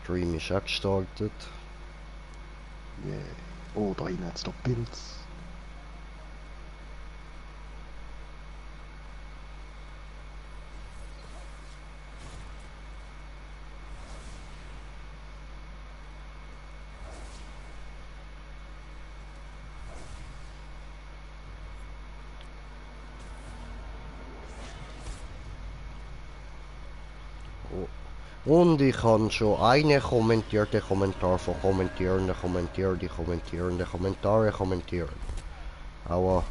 Stream ist auch gestartet. Yeah. Oh, da hinten hat es noch Pilz. Und ich habe schon einen kommentierten Kommentar von Kommentierenden kommentiert, die kommentierenden Kommentare kommentieren. Aber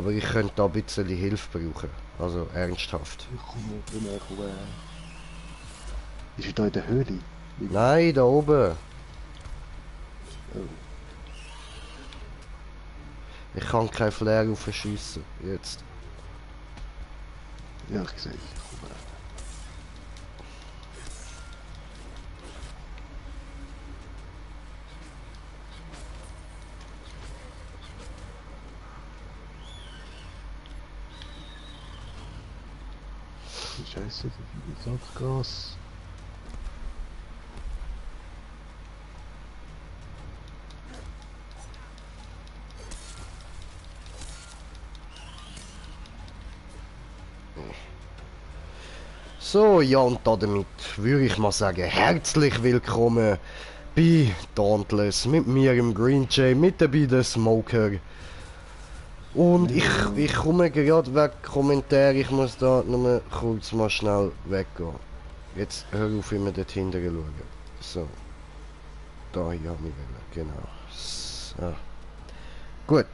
ich könnte da ein bisschen Hilfe brauchen. Also ernsthaft. Komm. Ist er da in der Höhle? Nein, da oben. Oh. Ich kann kein Flair aufschiessen. Jetzt. Ja, ich sehe dich. Komm her. Scheiße, wie viel Sackgas. So, ja, und damit würde ich mal sagen, herzlich willkommen bei Dauntless, mit mir im Green Jay, mit dabei der Smoker. Und ich komme gerade weg Kommentar, ich muss da nur kurz mal schnell weggehen. Jetzt hör auf, immer dort hinten zu schauen. So. Da, ja, genau. So. Gut.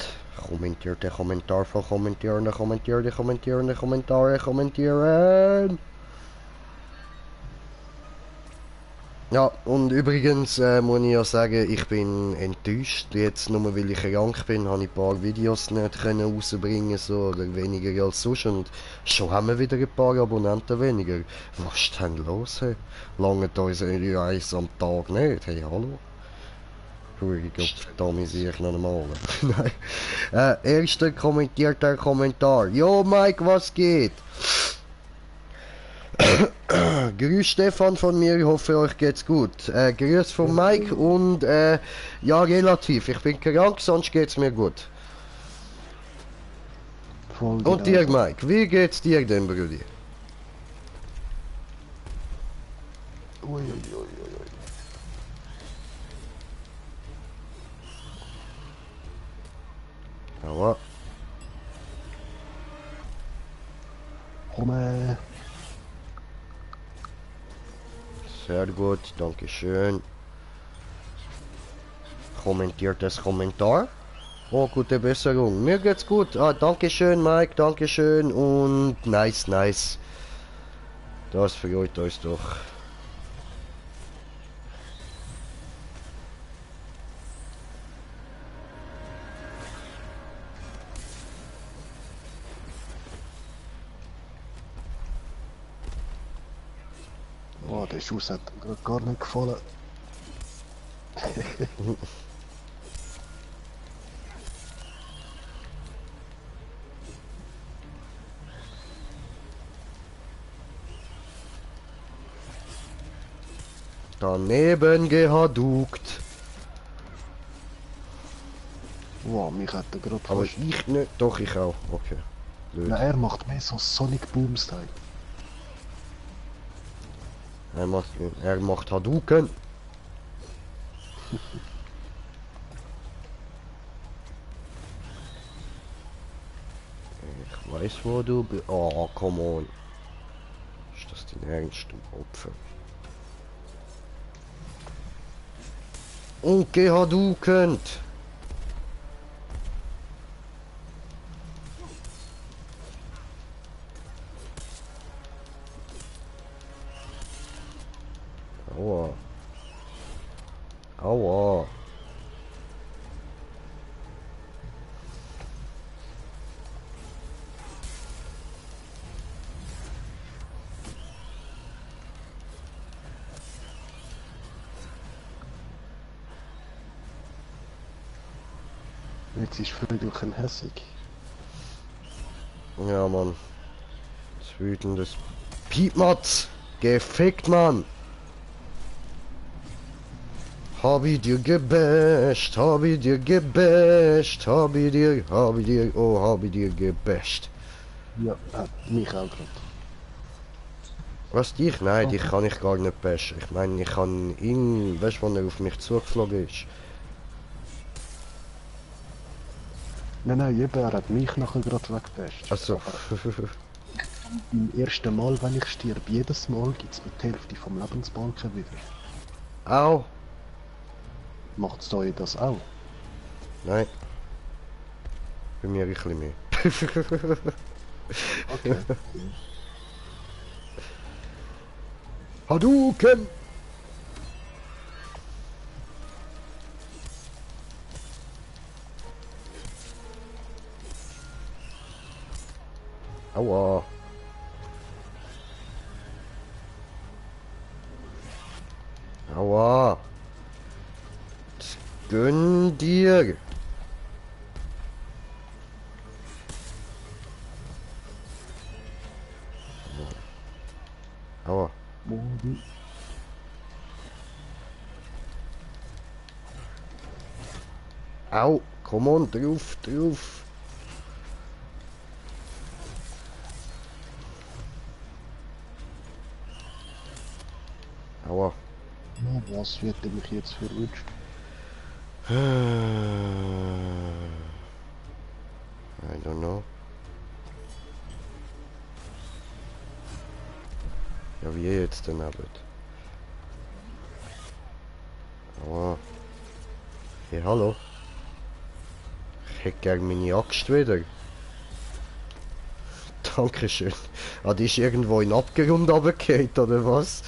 Kommentiert der Kommentar von Kommentierenden, Kommentare kommentieren. Ja, und übrigens muss ich ja sagen, ich bin enttäuscht. Jetzt nur weil ich krank bin, habe ich ein paar Videos nicht können rausbringen, so, oder weniger als sonst. Und schon haben wir wieder ein paar Abonnenten weniger. Was ist denn los, hey? Lange uns eins am Tag nicht, hey, hallo? Ruhig, da sehe ich noch einmal. Nein. Erster kommentierter Kommentar. Jo, Mike, was geht? Grüß Stefan von mir, ich hoffe euch geht's gut. Grüß von Mike und ja, relativ. Ich bin krank, sonst geht's mir gut. Und dir, Mike, wie geht's dir denn, Brudi? Uiuiui. Aua. Komm. Sehr gut, danke schön. Kommentiertes Kommentar. Oh, gute Besserung. Mir geht's gut. Ah, danke schön, Mike, danke schön und nice, nice. Das freut uns doch. Oh, der Schuss hat mir gar nicht gefallen. Daneben gehadukt. Wow, mich hat er gerade Aber fast... ich nicht. Doch, ich auch. Okay. Na, er macht mehr so Sonic Boom Style. Er macht Hadouken. Ich weiß, wo du bist. Oh, come on. Ist das dein Ernst, du Opfer? Und gehadouken. Aua. Aua. Jetzt ist Vögelchen hässig. Ja, Mann. Das wütendes Piepmatz. Gefickt, Mann. Hab ich dir gebasht, hab ich dir gebasht, hab ich dir, oh, hab ich dir gebasht. Ja, hat mich auch gerade. Was, dich? Nein, dich Okay. kann ich gar nicht bashen. Ich meine, ich kann ihn, weißt du, wenn er auf mich zugeflogen ist. Nein, eben, er hat mich nachher gerade weggebasht. Also, Aber beim ersten Mal, wenn ich stirb, jedes Mal gibt es mir die Hälfte vom Lebensbalken wieder. au, Macht's euch das auch? nein, bei mir ein bisschen mehr. Okay. Hadouken! Aua. Aua. Gönn dir. Aua. Modi. Au. Komm on, drauf, drauf. Aua. Ja, was wird er mich jetzt verwünscht? I don't know. Ja, wie jetzt denn aber? Aua. Hey, hallo. Ich hätte gern meine Axt wieder. Dankeschön. Ah, die ist irgendwo in den Abgrund runtergefallen, oder was?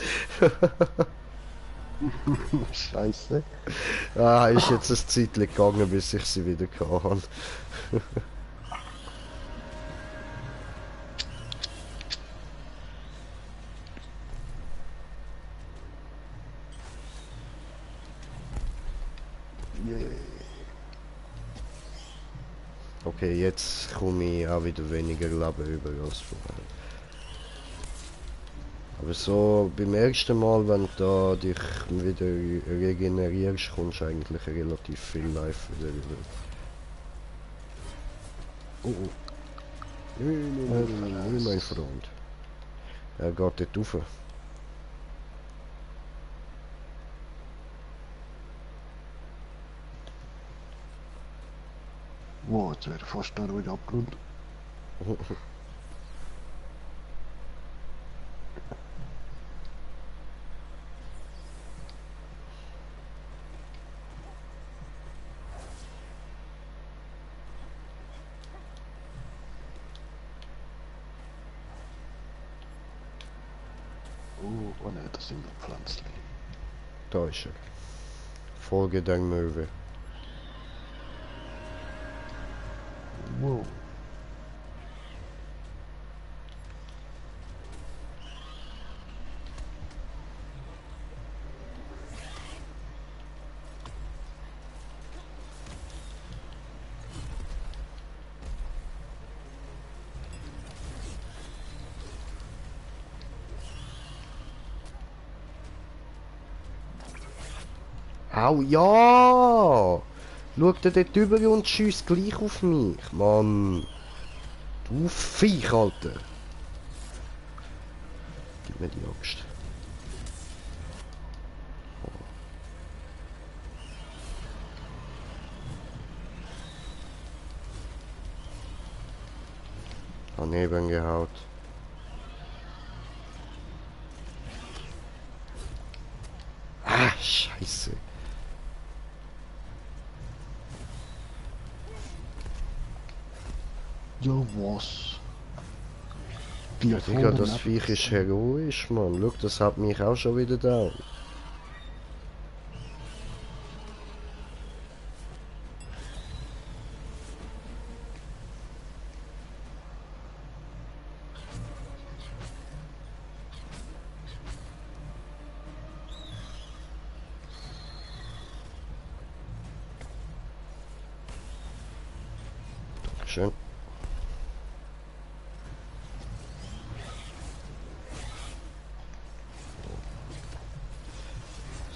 Scheiße. Ah, ist jetzt ein Zeitchen gegangen, bis ich sie wieder hatte. Yeah. Okay, jetzt komme ich auch wieder weniger Leben über als vorher. Aber so beim ersten Mal, wenn du da dich wieder regenerierst, kommst du eigentlich relativ viel Life wieder über. Oh, oh. Nein, mein Freund. Er geht dort rauf. Wow, jetzt wäre fast da wieder abgerundet. Oh ne, das sind die Pflanzen. Da ist er. Folge der Möwe. Wow. Au, ja! Schau dir dort drüber und schiess gleich auf mich, Mann. Du Viech, Alter. Gib mir die Axt. Daneben gehaut. Ah, Scheiße. Ja, was? Die Ja, Digga, das Viech ist heroisch, Mann. Schau, das hat mich auch schon wieder down. Schön.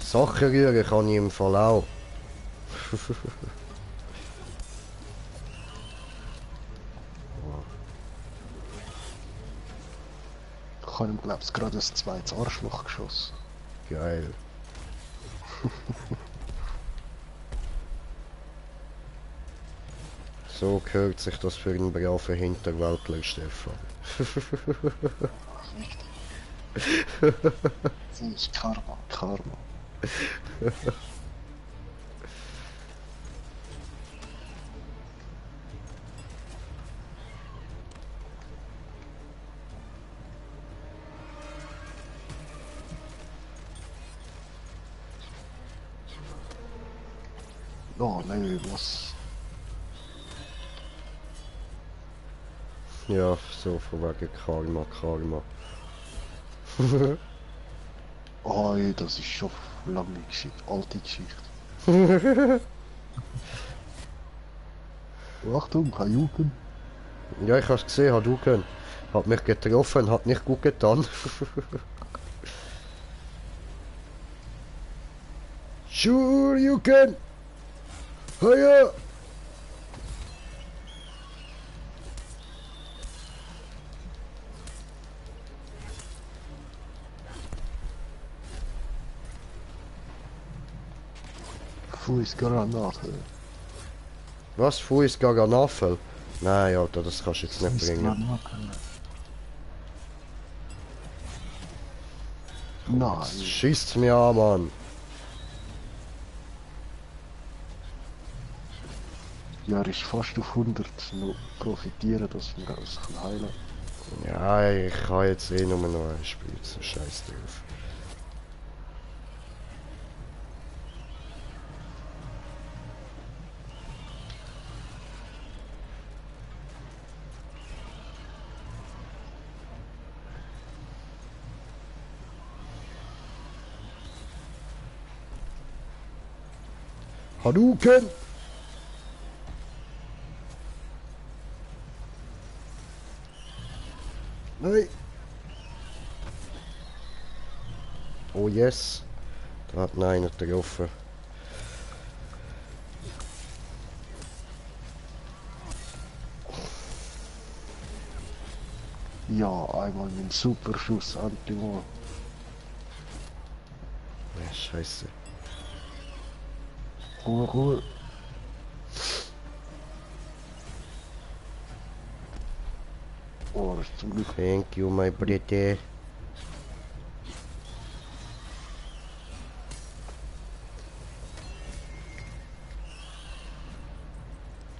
Sachen rühren kann ich im Fall auch. Ich habe ihm, glaube ich, gerade ein zweites Arschloch geschossen. Geil. So gehört sich das für einen braven Hinterwäldler, Stefan. Das ist Karma. Karma. Oh nein, was? Ja, so von wegen Karma, Karma. Oh, ey, das ist schon lange Geschichte, alte Geschichte. Oh, Achtung, Hayuken. Ja, ich hab's gesehen, hat du können. Hat mich getroffen, hat nicht gut getan. Sure you can! Hiya! Fußgranate. Was? Fuß Gaganafel? Nein, Alter, das kannst du jetzt nicht bringen. Nein. Schießt mir an, Mann. Ja, er ist fast auf 100. Noch profitieren, dass wir uns heilen können. Ja, ich kann jetzt eh nur noch ein Spiel, so scheiß drauf. Hadouken! Nein! Oh yes! Da hat noch einer getroffen. Ja, einmal mit Superschuss Antimo. Ja, scheiße. Ruhe, Ruhe. Oh, das ist zum Glück. Thank you, my pretty.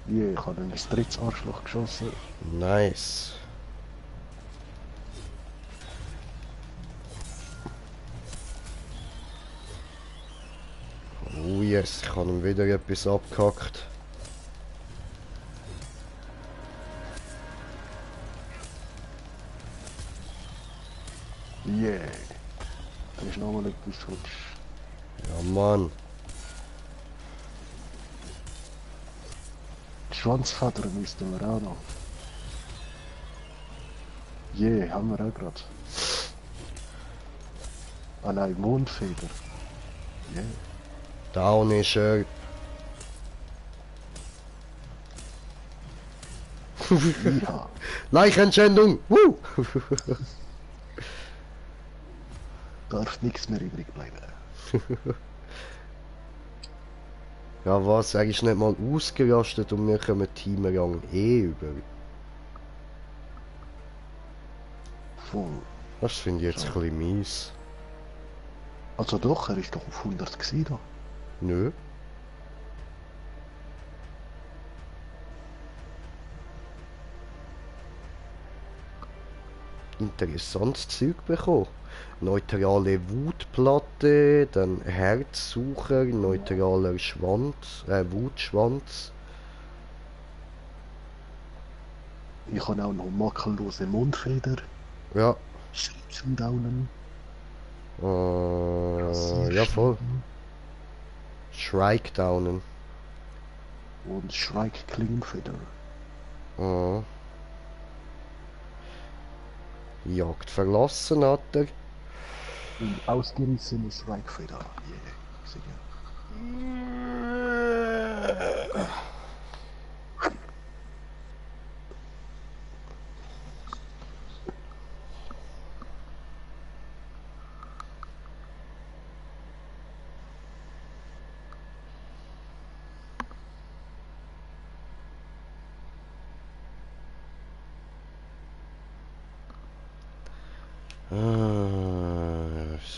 Yeah, ich habe ein drittes Arschloch geschossen. Nice. Oh yes, ich habe ihm wieder etwas abgehackt. Yeah. Da ist nochmal etwas futsch. Ja, Mann. Die Schwanzfedern müssten wir auch noch. Yeah, haben wir auch gerade. Ah nein, Mondfeder. Yeah. Down ist er. Ja. Leichenschändung! Woo! Darf nichts mehr übrig bleiben. Ja was, er ist nicht mal ausgerastet und wir kommen Teamrang eh über. Voll. Das finde ich jetzt ein bisschen mies. Also doch, er ist doch auf 100 gewesen da. Nö. Interessantes Zeug bekommen. Neutrale Wutplatte, dann Herzsucher, neutraler Schwanz, Wutschwanz. Ich habe auch noch makellose Mundfeder. Ja. Schritzendaunen. Ja voll. Shrike downen. Und Shrike Klingenfeder. Jagd verlassen hat er. Und ausgerissene Shrike-Feder. Yeah. Sehr gerne.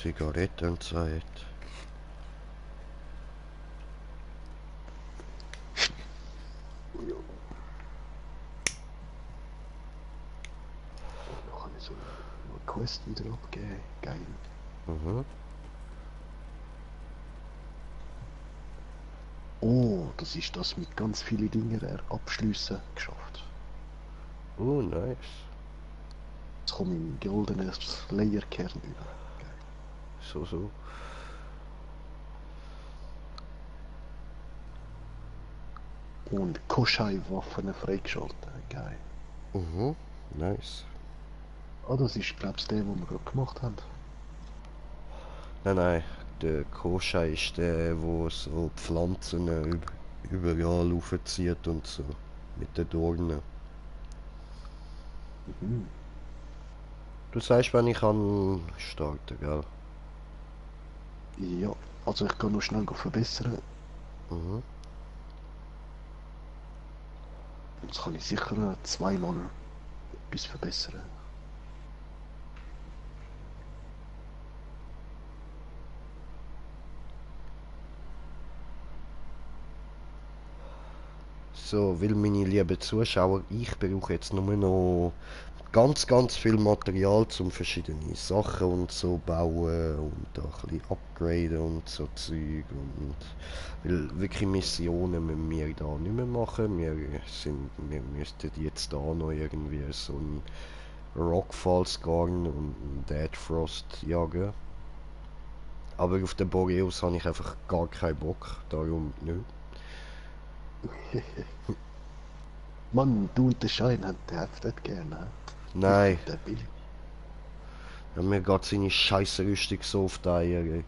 Zigarettenzeit. Ja. Noch kann ich so eine Quest wieder abgeben. Geil. Mhm. Oh, das ist das mit ganz vielen Dingen abschliessen geschafft. Oh, nice. Jetzt komme ich in goldenes Layerkern über. Geil. So. Und Koschei-Waffen freigeschaltet. Geil. Mhm. Nice. Ah, das ist, glaubst du, der, den wir gerade gemacht haben. Nein, der Koscha ist der, wo so Pflanzen überall aufzieht und so. Mit den Dornen. Mhm. Du sagst, wenn ich kann starten, gell? Ja, also ich kann noch schnell verbessern. Mhm. Jetzt kann ich sicher zweimal etwas verbessern. So, weil meine lieben Zuschauer, ich brauche jetzt nur noch ganz viel Material zum verschiedene Sachen und so bauen und da ein bisschen upgraden und so Zeug und weil wirklich Missionen müssen wir da nicht mehr machen. Wir müssten jetzt da noch irgendwie so ein Rockfalls Garn und ein Dead Frost jagen. Aber auf den Boreus habe ich einfach gar keinen Bock, darum nicht. Mann, du und der Schein haben den heftig gerne. Ich Nein, finde den billig. ja, mir geht seine scheiße Rüstung so auf die Eier. Ey.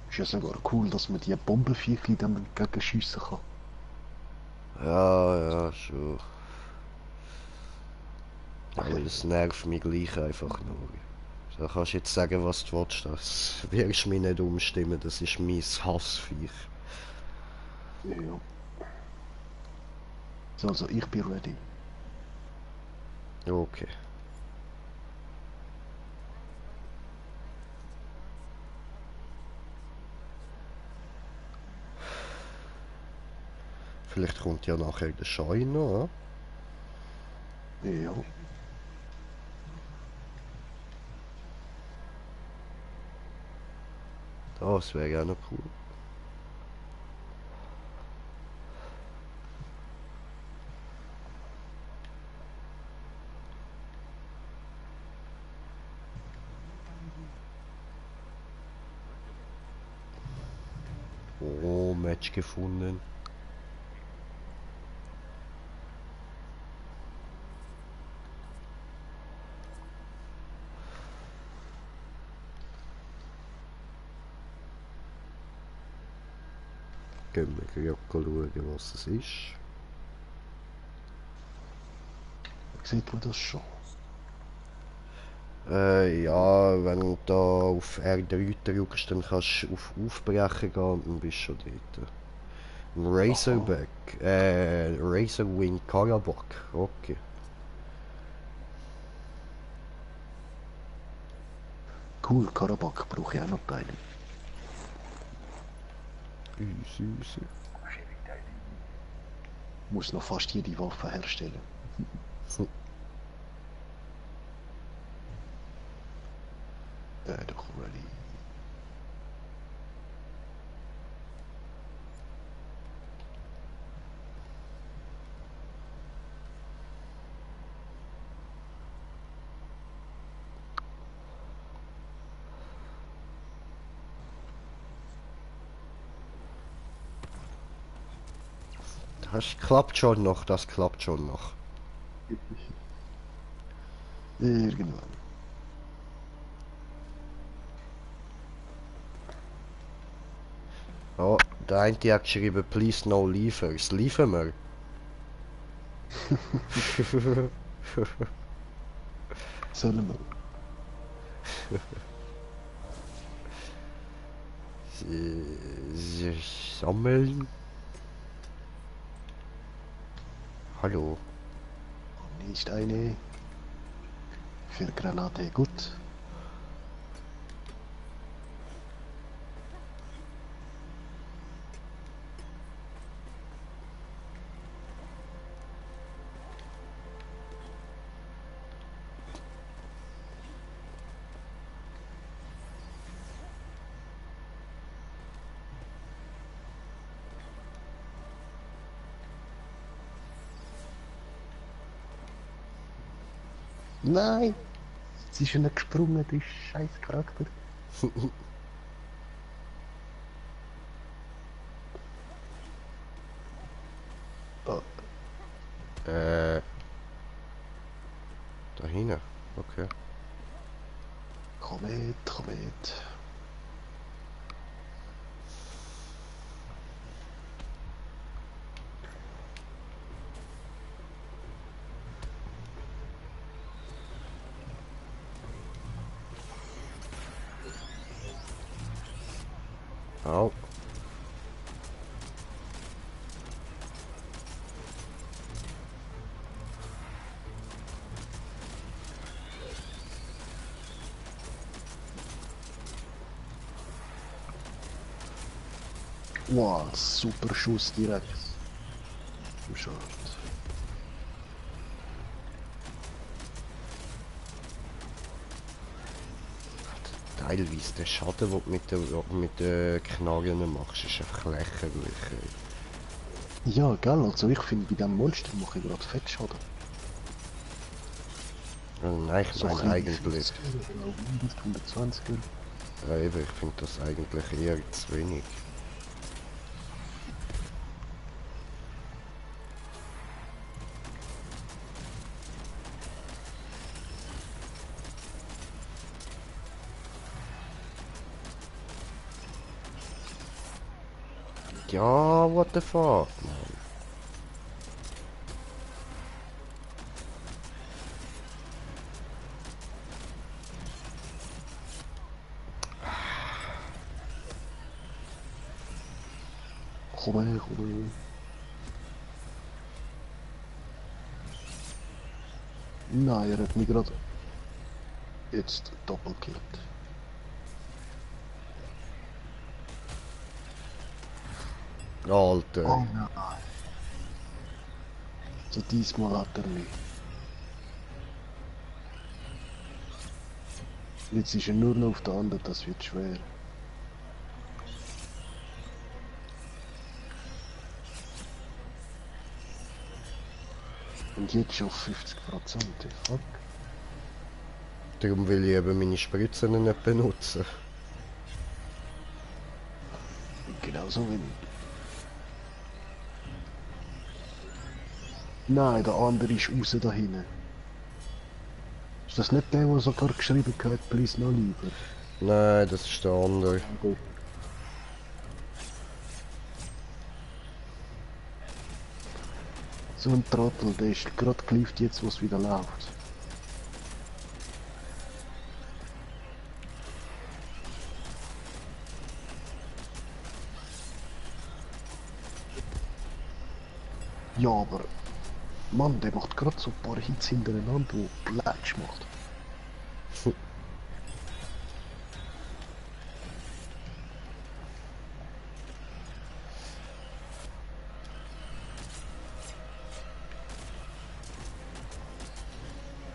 Ist ja sogar cool, dass man die Bombenviecher dann gegen schiessen kann. Ja, schon. Aber das nervt mich gleich einfach nur. Da kannst du jetzt sagen, was du willst, das wirst mich nicht umstimmen, das ist mein Hassviech. Ja. So, also ich bin ready. Okay. Vielleicht kommt ja nachher der Schein noch, Ja. das wäre auch noch cool. Oh, Match gefunden. Gehen wir gleich schauen, was es ist. Sieht man das schon? Ja, wenn du da auf R3 drückst, dann kannst du auf Aufbrechen gehen und dann bist du schon dort. Ein Aha. Razorback, Razorwing Karabak, okay. Cool, Karabakh brauche ich auch noch Teile. Easy. Muss noch fast jede Waffe herstellen. Doch ready. Das klappt schon noch, das klappt schon noch. Irgendwann. Der eine hat geschrieben, please no leavers. Liefern wir? Sollen wir? Sammeln? Hallo? Nicht eine. Für Granate gut. Nein! Sie ist nicht gesprungen, du scheiß Charakter. Oh, Da hinten. Okay. komm mit, komm mit. Au. Wow, super Schuss direkt. Im Short. Teilweise der Schaden, den du mit den Knarren machst, ist einfach lächerlich. Ja, gell, also ich finde, bei diesem Monster mache ich gerade Fettschaden. Nein, ich So meine ein eigentlich. 50 oder 100, 120 Euro. Ja, eben, ich finde das eigentlich eher zu wenig. Ja, what the fuck, man. Komm her, komm her. Nein, er hat mich gerade jetzt doppelkillt. Alter. Oh nein. So diesmal hat er mich. Jetzt ist er nur noch auf der anderen, das wird schwer. Und jetzt schon auf 50%, fuck. Darum will ich eben meine Spritzen nicht benutzen. Genauso wie ich. Nein, der andere ist raus da hinten. Ist das nicht der, der sogar geschrieben hat, please no lieber? Nein, das ist der andere. So ein Trottel, der ist gerade geliefert jetzt, wo es wieder läuft. Ja, aber Mann, der macht gerade so ein paar Hits hintereinander, wo Plätsch macht.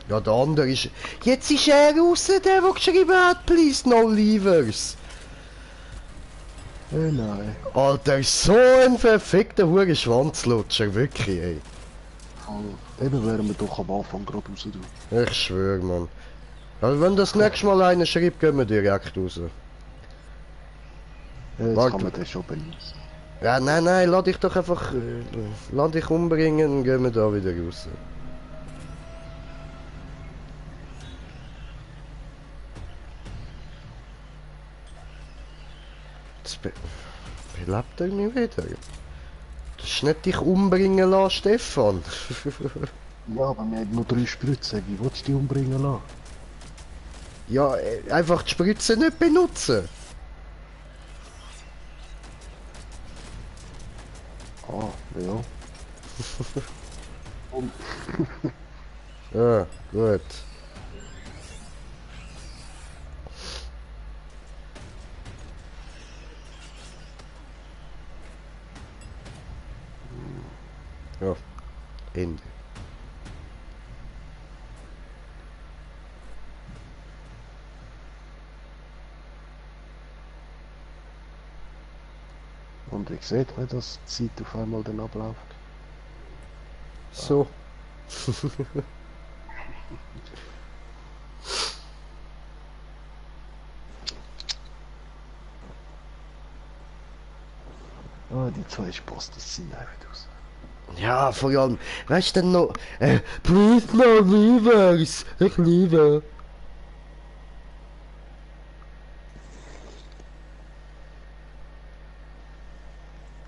Ja, der andere ist... Jetzt ist er raus, der geschrieben hat, please no leavers. Nein. Alter, so ein verfickter hure Schwanzlutscher, wirklich, ey. Voll. Eben wären wir doch am Anfang gerade raus. Du. Ich schwör, Mann. Also wenn das nächste Mal einer schreibt, gehen wir direkt raus. Jetzt Warte. kann man den schon benutzen. Ja, nein, lass dich doch einfach... lass dich umbringen und gehen wir da wieder raus. Lebt er nicht wieder? Du hast nicht dich umbringen lassen, Stefan. Ja, aber wir haben nur 3 Spritzen. Wie willst du die umbringen lassen? Ja, einfach die Spritze nicht benutzen. Ah, ja. Und Ja, gut. Ja, Ende. wie sieht man, dass die Zeit auf einmal dann abläuft? So. Ah, die 2 Spaß, das sind einfach aus. Ja, vor allem, weißt du denn noch, please no reverse, ich liebe.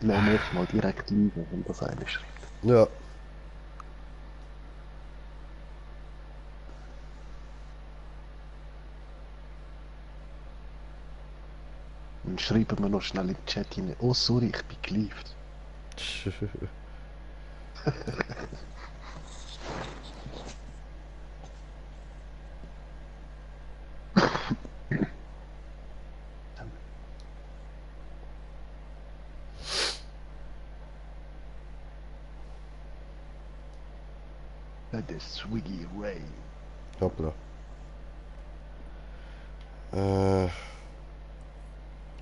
Lass nächstes Mal direkt liegen, wenn das eine schreibt. Ja, Dann schreiben wir noch schnell im Chat hinein. Oh, sorry, ich bin geliefert. That is Swiggy Ray. hoppla.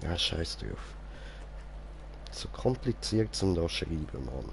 Ja, scheiß drauf. So kompliziert zum da schreiben, Mann.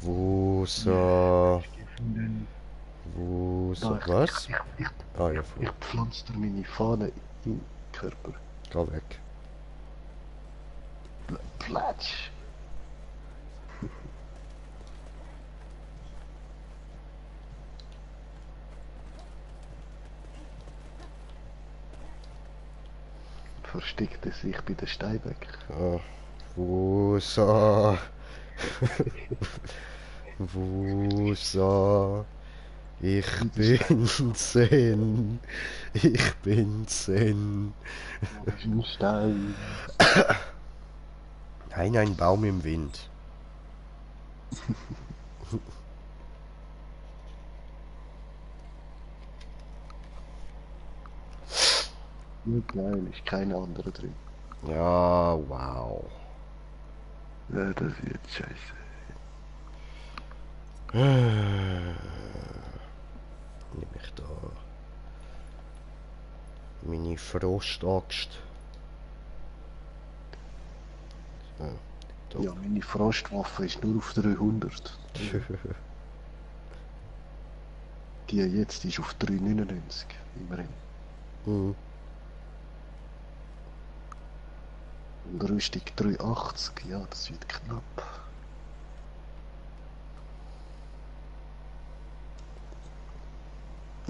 Wusa. Wusa. Da, Was? Ah ja, ich voll. pflanze dir meine Fahne in den Körper. Geh weg. Platsch. Versteckte sich bei der Steinbeck. Ah, Wusa. Wusa. Ich bin Zen. Ich bin Zen. Wo ist ein Stein? Nein, ein Baum im Wind. Nur geil, ist keine andere drin. Ja, wow. Ja, das wird scheiße. Nehme ich da meine Frostaxt. So, da. Ja, meine Frostwaffe ist nur auf 300. Die jetzt ist auf 399, immerhin. Hm. Und Rüstung 380, ja, das wird knapp.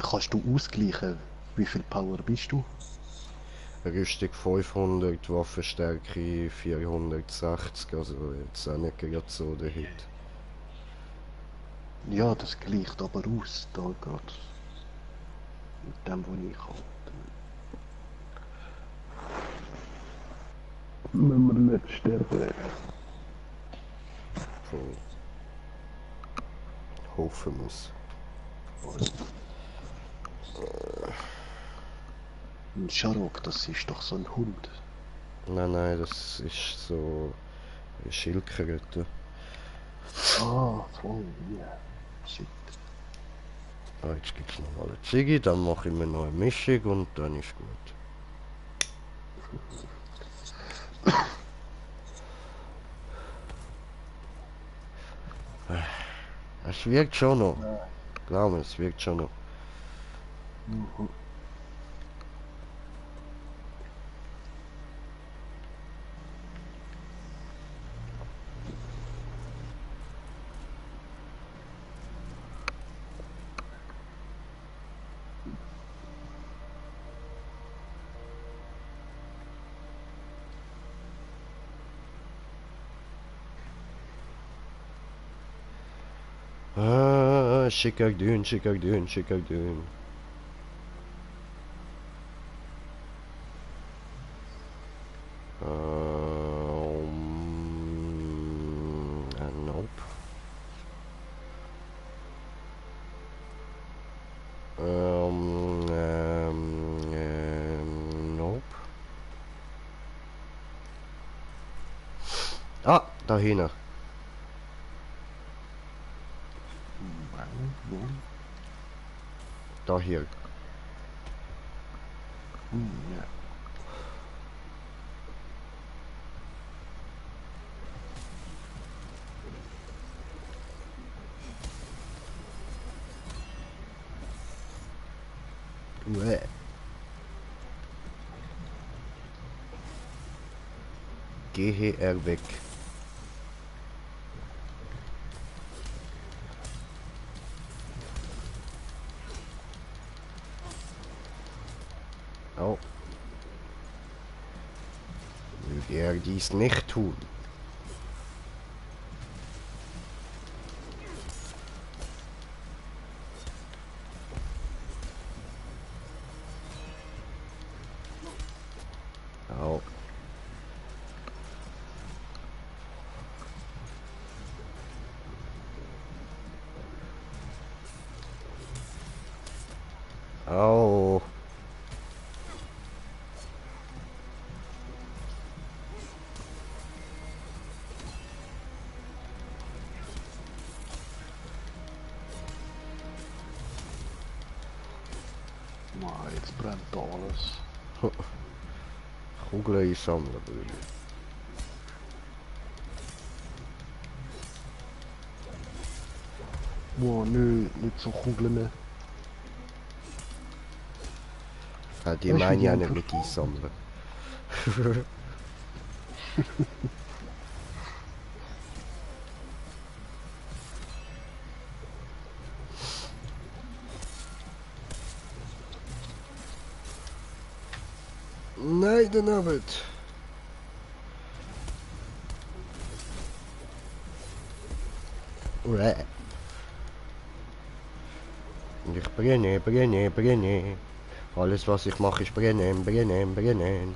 Kannst du ausgleichen, wie viel Power bist du? Rüstung 500, Waffenstärke 460, also jetzt auch nicht gerade so der Hit. Ja, das gleicht aber aus, da gerade. Mit dem, was ich habe. Wenn wir nicht sterben. Voll. Hoffen muss. Ein Scharok, das ist doch so ein Hund. Nein, nein, das ist so Schildkröte. Ah, voll, yeah. Shit. Ah, jetzt gibt es noch mal eine Ziege, dann mache ich mir noch eine Mischung und dann ist gut. Es wirkt schon noch. Ja. Glaub mir, es wirkt schon noch. Mhm. Ah, Schickerdün, Schickerdün, Schickerdün. Nope. Nope. Ah, da hinten. Wo? Da hier. Ja. Uäh. Gehe er weg. Oh. Möge er dies nicht tun. Au. Au. Maar jetzt brennt alles. Kugeln einsammeln, Brüder. Wow, nö, nicht so Kugeln. Ja, die Weißt du, wie meine die ich auch nicht einfach... mit einsammeln. Nein, daneben. Uäh. Und ich brenne, brenne, brenne. Alles was ich mache ist brennen, brennen, brennen.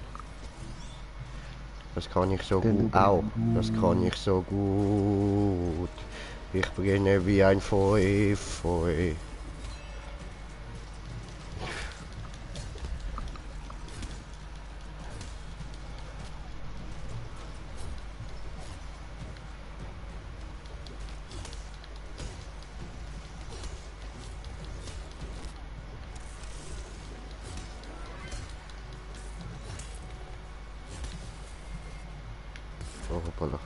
Das kann ich so gut. Au, das kann ich so gut. Ich brenne wie ein Feu, Feu. Oh, hoppala.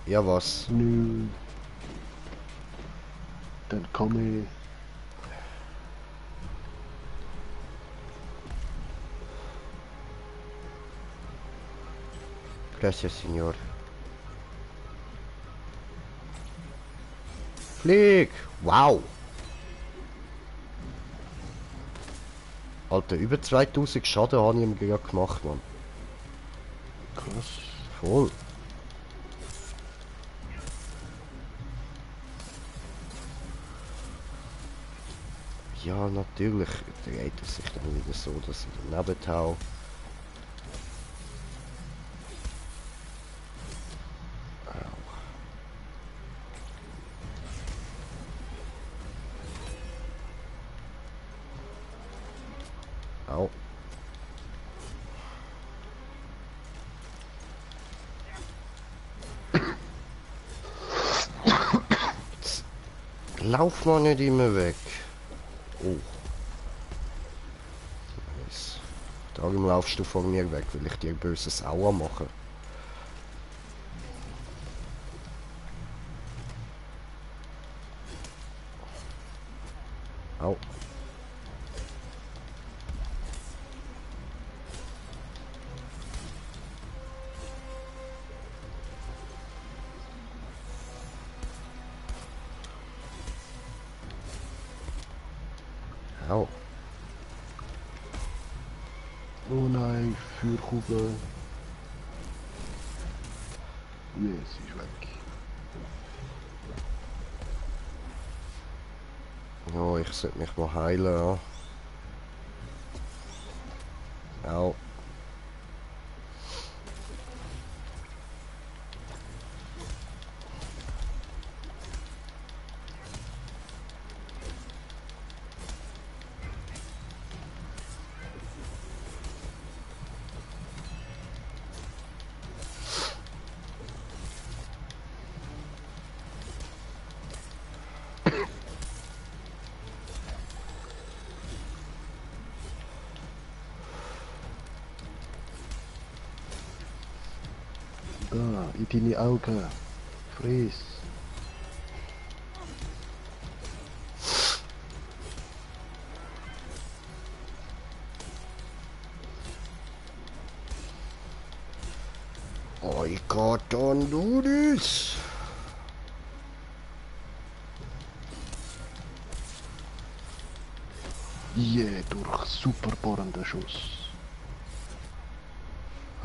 Ja, was? Nö. Dann komme ich... Gracias, Senor. Flieg! Wow! Alter, über 2000 Schaden habe ich ihm gerade gemacht, Mann. Krass. Voll. Ja, natürlich dreht es sich dann wieder so, dass ich daneben hau. Lauf mal nicht immer weg. Oh. Nice. Darum laufst du von mir weg, weil ich dir böses Aua mache. Au. Au. Oh nein, Feuerkugel. Yes, ist weg. Ja, ich sollte mich mal heilen. Ja. Au. Da, in deine Augen. Friss. I can't do this. Yeah, durch super bohrenden Schuss.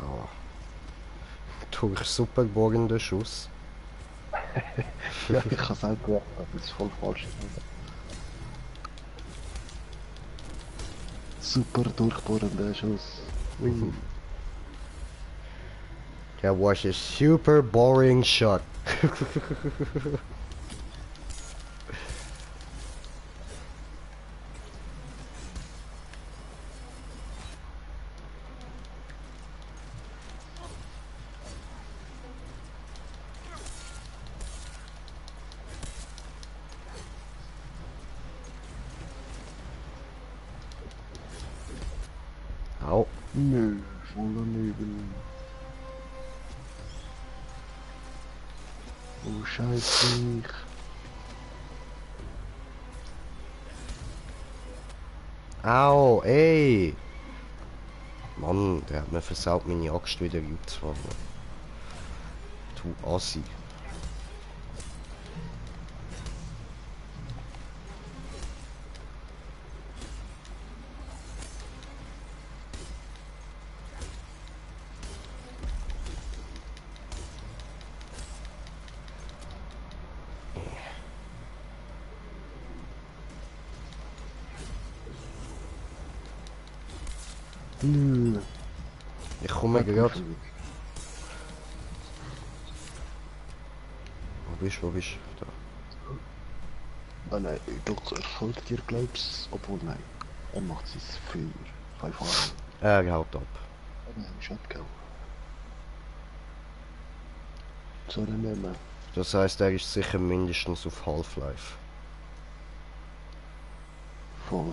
Ja. Durch super bohrenden Schuss. Ja, ich kann es auch gedacht, aber das ist voll falsch. Super durchbohrender Schuss. Ui. That was a super boring shot. Au. Nö, voll daneben. Oh, scheiße mich. Au, ey. Mann, der hat mir versaut, meine Axt wieder reinzufahren. Du Assi. Nö. Ich komme gerade. Wo bist du? Da. Ah nein, doch, er folgt dir, glaubst du? Obwohl, nein. Er macht sein Feuer. 5 Jahre. Er haut ab. Ah nein, ist abgehauen. Soll er nicht mehr? Das heißt, er ist sicher mindestens auf Half-Life. Voll.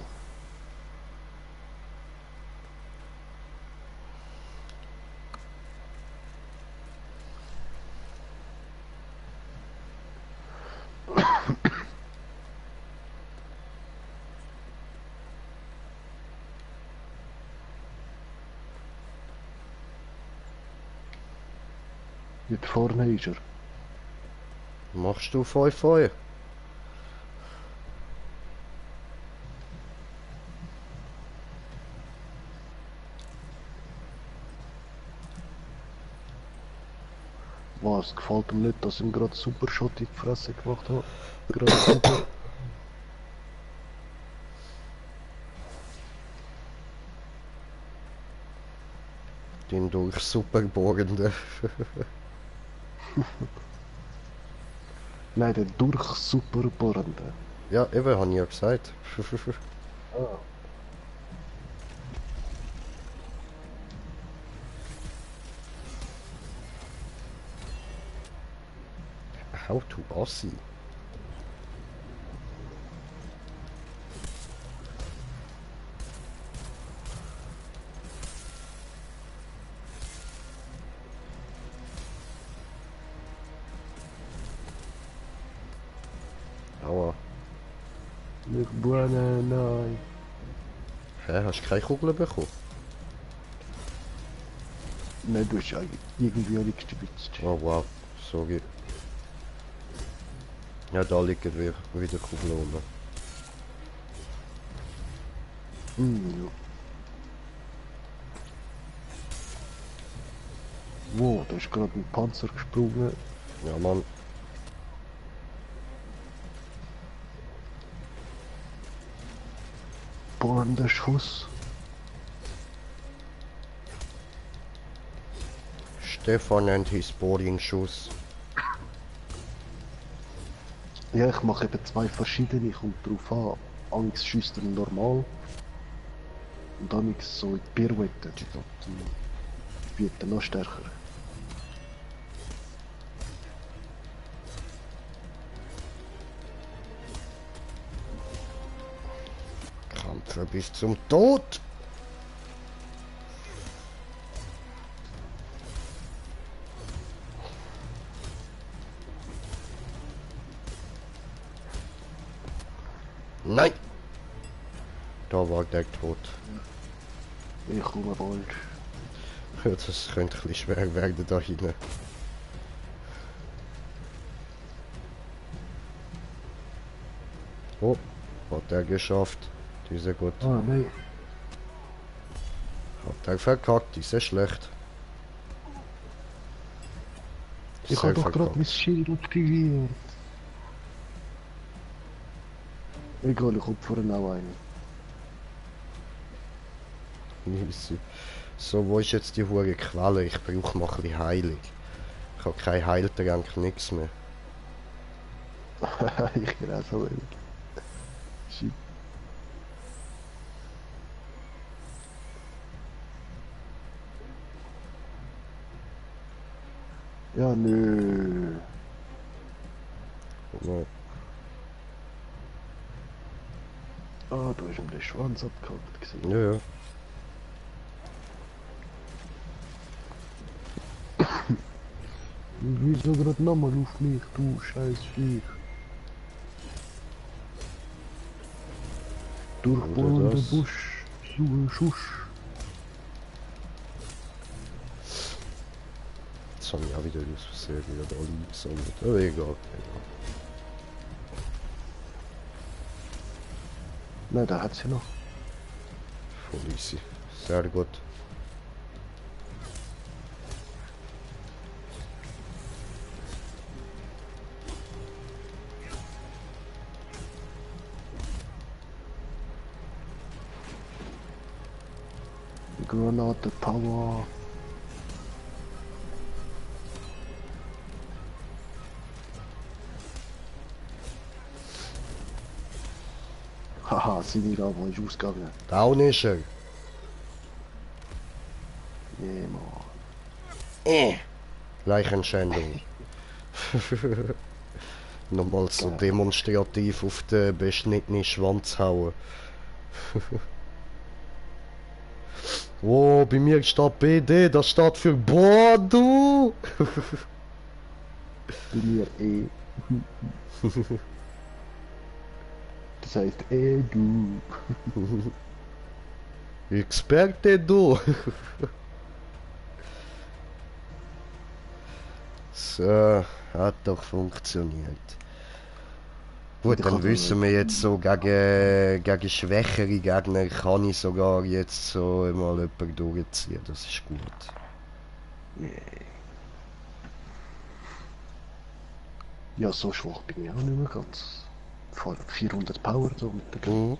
Dort vorne ist er. Machst du 5-5? Was, gefällt ihm nicht, dass ich ihm gerade super Shot in die Fresse gemacht habe? Gerade super. Den durch super bohrende. Nein, der durch super bohrende. Ja, eben, habe ich ja gesagt. Ah. How to Assi. Aua. Nicht buona, nein. Hä, hast du keine Kugeln bekommen? Nein, du hast eigentlich irgendwie auch nichts gespitzt. Oh wow, sorry. Ja, da liegen wieder Kugeln rum. Ja. Wow, da ist gerade ein Panzer gesprungen. Ja, Mann. Bohrender Schuss. Stefan and his boarding Schuss. Ja, ich mache eben zwei verschiedene, kommt drauf an. Angst schießt er normal. Und dann so in die Pirouette. Wird er noch stärker. Kämpfe bis zum Tod. Nein! Da war der tot. Ich komme bald. Ja, das könnte ein bisschen schwer werden da hinten. Oh, hat er geschafft. Dieser gut. Ah, nein. Hat er verkackt, dieser schlecht. Ich Sehr habe doch gerade verkackt. mein Schild aktiviert. Egal, ich opfere auch einen. Easy. So, wo ist jetzt die hure Quelle? Ich brauche mal ein bisschen Heilung. Ich habe kein Heiltrank, nichts mehr. Ich bin auch so wenig. Shit. Ja, nö. Ja. Ah, da ist ihm der Schwanz abgehackt gewesen. Ja, ja. Wieso gerade nochmal auf mich, du scheiß Viech? Durchbohrender das? Busch, Schusch. Jetzt habe ich auch wieder aus Versehen wieder da eingesammelt. Aber egal, egal. Nein, da hat sie noch. Voll easy. Sehr gut. Granate Power. Haha, Sinirama ist ausgegangen. Down ist er. Nee, Mann. Leichenschändung. Nochmal so Ja. demonstrativ auf den beschnittenen Schwanz hauen. Oh, bei mir steht BD, das steht für Boah, du! Bei mir eh. Das heißt du. Experte, du! So, hat doch funktioniert. Gut, Ich dann kann wissen wir jetzt so, gegen schwächere Gegner kann ich sogar jetzt so mal jemanden durchziehen, das ist gut. Ja, so schwach bin ich auch nicht mehr ganz. Vor 400 Power so mit der Mhm.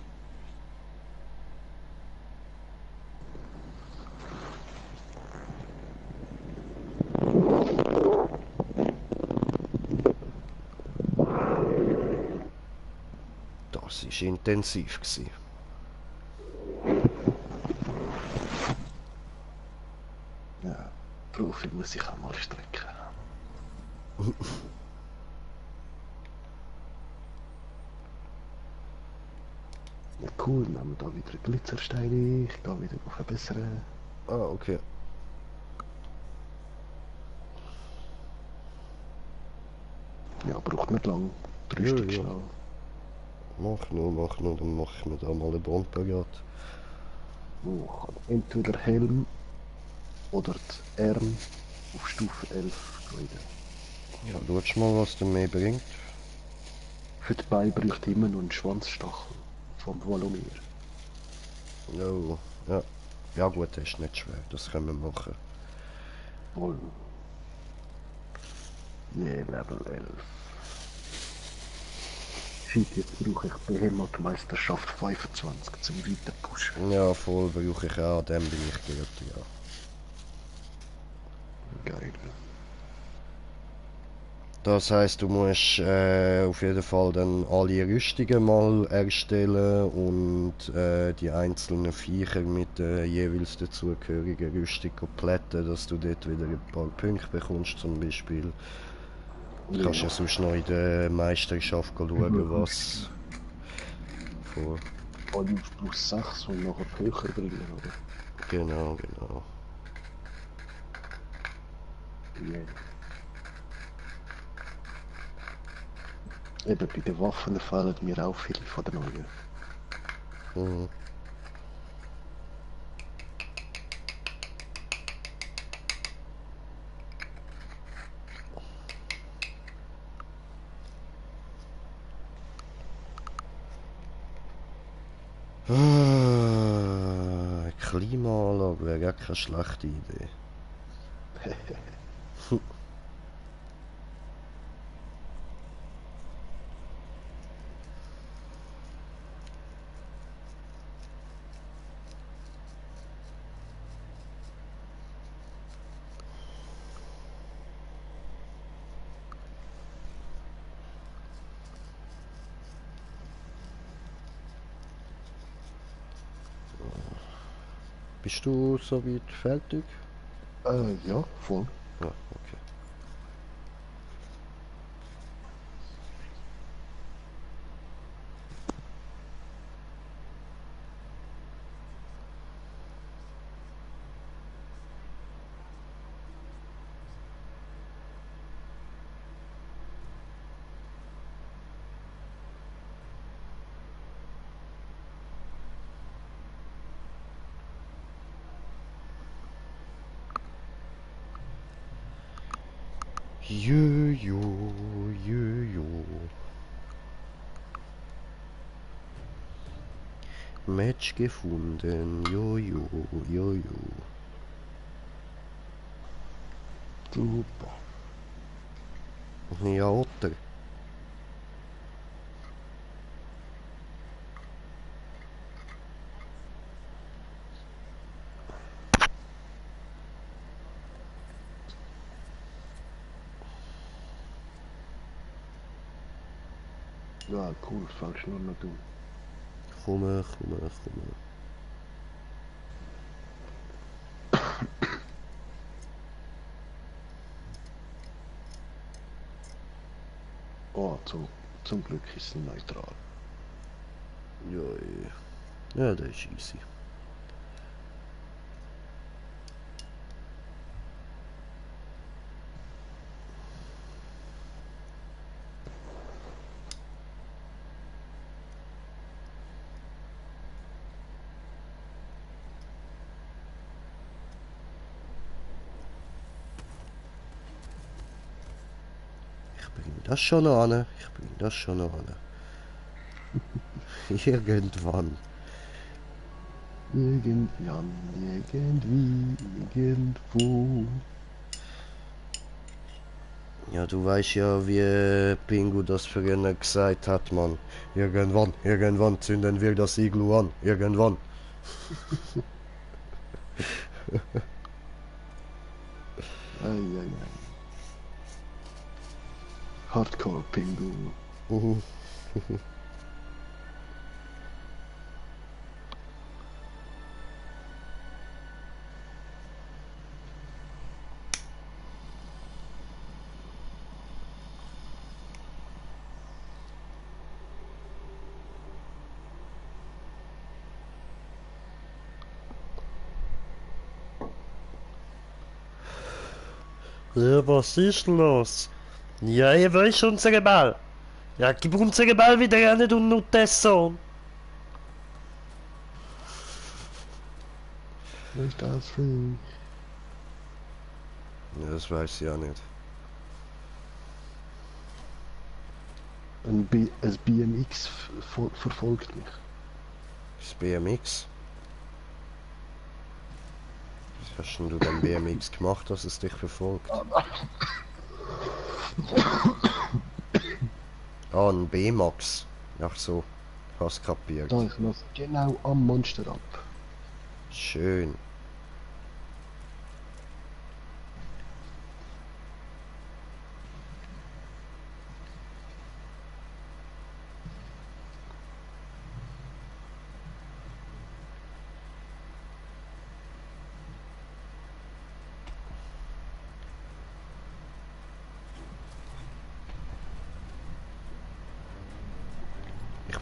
Das war intensiv gewesen. Ja, Profi muss ich auch mal strecken. Ja, cool, dann haben wir da wieder Glitzersteine. Ich gehe wieder verbessern. Ah, okay. Ja, braucht nicht lang. 3 Ja, Stück ja. schnell. mach nur, dann mach ich mir da mal eine Bond parat. Oh, ich kann entweder Helm oder die Arm auf Stufe 11 graden. Ja, schau mal, was der mehr bringt. Für die Beine braucht immer noch einen Schwanzstachel vom Volumir. Oh, ja. Ja gut, das ist nicht schwer, das können wir machen. Voll. Nee, Level 11. Shit, jetzt brauche ich Behemoth-Meisterschaft 25 zum Weiterpushen. Ja, voll brauche ich auch, dem bin ich gut, ja. Geil. Das heisst, du musst auf jeden Fall dann alle Rüstungen mal erstellen und die einzelnen Viecher mit der jeweils dazugehörigen Rüstung kompletten, dass du dort wieder ein paar Punkte bekommst zum Beispiel. Du kannst ja sonst noch in der Meisterschaft schauen, was vor... Alle auf plus 6 und nachher höher bringen, oder? Genau, genau. Yeah. Eben, bei den Waffen fehlen mir auch viele von den neuen. Mhm. Klimaanlage wäre gar keine schlechte Idee. Bist du soweit fertig? Ja, voll. Ja, okay. Jojo, jojo. Match gefunden, jojo, jojo. Super. Ja, Otter. Ja, cool, fällst nur noch du. Komme, komme, komme. Oh, zum Glück ist es neutral. Ja, ja, das ist easy. Ich bring das schon an, ich bring das schon an. Irgendwann. Irgendwann, irgendwie, irgendwo. Ja, du weißt ja, wie Pingu das früher gesagt hat, Mann. Irgendwann, irgendwann zünden wir das Iglu an. Irgendwann. Ei. Hardcore Pingu. Ja, was ist los? Ja, ihr wollt unsere Ball. Ja, gib unsere Ball wieder her, du Nutesson. Wo ist das für Ja, das weiß ich ja nicht. ein BMX verfolgt mich. Das BMX? Was hast denn du beim BMX gemacht, dass es dich verfolgt? Ah, ein B-Max. Ach so, hast kapiert. Da, ich lasse genau am Monster ab. Schön.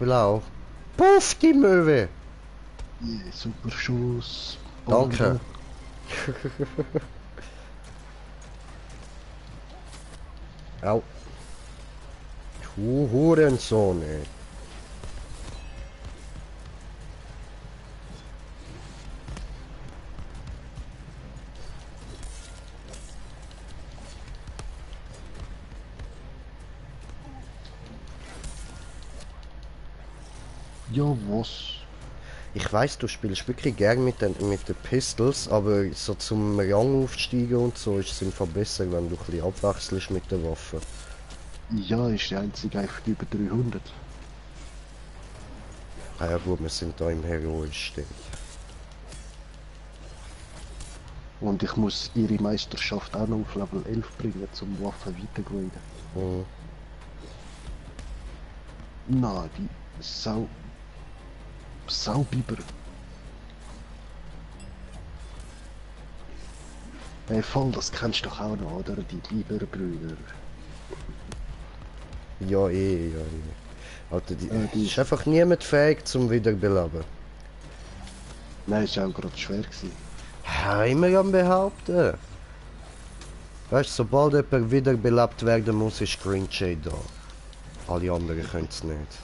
Ich will auch. Puff, die Möwe! Yeah, super Schuss. Danke. Au. Du Hurensohn, ey. Ja, was? Ich weiß, du spielst wirklich gern mit den Pistols, aber so zum Rang aufsteigen und so ist es einfach besser, wenn du ein bisschen abwechselst mit der Waffe. Ja, ist die einzige einfach über 300. Ah ja gut, wir sind da im Heroisch-Stich. Und ich muss ihre Meisterschaft auch noch auf Level 11 bringen, zum Waffen weitergraden. Hm. Na, die Saubiber. Hey, voll, das kennst du doch auch noch, oder? Die Biberbrüder. Ja, ja, eh. Alter, Die ist einfach niemand fähig zum Wiederbeleben. Nein, ist auch gerade schwer gewesen. Ja, immer am Behaupten. Weißt du, sobald jemand wiederbelebt werden muss, ist Green Jay da. Alle anderen können es nicht.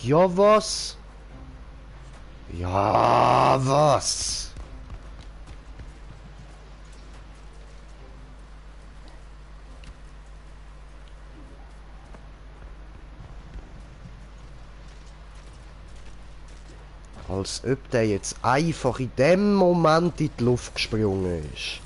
Ja, was? Ja, was? Als ob der jetzt einfach in dem Moment in die Luft gesprungen ist.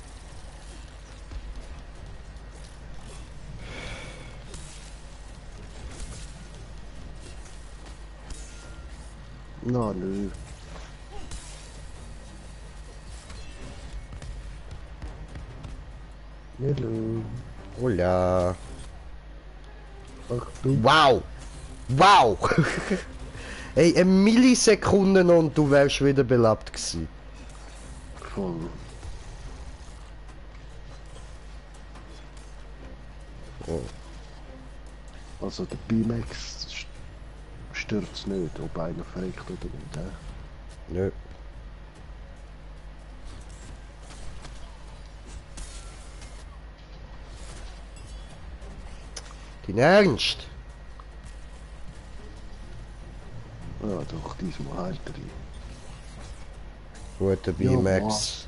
Na, nö. Hallo. Hola. Ach du. Wow! Wow! Ey, eine Millisekunde noch und du wärst wieder belebt gewesen. Voll. Oh. Also der B-Max stört's nicht, ob einer verreckt oder nicht. Nö. Dein Ernst? Ja, doch, diesmal heilt er ihn. Guter Ja, B-Max.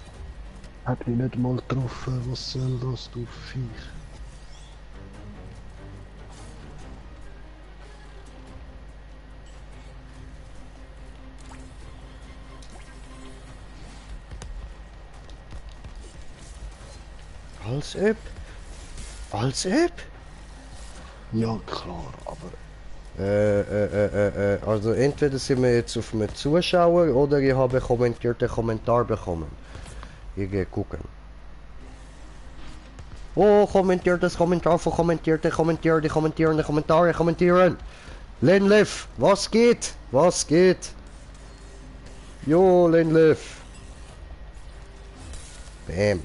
Hat mich nicht mal getroffen, was soll das, du Viech? Als ob? Als ob? Ja, klar, aber Also entweder sind wir jetzt auf einem Zuschauer oder ich habe einen kommentierten Kommentar bekommen. Ich gehe gucken. Oh, kommentiertes Kommentar von kommentieren. Lenlev, was geht? Was geht? Jo, Lenlev. Bam.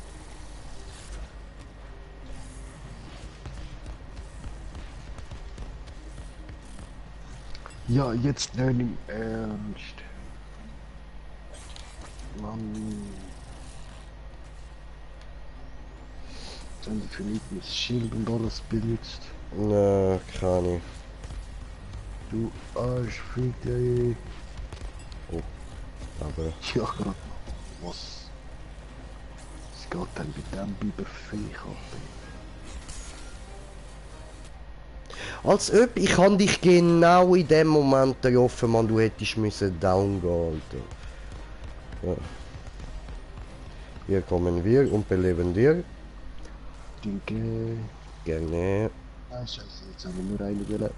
ja, jetzt nicht im Ernst. Mann. Haben die für mich mein Schild und alles benutzt. Ne, keine. Du Arschfick, ey. Oh, aber. Ja, gerade noch. Was? Es geht dann mit dem Biberviech ab. Als ob ich han dich genau in dem Moment getroffen, man, du hättest müssen down gehen, Alter. Ja. Hier kommen wir und beleben dir. Danke. Gerne. Ah, scheiße, jetzt haben wir nur eine Welle.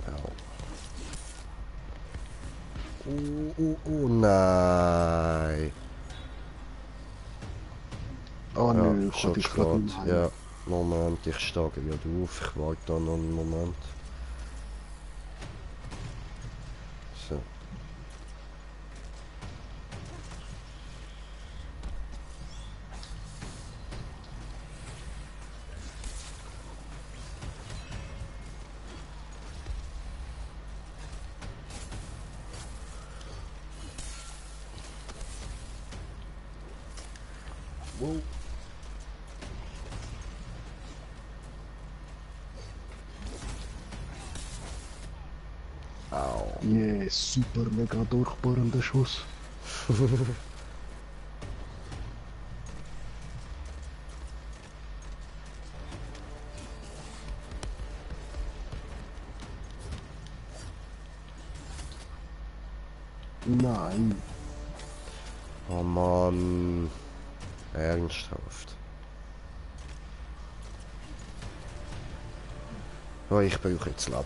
Au. Nein. Oh Ja, nö, ich schon hatte gerade spät. im Heim. Ja, Moment, ich steige wieder auf. Ich warte da noch einen Moment. So. Wow. Au. Yeah, super mega durchbohrender Schuss. Nein. Oh Mann. Ernsthaft. Oh, ich brauche jetzt Leben.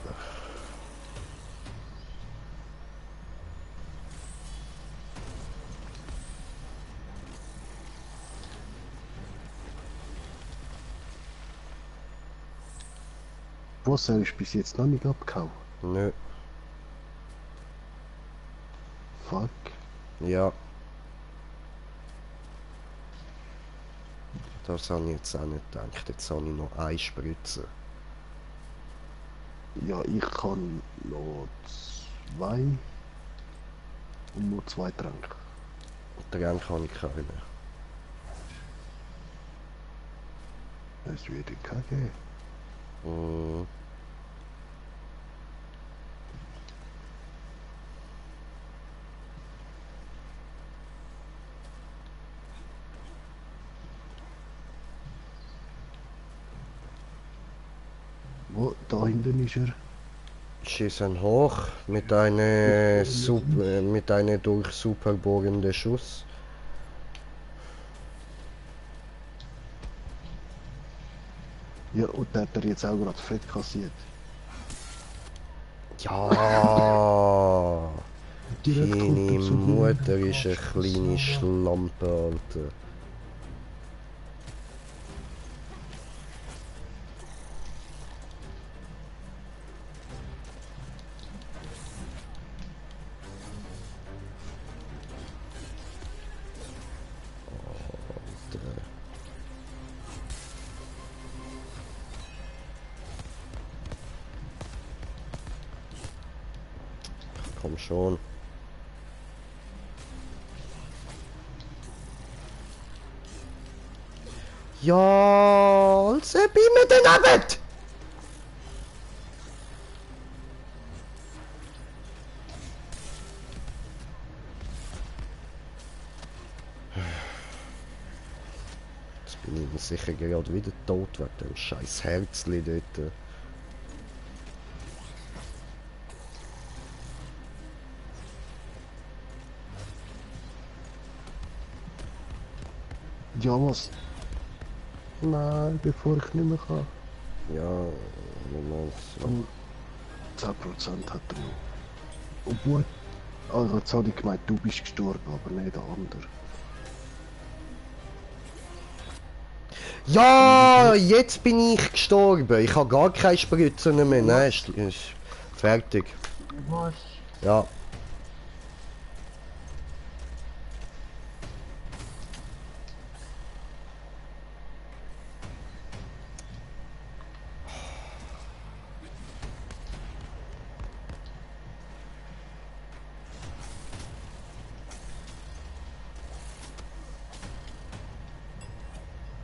Was ist bis jetzt noch nicht abgehauen? Nö. Fuck. Ja. Das habe ich jetzt auch nicht gedacht. Jetzt habe ich noch eine Spritze. Ja, ich kann noch zwei und nur zwei Tränke. Den kann ich keine. Es wird keine geben. Mm. Wo? Da hinten ist er. Schießen hoch mit mit einer durch super bohrende Schuss. Ja, und der hat er jetzt auch gerade fett kassiert. Ja, Direkt kommt deine er zu mir Mutter mit dem ist eine Kopfschuss, kleine Alter. Schlampe, Alter. Komm schon. Ja, als ob ich mit den Abend. Jetzt bin ich mir sicher gerade wieder tot wegen dem scheiß Herzli dort. Ja, was? Nein, bevor ich nicht mehr kann. Ja, Moment. Und 10% hat er noch. Obwohl. Also jetzt habe ich gemeint, du bist gestorben, aber nicht der andere. Ja, jetzt bin ich gestorben. Ich habe gar keine Spritzen mehr. Nein, ist fertig. Was? Ja.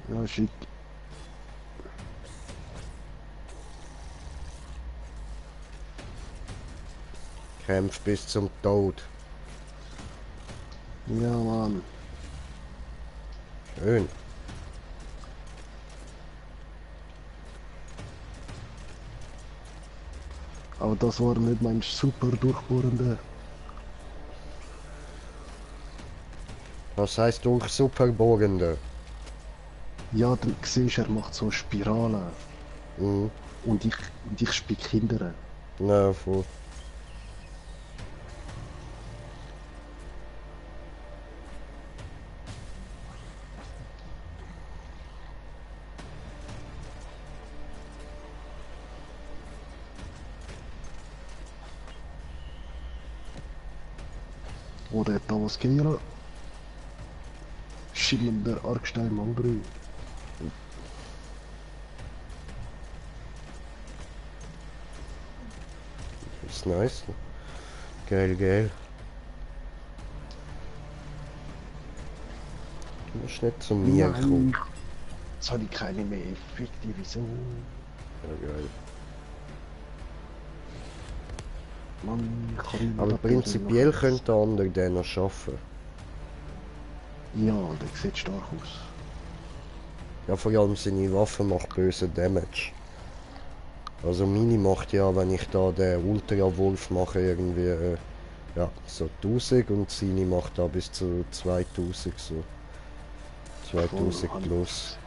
Ja, schick. Kämpf bis zum Tod. Ja, Mann. Schön. Aber das war nicht mein super durchbohrender. Was heißt durch Superbohrende? Ja, dann siehst du, er macht so Spiralen. Mhm. Und ich spick hinterher. Na, voll. Oder hat da was gegeben? Schimmernder Argstein mal 3. Ist nice. Geil, geil. Du musst nicht zu mir kommen. Nein! Jetzt habe ich keine mehr Effekte, wieso? Ja, geil. Mann, ich kann nicht Aber prinzipiell könnte der andere den noch schaffen. Ja, der sieht stark aus. Ja, vor allem seine Waffe macht böse Damage. Also meine macht ja, wenn ich da den Ultra-Wolf mache, irgendwie, ja, so 1000 und seine macht da bis zu 2000, so. 2000 Voll plus.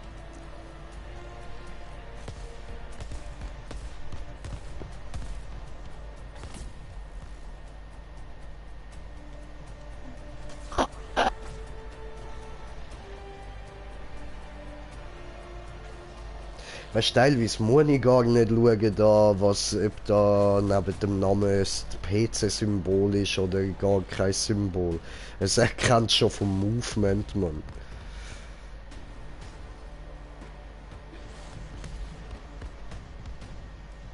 Weißt du, teilweise muss ich gar nicht schauen, da, ob da neben dem Namen ein PC-Symbol ist oder gar kein Symbol. Es erkennt schon vom Movement, man.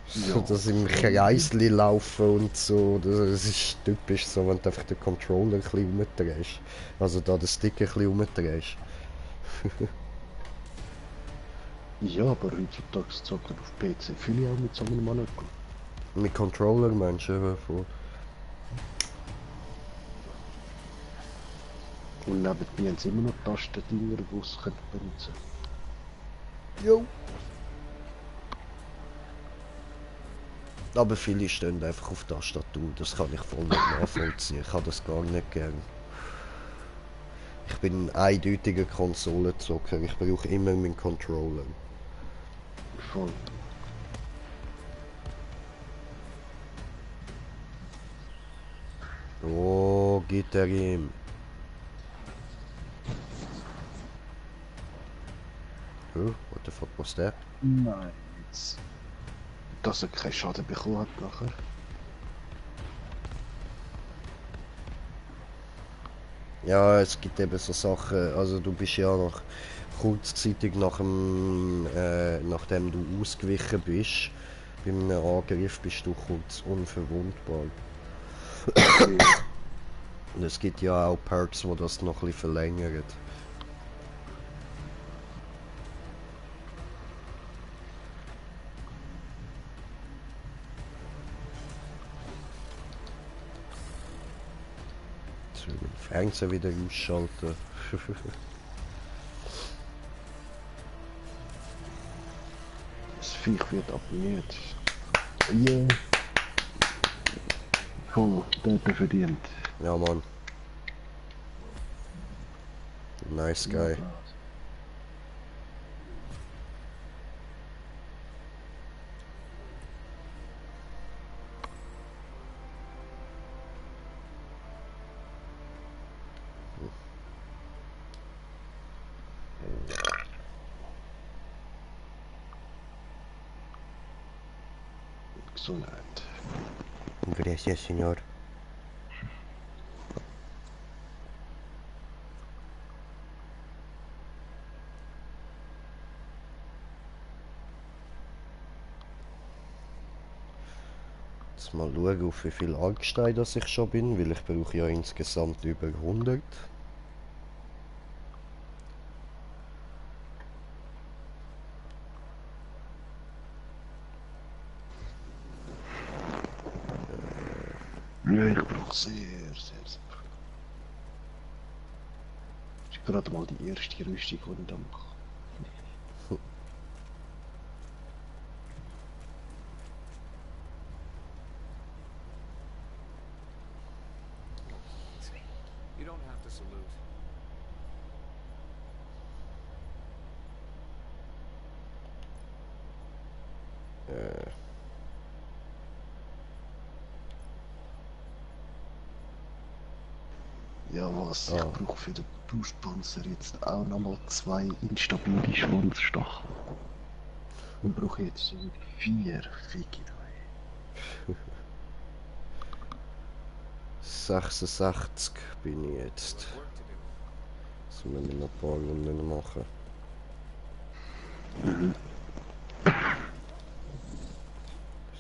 So, Ja, dass im Kreisli laufen und so, das ist typisch so, wenn du einfach den Controller ein bisschen umdrehst. Also da den Stick ein bisschen umdrehst. ja, aber heutzutage zocken auf PC viele auch mit so einem Monokel. Mit Controller meinst du? Von... Und neben mir haben sie immer noch Tastendinger, die sie benutzen können. Jo. Aber viele stehen einfach auf Tastatur, das kann ich voll nicht nachvollziehen. Ich habe das gar nicht gern. Ich bin ein eindeutiger Konsolenzocker, ich brauche immer meinen Controller. Voll. Oh, geht er ihm. Oh, what the fuck was that? Nein, jetzt. Dass er keinen Schaden bekommen hat nachher. Ja, es gibt eben so Sachen, also du bist ja noch kurzzeitig nachdem du ausgewichen bist, bei einem Angriff bist du kurz unverwundbar. Okay. Und es gibt ja auch Perks, die das noch ein bisschen verlängern. Jetzt will ich den Fernseher wieder ausschalten. Das Viech wird abonniert. Yeah. Voll, der hat er verdient. Ja, Mann. Nice guy. Gesundheit. Gracias, señor. Jetzt mal schauen, auf wie viel Argstein das ich schon bin, weil ich brauche ja insgesamt über 100. Sehr, sehr, sehr. Das ist gerade mal die erste Rüstung, die ich da mache. You don't have to salute. Ja, was? Ah. Ich brauche für den Brustpanzer jetzt auch nochmal 2 instabile Schwanzstacheln. Ich brauche jetzt so 4 Ficki. 66 bin ich jetzt. Work to do. Das müssen wir noch ein paar Runden machen.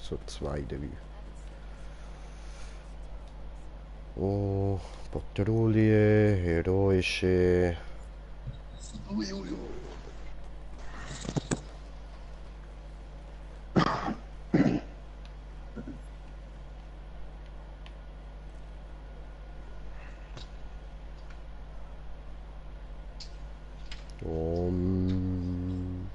So 2, 3. Oh, Patrouille, heroische. Ui, ui, ui. Um,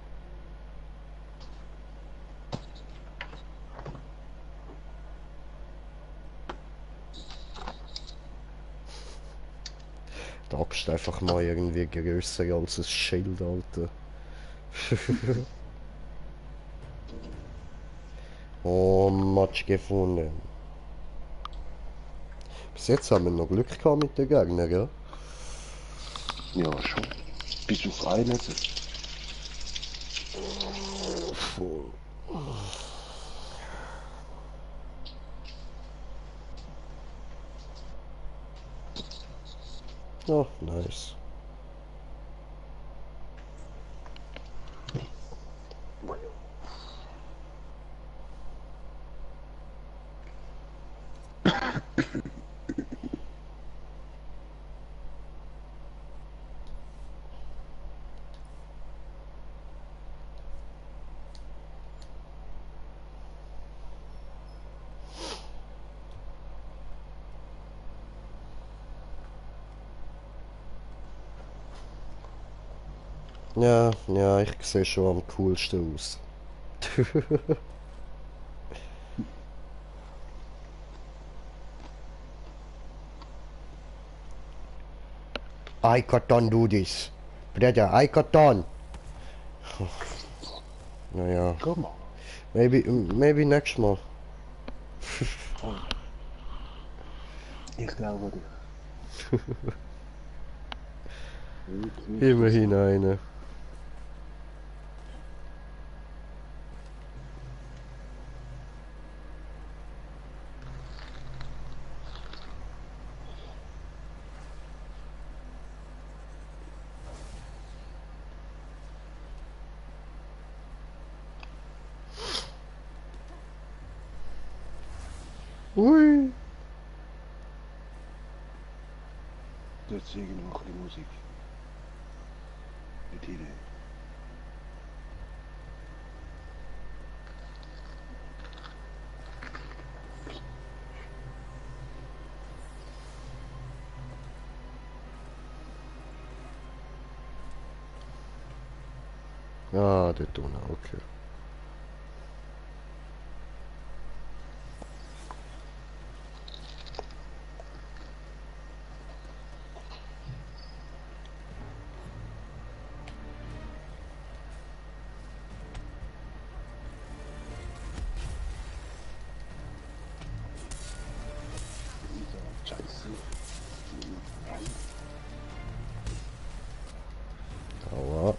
die Axt einfach mal irgendwie grösser als ein Schild, Alter. Oh, Matsch gefunden. Bis jetzt haben wir noch Glück gehabt mit den Gegnern, gell? Ja, schon. Bis auf einen. Voll. Oh, nice. Ja, ja, ich sehe schon am coolsten aus. I can't do this. Brother, I can't. Naja, Komm mal. maybe next Mal. Ich glaube dir. Immerhin eine. Ui. Jetzt irgendwo ein bisschen Musik. Mit hinein. Ah, dort unten, okay. Scheiße. Aua.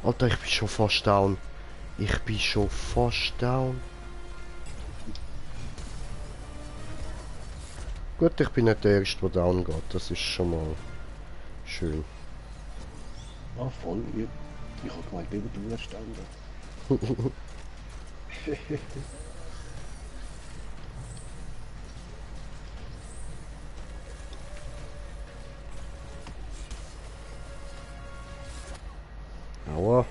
Alter, ich bin schon fast down. Ich bin schon fast down. Gut, ich bin nicht der Erste, der down geht. Das ist schon mal schön. Ah, voll. Ich habe gemeint, eben du wärst Ende. Aua.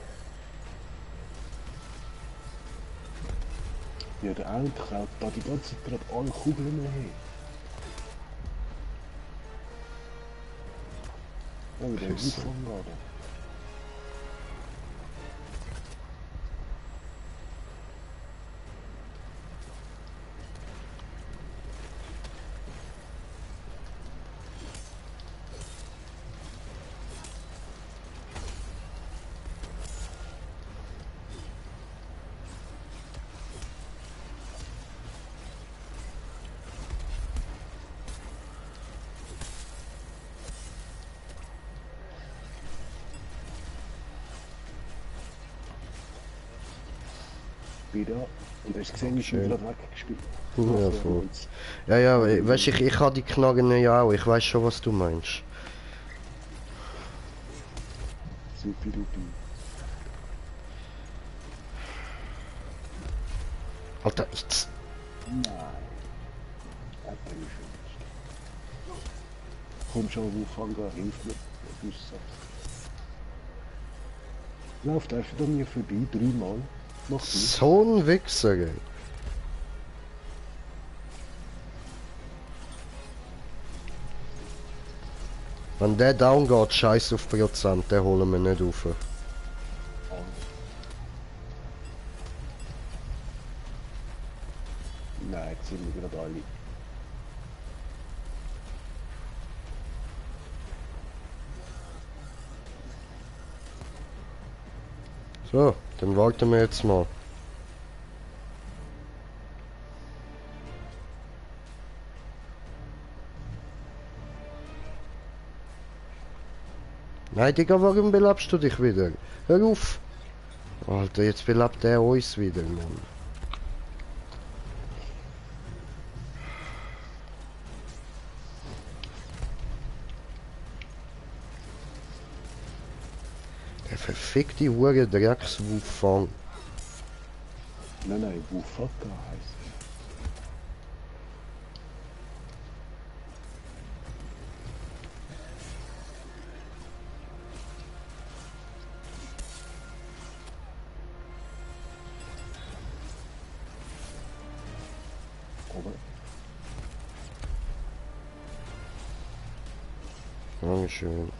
Ja, der eine kraut da die ganze Zeit gerade alle Kugeln her. Oh, der ist Pisse. von gerade. Wieder. Und hast gesehen, ich bin Schön. gerade weggespielt. Ja, voll. Ja, ja, weißt du, ich habe die Knaggen ja auch. Ich weiß schon, was du meinst. So viel du. Alter, ich... Nein. Das bin ich schon nicht. Komm schon, Wufanga, hilf mir. Du sagst. Lauft einfach an mir vorbei, 3 Mal. Mach du. So ein Wichser, ey. Wenn der down geht, scheiß auf Prozent, den holen wir nicht rauf. Nein, jetzt sind wir gerade alle. So, dann warten wir jetzt mal. Nein, Digga, warum belebst du dich wieder? Hör auf! Alter, jetzt belebt er uns wieder, Mann. Der verfickte Hure Dreckswuffang. Nein, Wufaka heißt er. Aber Dankeschön.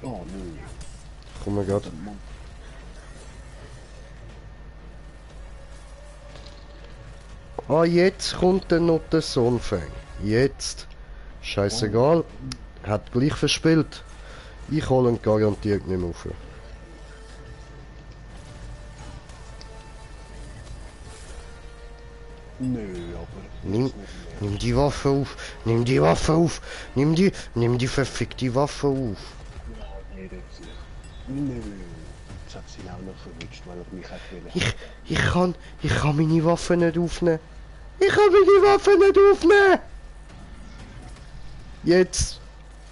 oh nö. Komm mal grad. Mann. Ah, jetzt kommt dann noch der Sonnenfang. Jetzt. Scheißegal. Hat gleich verspielt. Ich hole ihn garantiert nicht mehr rauf. Nö, aber Nimm, jetzt nicht mehr. nimm die Waffe auf. Nimm die Waffe auf. Nimm die verfickte Waffe auf. Ja, jeder sich. Nö. Jetzt hat sie ihn auch noch verwünscht, weil er mich hat wollen. Ich kann meine Waffe nicht aufnehmen. Ich kann meine Waffe nicht aufnehmen. Jetzt.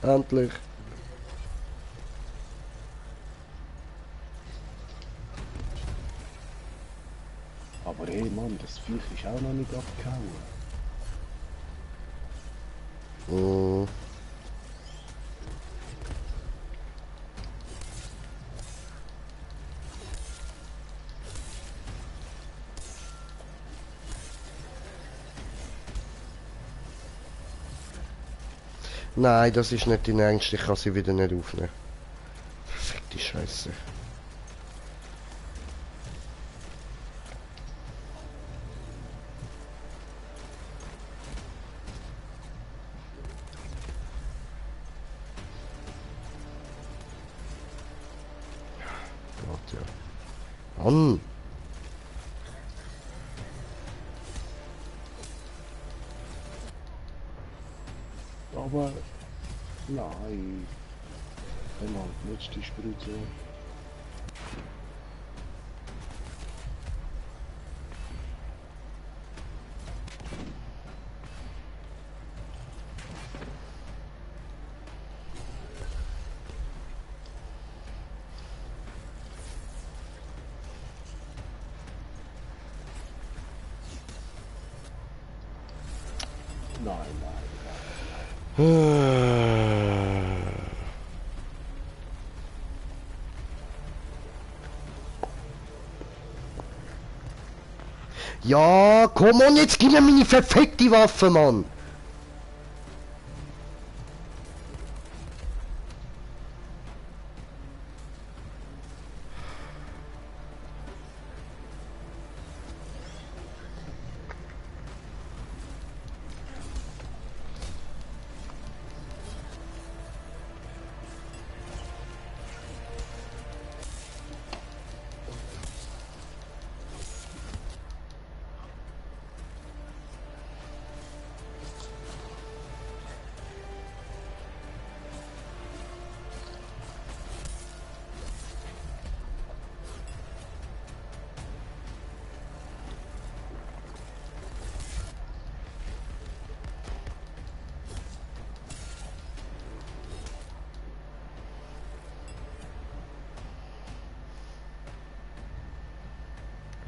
Endlich. Aber hey Mann, das Viech ist auch noch nicht abgehauen. Mm. Nein, das ist nicht dein Ernst. Ich kann sie wieder nicht aufnehmen. Verfickte Scheiße. Gott, ja. Mann! Aber nein. Einmal letzte Spritze. Ja, komm on, jetzt gib mir meine verfickte Waffe, Mann!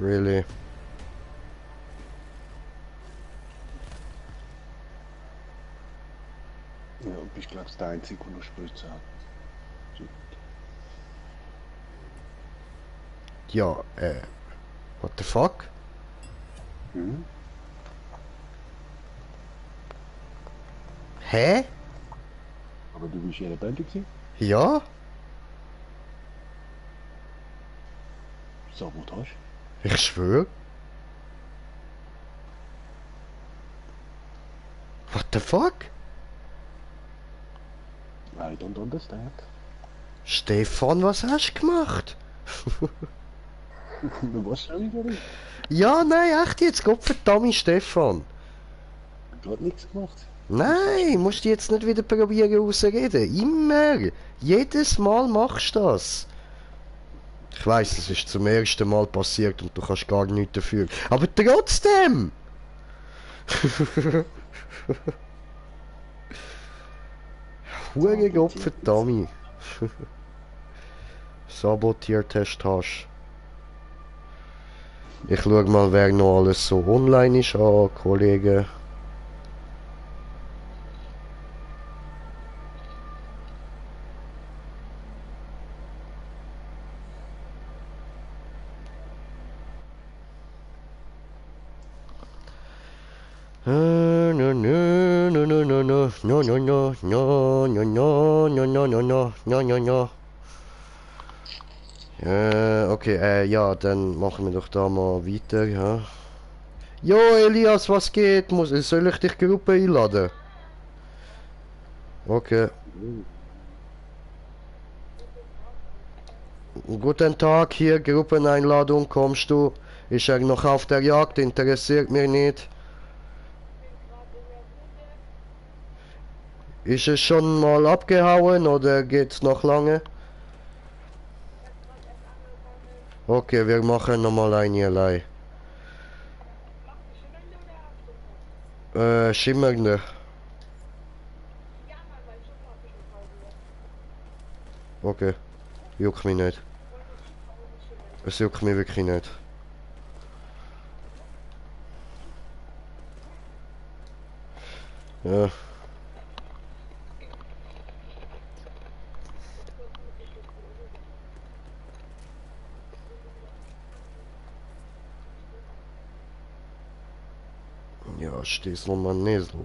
Really? Ja, du bist glaube ich der Einzige, der noch Spritze hat. Shit. Ja, what the fuck? Mhm. Hä? Aber du bist ja in der Band gewesen? Ja? Sabotage? Ich schwör. What the fuck? I don't understand. Stefan, was hast du gemacht? Was soll ich denn? Ja, nein, echt jetzt, Gottverdammt, Stefan. Gerade nichts gemacht. Nein, musst du jetzt nicht wieder probieren rauszureden. Immer. Jedes Mal machst du das. Ich weiss, es ist zum ersten Mal passiert und du kannst gar nichts dafür. Aber trotzdem! Hure Gottverdammt. Sabotiertest hast. Ich schau mal, wer noch alles so online ist an, Kollegen. No, no, no, no, no, no, no, no, no, no, no, no, no, no, no, no, no, no, no. Okay, ja, dann machen wir doch da mal weiter, ja. Jo, Elias, was geht? Soll ich dich Gruppe einladen? Okay. Guten Tag, hier Gruppeneinladung, kommst du? Ist er noch auf der Jagd? Interessiert mich nicht. Ist es schon mal abgehauen oder geht's noch lange? Okay, wir machen nochmal ein Jelei. Schimmernde. Okay, juckt mich nicht. Es juckt mich wirklich nicht. Ja. Ja, stehst noch mal Nesel.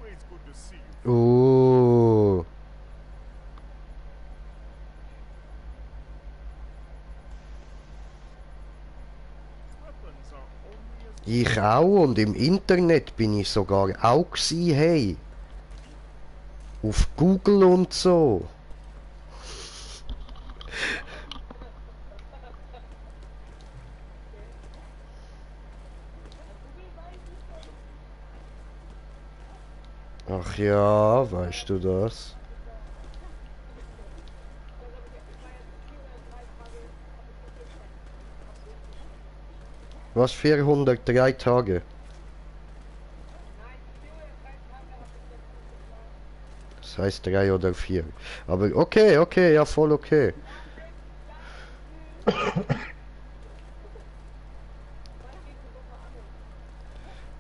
Always good to see you. Oh. Weapons are only as Ich auch und im Internet bin ich sogar auch gsi, hey. Auf Google und so. Ach ja, weißt du das? Was 403 Tage? Kreis 3 oder 4. Aber okay, okay, ja voll okay.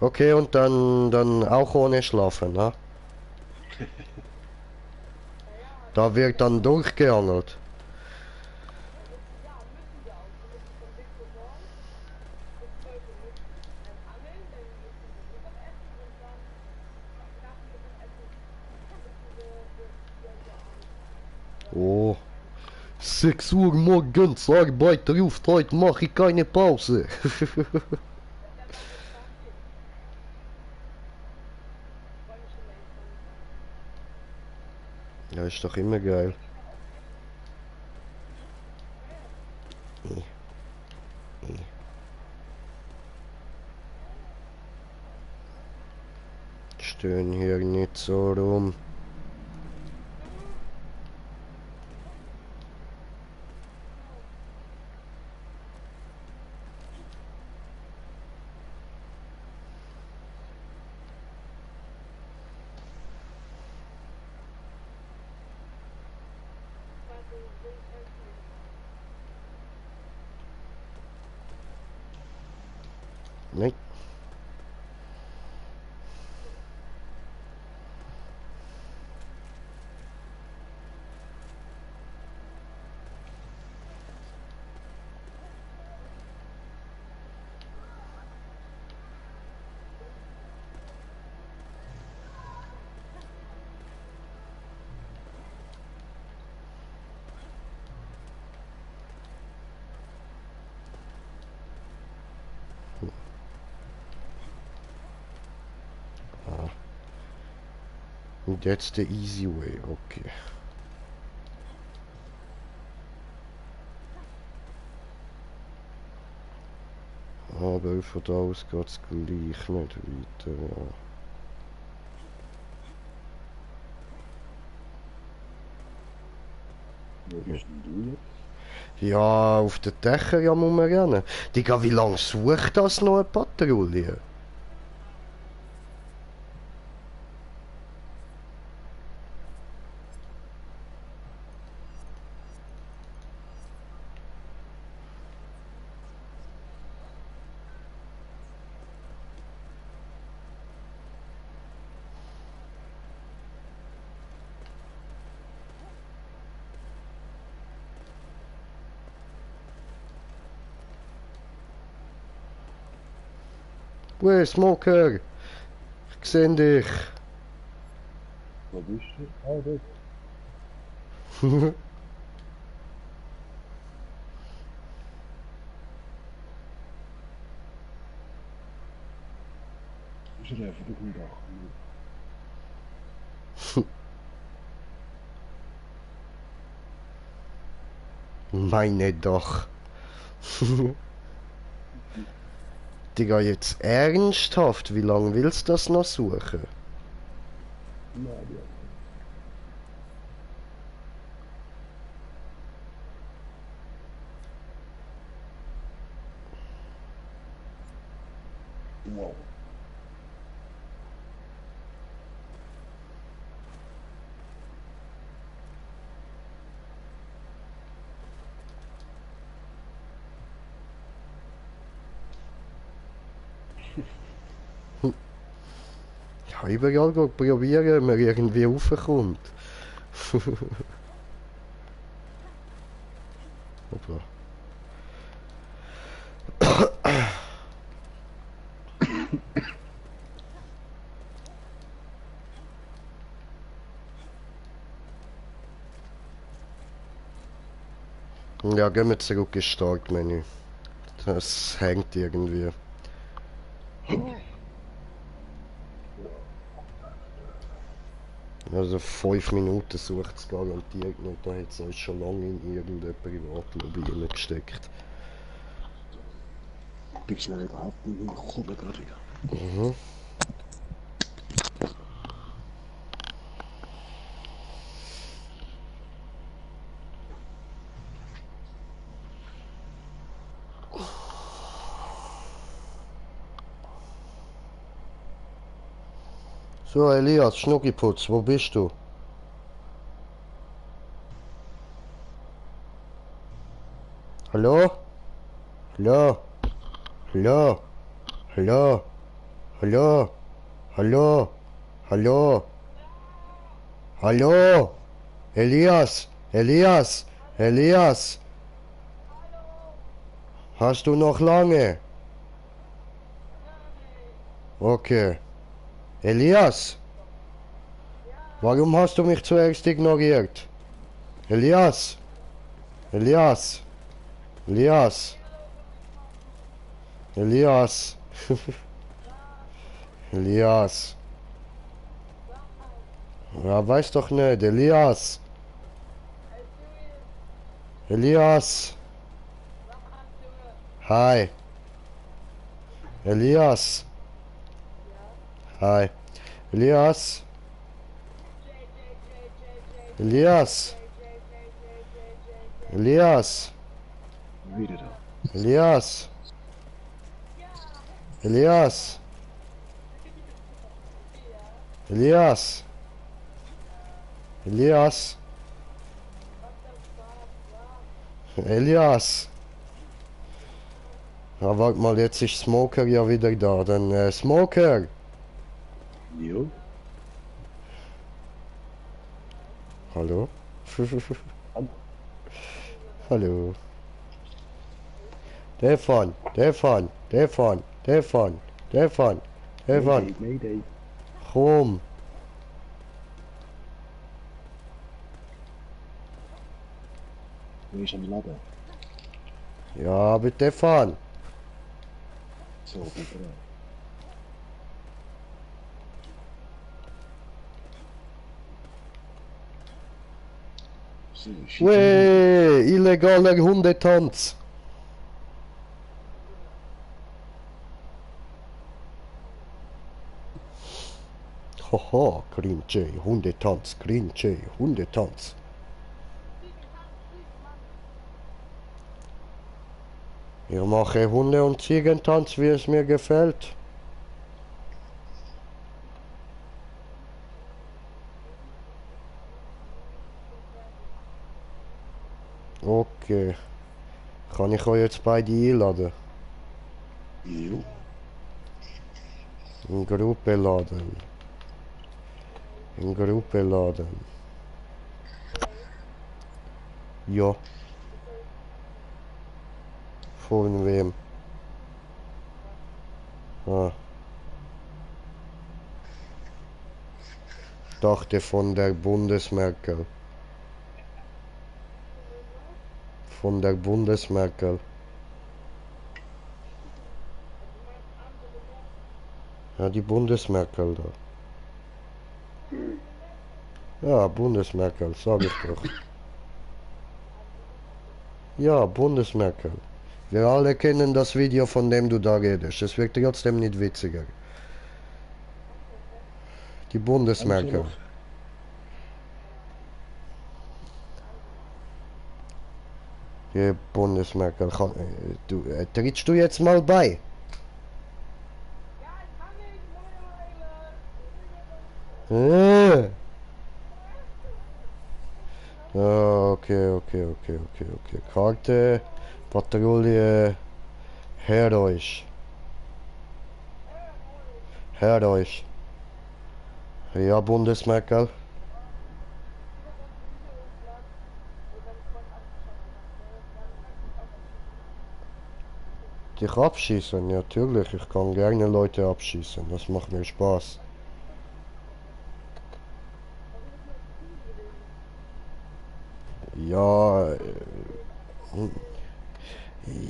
Okay, und dann auch ohne Schlafen, ne? Da wird dann durchgeangelt. Oh, 6 Uhr morgens, Arbeit ruft, heute mache ich keine Pause. Ja, ist doch immer geil. Stehen hier nicht so rum. Nein. Und jetzt der easy way, okay. Aber von da aus geht es gleich nicht weiter. Ja. Wo bist denn du jetzt? Ja, auf den Dächern ja muss man rennen. Digga, wie lange sucht das noch eine Patrouille? Wo Smoker? Ich seh dich. Wo bist du? Ah, dort. Ist er einfach auf dem Dach? Meine doch. Digga, jetzt ernsthaft, wie lange willst du das noch suchen? Nein, ja. Wow. Ja, überall probieren, wenn man irgendwie raufkommt. Hoppla. Ja, gehen wir zurück ins Startmenü. Das hängt irgendwie. Also 5 Minuten sucht es garantiert nicht. Da hat es uns schon lange in irgendeine Privatlobby gesteckt. Bin schnell überhaupt nicht mehr gekommen gerade wieder. Mhm. So, Elias, Schnuckiputz, wo bist du? Hallo? Hallo? Hallo? Hallo? Hallo? Hallo? Hallo? Hallo? Elias? Elias? Elias? Hast du noch lange? Okay. Elias? Warum hast du mich zuerst ignoriert? Elias? Elias? Elias? Elias? Elias? Ja, weiß doch nicht. Elias? Elias? Hi. Elias? Hi. Elias? Elias? Elias? Wieder da. Elias? Elias? Elias? Elias? Elias? Ja, warte mal, jetzt ist Smoker ja wieder da. Dann, Smoker! Jo. Hallo? Hallo? Stefan! Stefan! Stefan! Stefan! Stefan! Stefan! Mayday. Komm! Wo ist am Laden? Ja, bitte fahren! So, bitte. So, shit. Weh! Illegaler Hundetanz! Haha, Cringe, Hundetanz, Cringe, Hundetanz. Ich mache Hunde- und Ziegentanz, wie es mir gefällt. Okay. Kann ich euch jetzt beide einladen? Jo. In Gruppe laden. In Gruppe laden. Ja. Von wem? Ah. Dachte von der Bundesmerkel. Von der Bundesmerkel. Ja, die Bundesmerkel da. Ja, Bundesmerkel, sag ich doch. Ja, Bundesmerkel. Wir alle kennen das Video, von dem du da redest. Es wird trotzdem nicht witziger. Die Bundesmerkel. Die Bundesmerkel. Trittst du jetzt mal bei? Äh. Ja, okay. Karte, Patrouille, her euch. Her euch. Ja, Bundesmerkel. Dich abschießen, ja, natürlich. Ich kann gerne Leute abschießen. Das macht mir Spaß. Ja,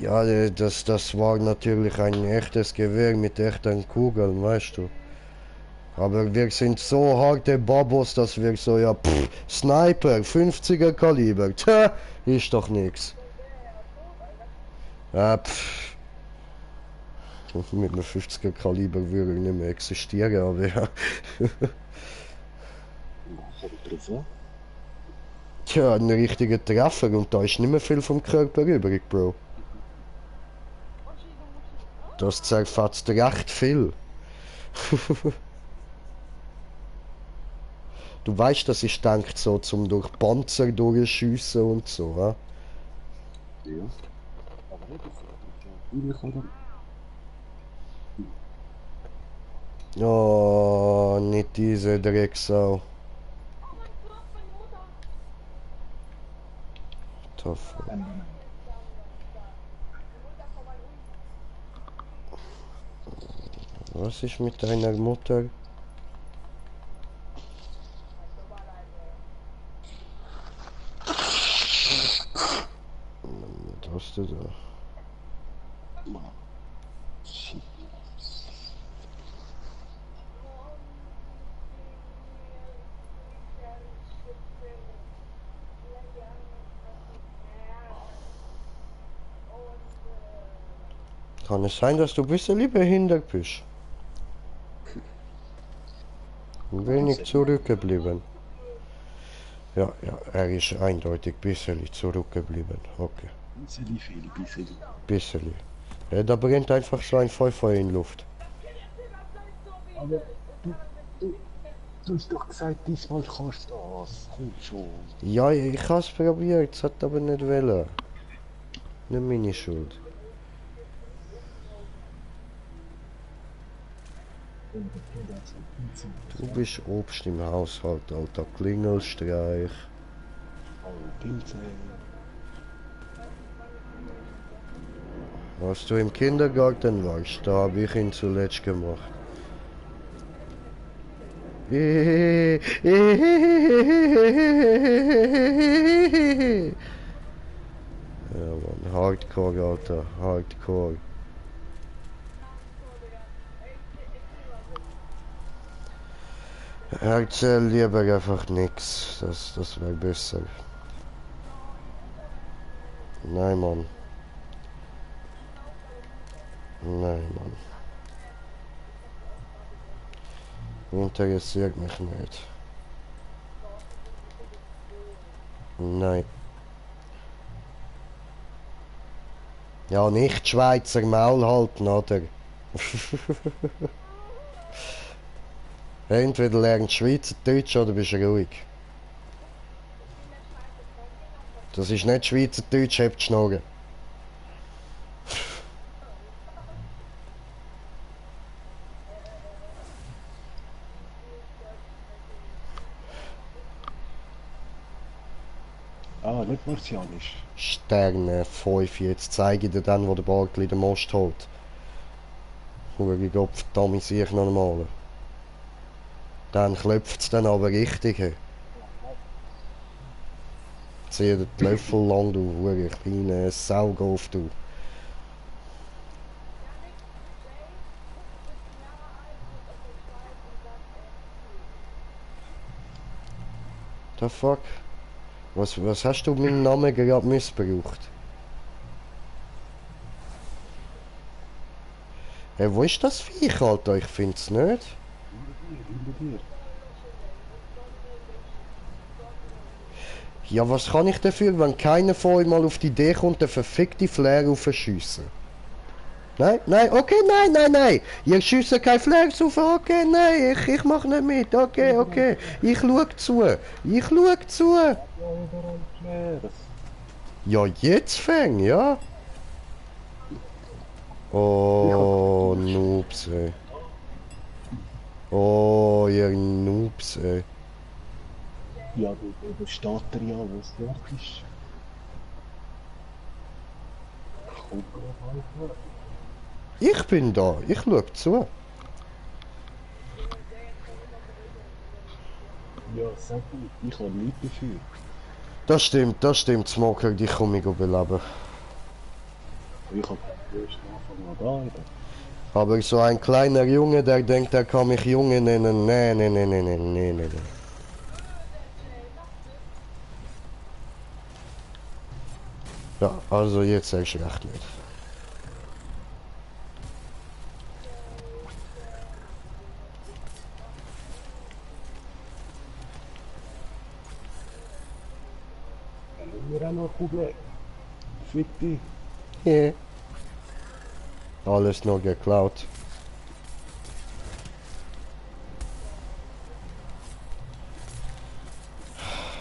ja, das war natürlich ein echtes Gewehr mit echten Kugeln, weißt du. Aber wir sind so harte Babos, dass wir so, ja, Sniper, 50er Kaliber, tja, ist doch nix. Ja, mit einem 50er Kaliber würde ich nicht mehr existieren, aber ja. Kommt drauf an. Tja, ein richtiger Treffer und da ist nicht mehr viel vom Körper übrig, Bro. Das zerfetzt recht viel. Du weißt, das ist denkt so zum durch Panzer durchschiessen und so, ja? Ja. Aber nicht so. Natürlich, oder? Oh, nicht diese Drecksau. Tough. Was ist mit deiner Mutter? Was hast du da? Shit. Kann es sein, dass du ein bisschen behindert bist? Ein wenig zurückgeblieben. Ja, ja, er ist eindeutig ein bisschen zurückgeblieben. Okay, Bisschen viel, bisschen. bisschen. Ja, da brennt einfach so ein Feuer in Luft. Aber du hast doch gesagt, diesmal kannst du das. Komm schon. Ja, ich habe es probiert, es hat aber nicht wollen. Nicht meine Schuld. Du bist Obst im Haushalt, alter Klingelstreich. Oh, Pilze. Als du im Kindergarten warst, da habe ich ihn zuletzt gemacht. Ja, Mann, Hardcore, Alter, Hardcore. Erzähl lieber einfach nix, das wäre besser. Nein, Mann. Nein, Mann. Interessiert mich nicht. Nein. Ja, nicht Schweizer Maul halten, oder? Entweder lernst du Schweizerdeutsch oder bist du ruhig. Das ist nicht Schweizerdeutsch, habt die Schnurren. Ah, nicht martianisch. Sterne 5, jetzt zeige ich dir dann, wo der Bartli den Most holt. Hure Gott, verdammt, sehe ich noch einmal. Dann klopft es dann aber richtig. He. Zieh den Löffel lang, du hure kleine Saugauf, du. The fuck? Was hast du meinen Namen gerade missbraucht? Hey, wo ist das Viech, Alter? Ich find's nicht. Hinter dir. Ja, was kann ich dafür, wenn keiner von euch mal auf die Idee kommt, den verfickten Flair aufzuschiessen? Nein, nein, okay, nein, nein, nein. Ihr schiessen kein Flares auf, okay, nein, ich mach nicht mit, okay, okay. Ich schau zu, ich schau zu. Ja, überall Flares. Ja, jetzt fäng, ja. Oh, Noobs, ey. Oh, ihr Noobs, ey. Ja, da steht er ja, wo es dort ist. Komm, Alter. Ich bin da, ich schau zu. Ja, sag mir, ich habe nichts dafür. Das stimmt, Smoker, dich komme ich beleben. Ich habe erst Anfang an da. Aber so ein kleiner Junge, der denkt, er kann mich Junge nennen. Nee, nee, nee, nee, nee, nee, nee. Ja, also jetzt erst recht nicht. Wir haben noch ein Problem. Fick dich. Yeah. Alles noch geklaut.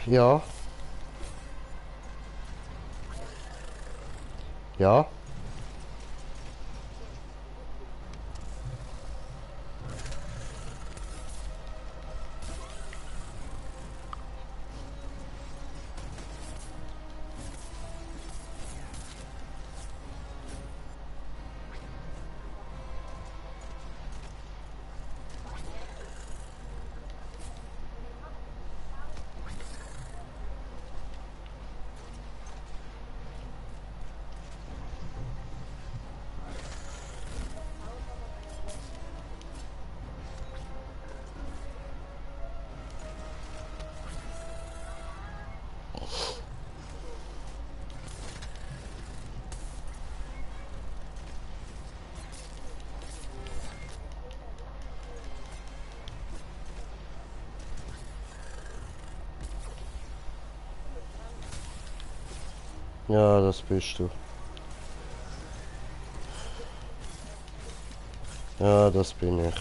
Ja. Ja, Ja, das bist du. Ja, das bin ich.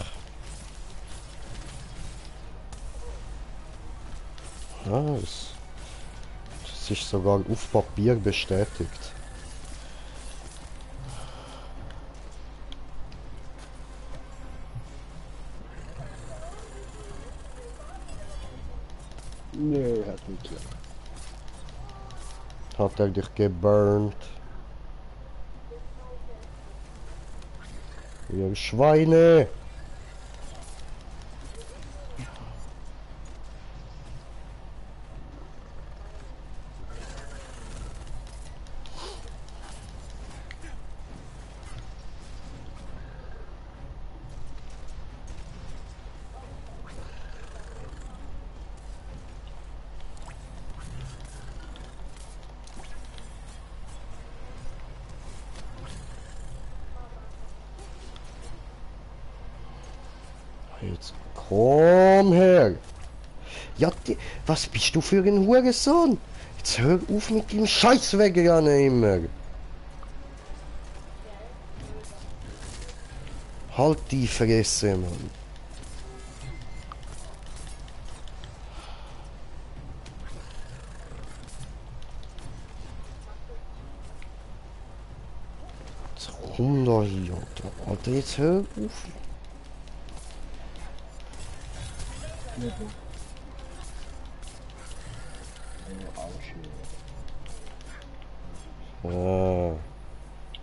Ja, das ist sogar auf Papier bestätigt. Nee, hat nicht geklappt. Hat er dich geburnt? Ihr Schweine! Jetzt komm her! Ja, was bist du für ein Hurensohn? Jetzt hör auf mit dem Scheiß wegrennen immer! Halt die Fresse, Mann! Jetzt komm da hier, Alter. Alter, jetzt hör auf! Ah,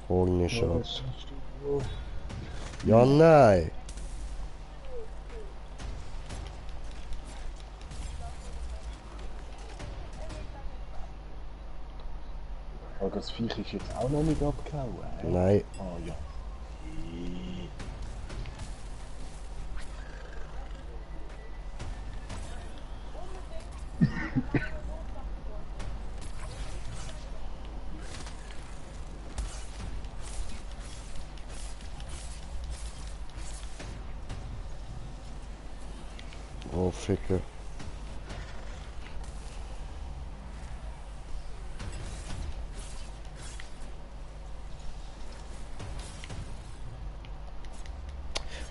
Hornischatz. Ja, nein! Aber das Viech ist jetzt auch noch nicht abgehauen. Hä? Nein. Ah ja. Oh, Ficke.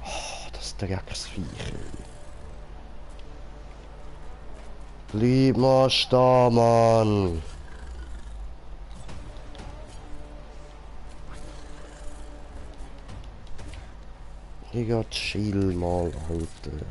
Oh, das Drecksviech. Bleib mal stehen, Mann. Digga, chill mal, Alter.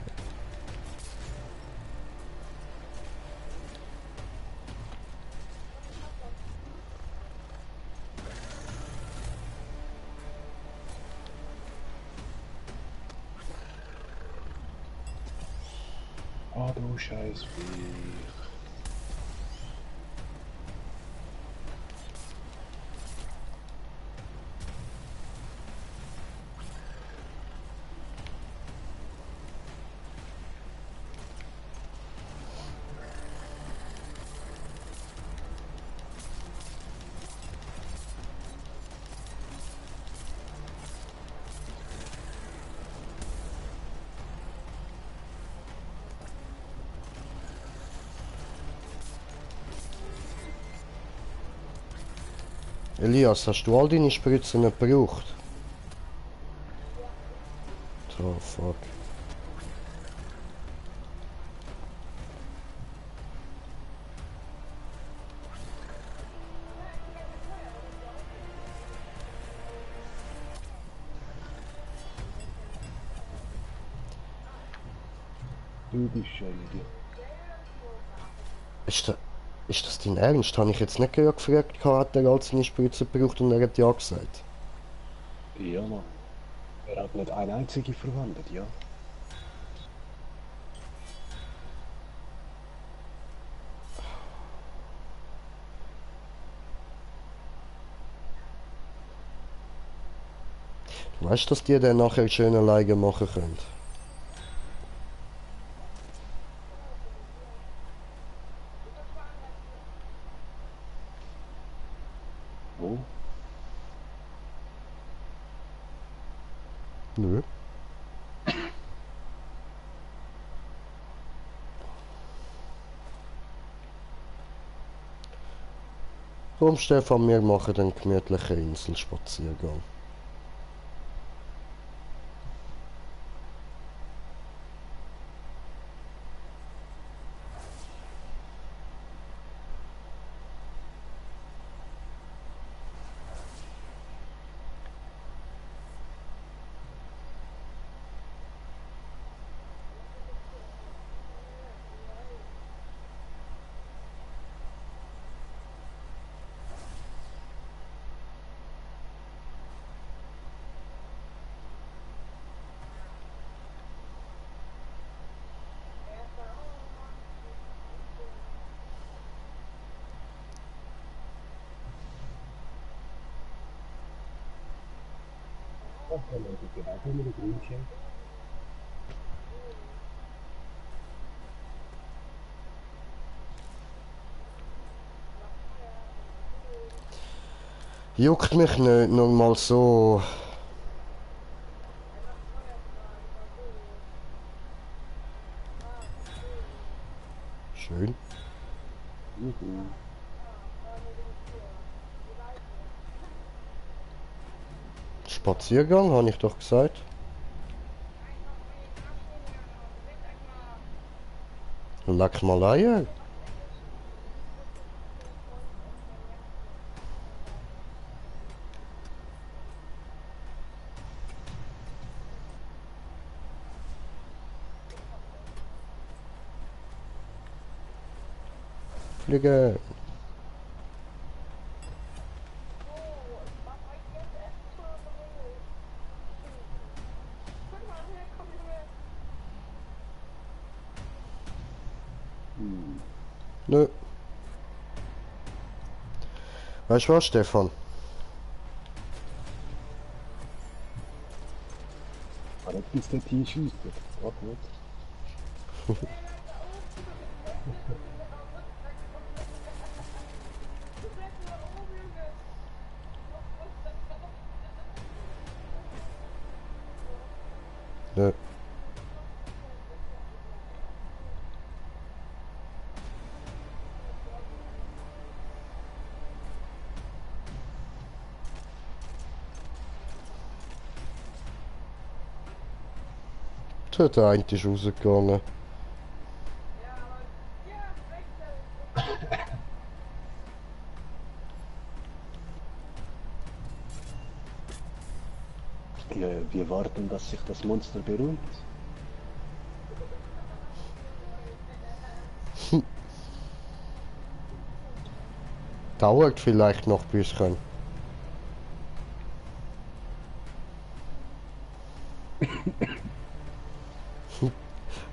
Ah du scheiß Viech. Elias, hast du all deine Spritzen nicht gebraucht? Oh, fuck. Du bist ein Idiot. Ist das dein Ernst? Habe ich jetzt nicht gerade gefragt, hat er all seine Spritzen gebraucht und er hat ja gesagt. Ja, Mann. Er hat nicht eine einzige verwendet, ja. Du weißt, dass die dann nachher schön alleine machen können. Wo? Nö. Komm Stefan, wir machen einen gemütlichen Inselspaziergang. Okay, Leute, genau, können wir den Grünchen. Juckt mich nicht, nur mal so. Schön. Juhu. Spaziergang, habe ich doch gesagt. Leck mal Eier. Fliege. Nö. Weißt du was, Stefan? Aber bis der Tier schießt. Warte nicht. Nö. Der eine ist rausgegangen. Ja, wir warten, dass sich das Monster beruhigt. Dauert vielleicht noch ein bisschen.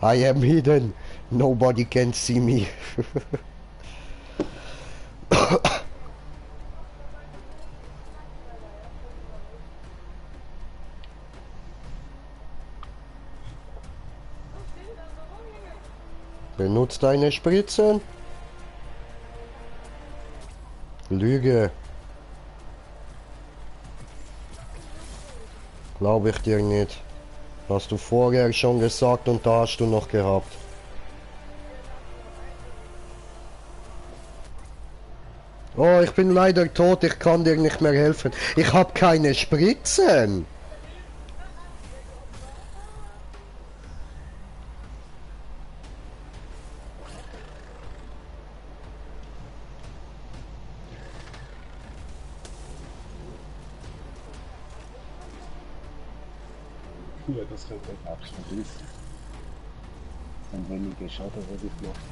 I am hidden. Nobody can see me. Benutzt deine Spritzen. Lüge. Glaube ich dir nicht. Hast du vorher schon gesagt und da hast du noch gehabt. Oh, ich bin leider tot, ich kann dir nicht mehr helfen. Ich habe keine Spritzen. Ja, das könnte ich auch schon wissen. Und weniger Schaden würde ich machen.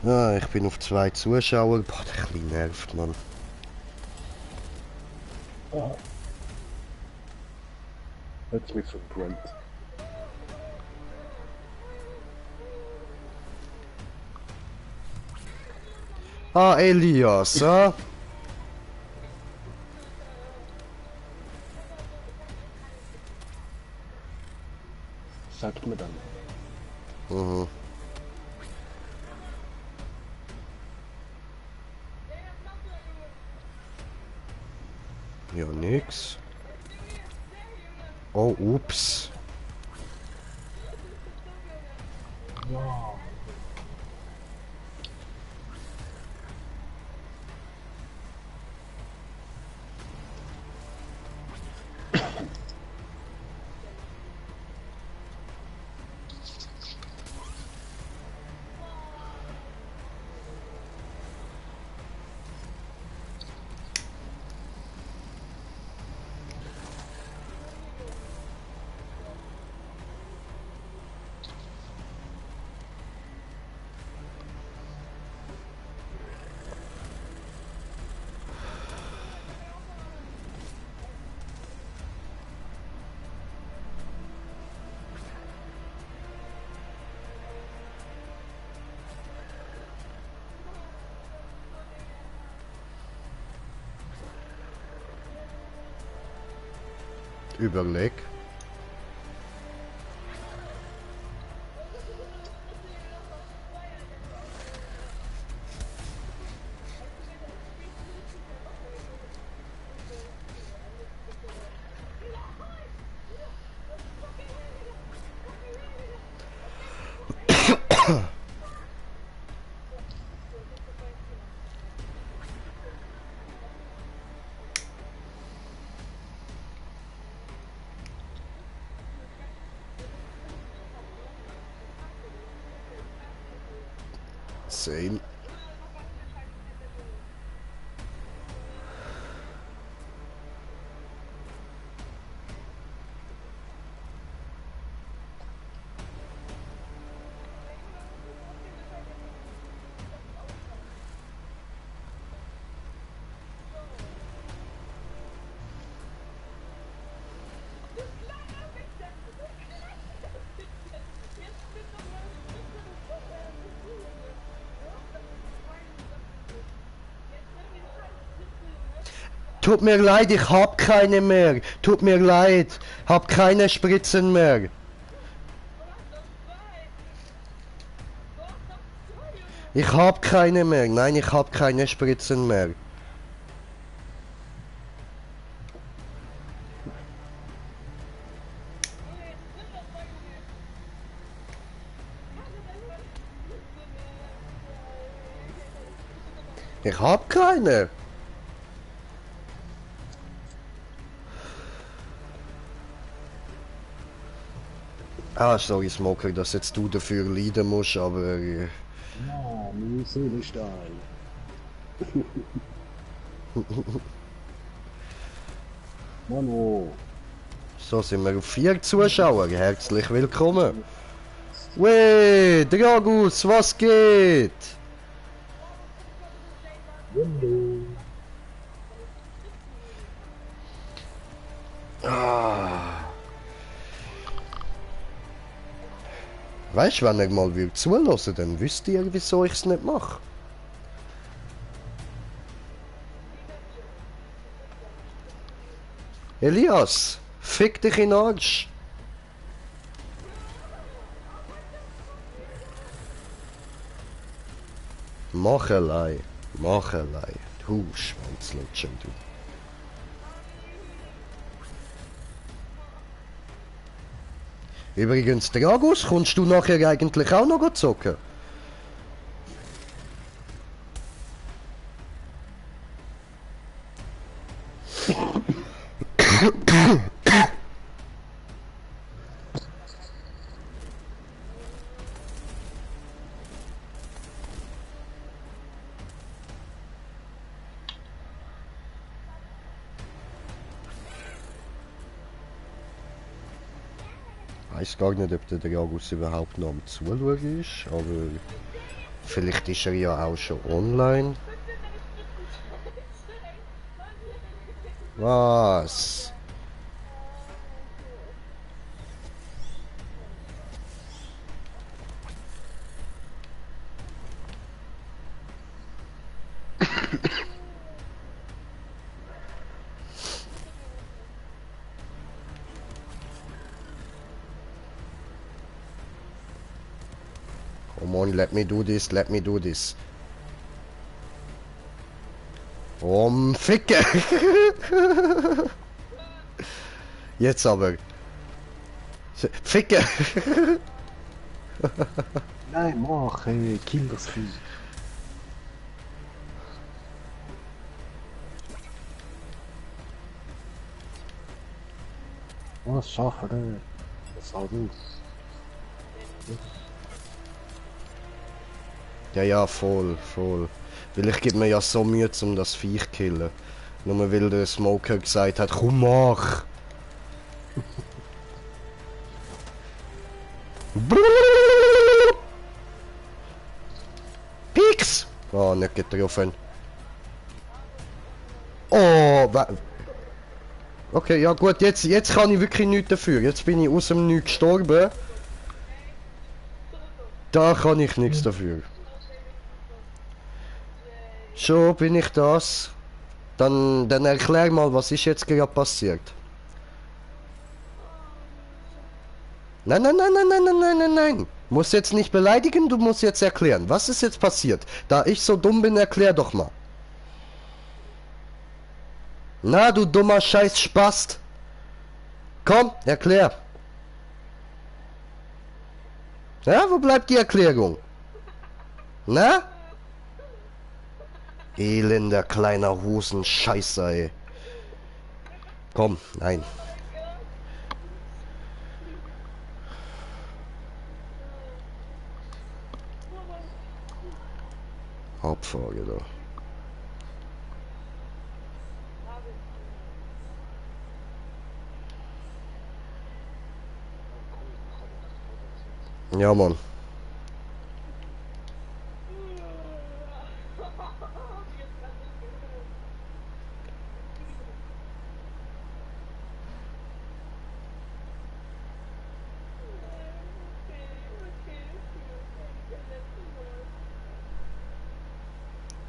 Ah, ich bin auf 2 Zuschauer. Boah, der ein bisschen nervt, Mann. Aha. Jetzt mit so einem Brent. Ah, Elias, ah? Sagt mir dann. Mhm. Ja, nix. Oh, ups. Ja. Überleg. Same. Tut mir leid, ich hab keine mehr. Tut mir leid, hab keine Spritzen mehr. Ich hab keine mehr. Nein, ich hab keine Spritzen mehr. Ich hab keine. Ah, sorry Smoker, dass jetzt du dafür leiden musst, aber... Ja, mein Seelenstein. Mano. So sind wir auf 4 Zuschauer. Herzlich willkommen. Weh, Dragus, was geht? Hallo. Ah. Weißt du, wenn ihr mal zulassen, dann wüsst ihr, wieso ich es nicht mache. Elias, fick dich in den Arsch. Machelei, Machelei, du Schwanzlutschen, du. Übrigens, Dragus, kommst du nachher eigentlich auch noch zocken? Ich weiß gar nicht, ob der Dragus überhaupt noch am Zuschauen ist, aber vielleicht ist er ja auch schon online. Was? Come on, let me do this, let me do this. Ficke! Jetzt aber. Ficke! Nein, mach, kill das Vieh. Was schaffen wir? Das schaut aus. Ja, ja, voll, voll. Weil ich gebe mir ja so Mühe, um das Viech zu killen. Nur weil der Smoker gesagt hat, komm mach! Pix! Oh, nicht getroffen. Oh, okay, ja gut, jetzt kann ich wirklich nichts dafür. Jetzt bin ich aus dem Nichts gestorben. Da kann ich nichts dafür. Schon bin ich das. Dann erklär mal, was ist jetzt gerade passiert. Nein, nein, nein, nein, nein, nein, nein, nein, nein. Musst jetzt nicht beleidigen, du musst jetzt erklären. Was ist jetzt passiert? Da ich so dumm bin, erklär doch mal. Na, du dummer Scheiß Spast. Komm, erklär. Ja, wo bleibt die Erklärung? Na? Elender kleiner Hosenscheißer, ey. Komm, nein. Hauptfolge da. Ja, Mann.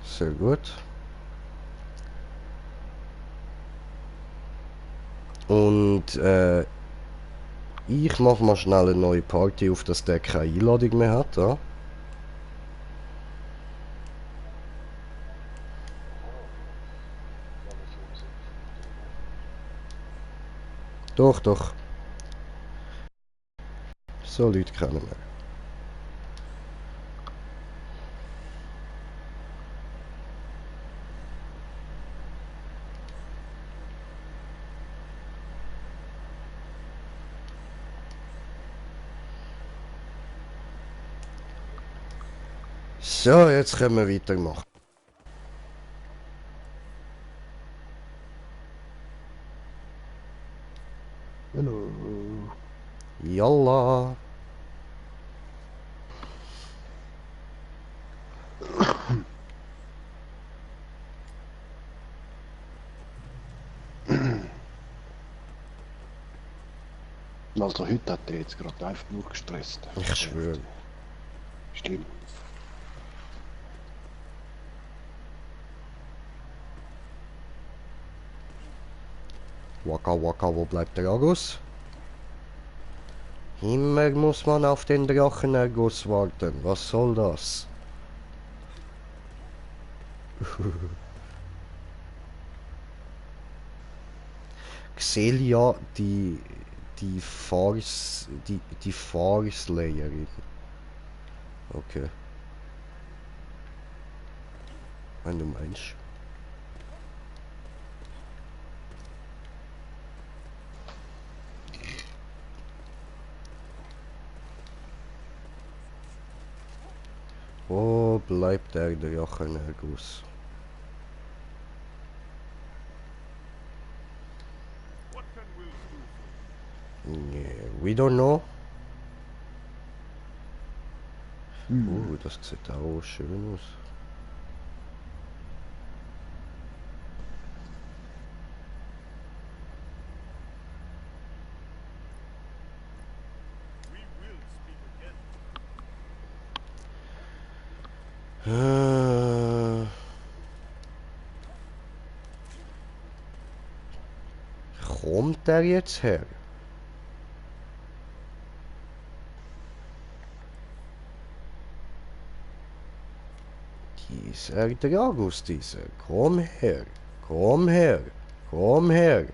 Sehr gut. Und ich mach mal schnell eine neue Party auf, dass der keine Einladung mehr hat, ja? Doch, doch. So Leute kennen wir. So, jetzt können wir weitermachen. Hallo. Yalla. Also heute hat er jetzt gerade einfach nur gestresst. Ich schwöre. Schlimm. Waka waka, wo bleibt der Argus? Immer muss man auf den Drachenerguss warten. Was soll das? Xelia, die Farslayerin. Okay. Wenn du meinst. Wo bleibt der Drachenerguss? What can Will do for you? Yeah, we don't know. Das sieht auch schön aus. We will speak again. Kommt der jetzt her? Dieser Dragus, dieser. Komm her. Komm her. Komm her.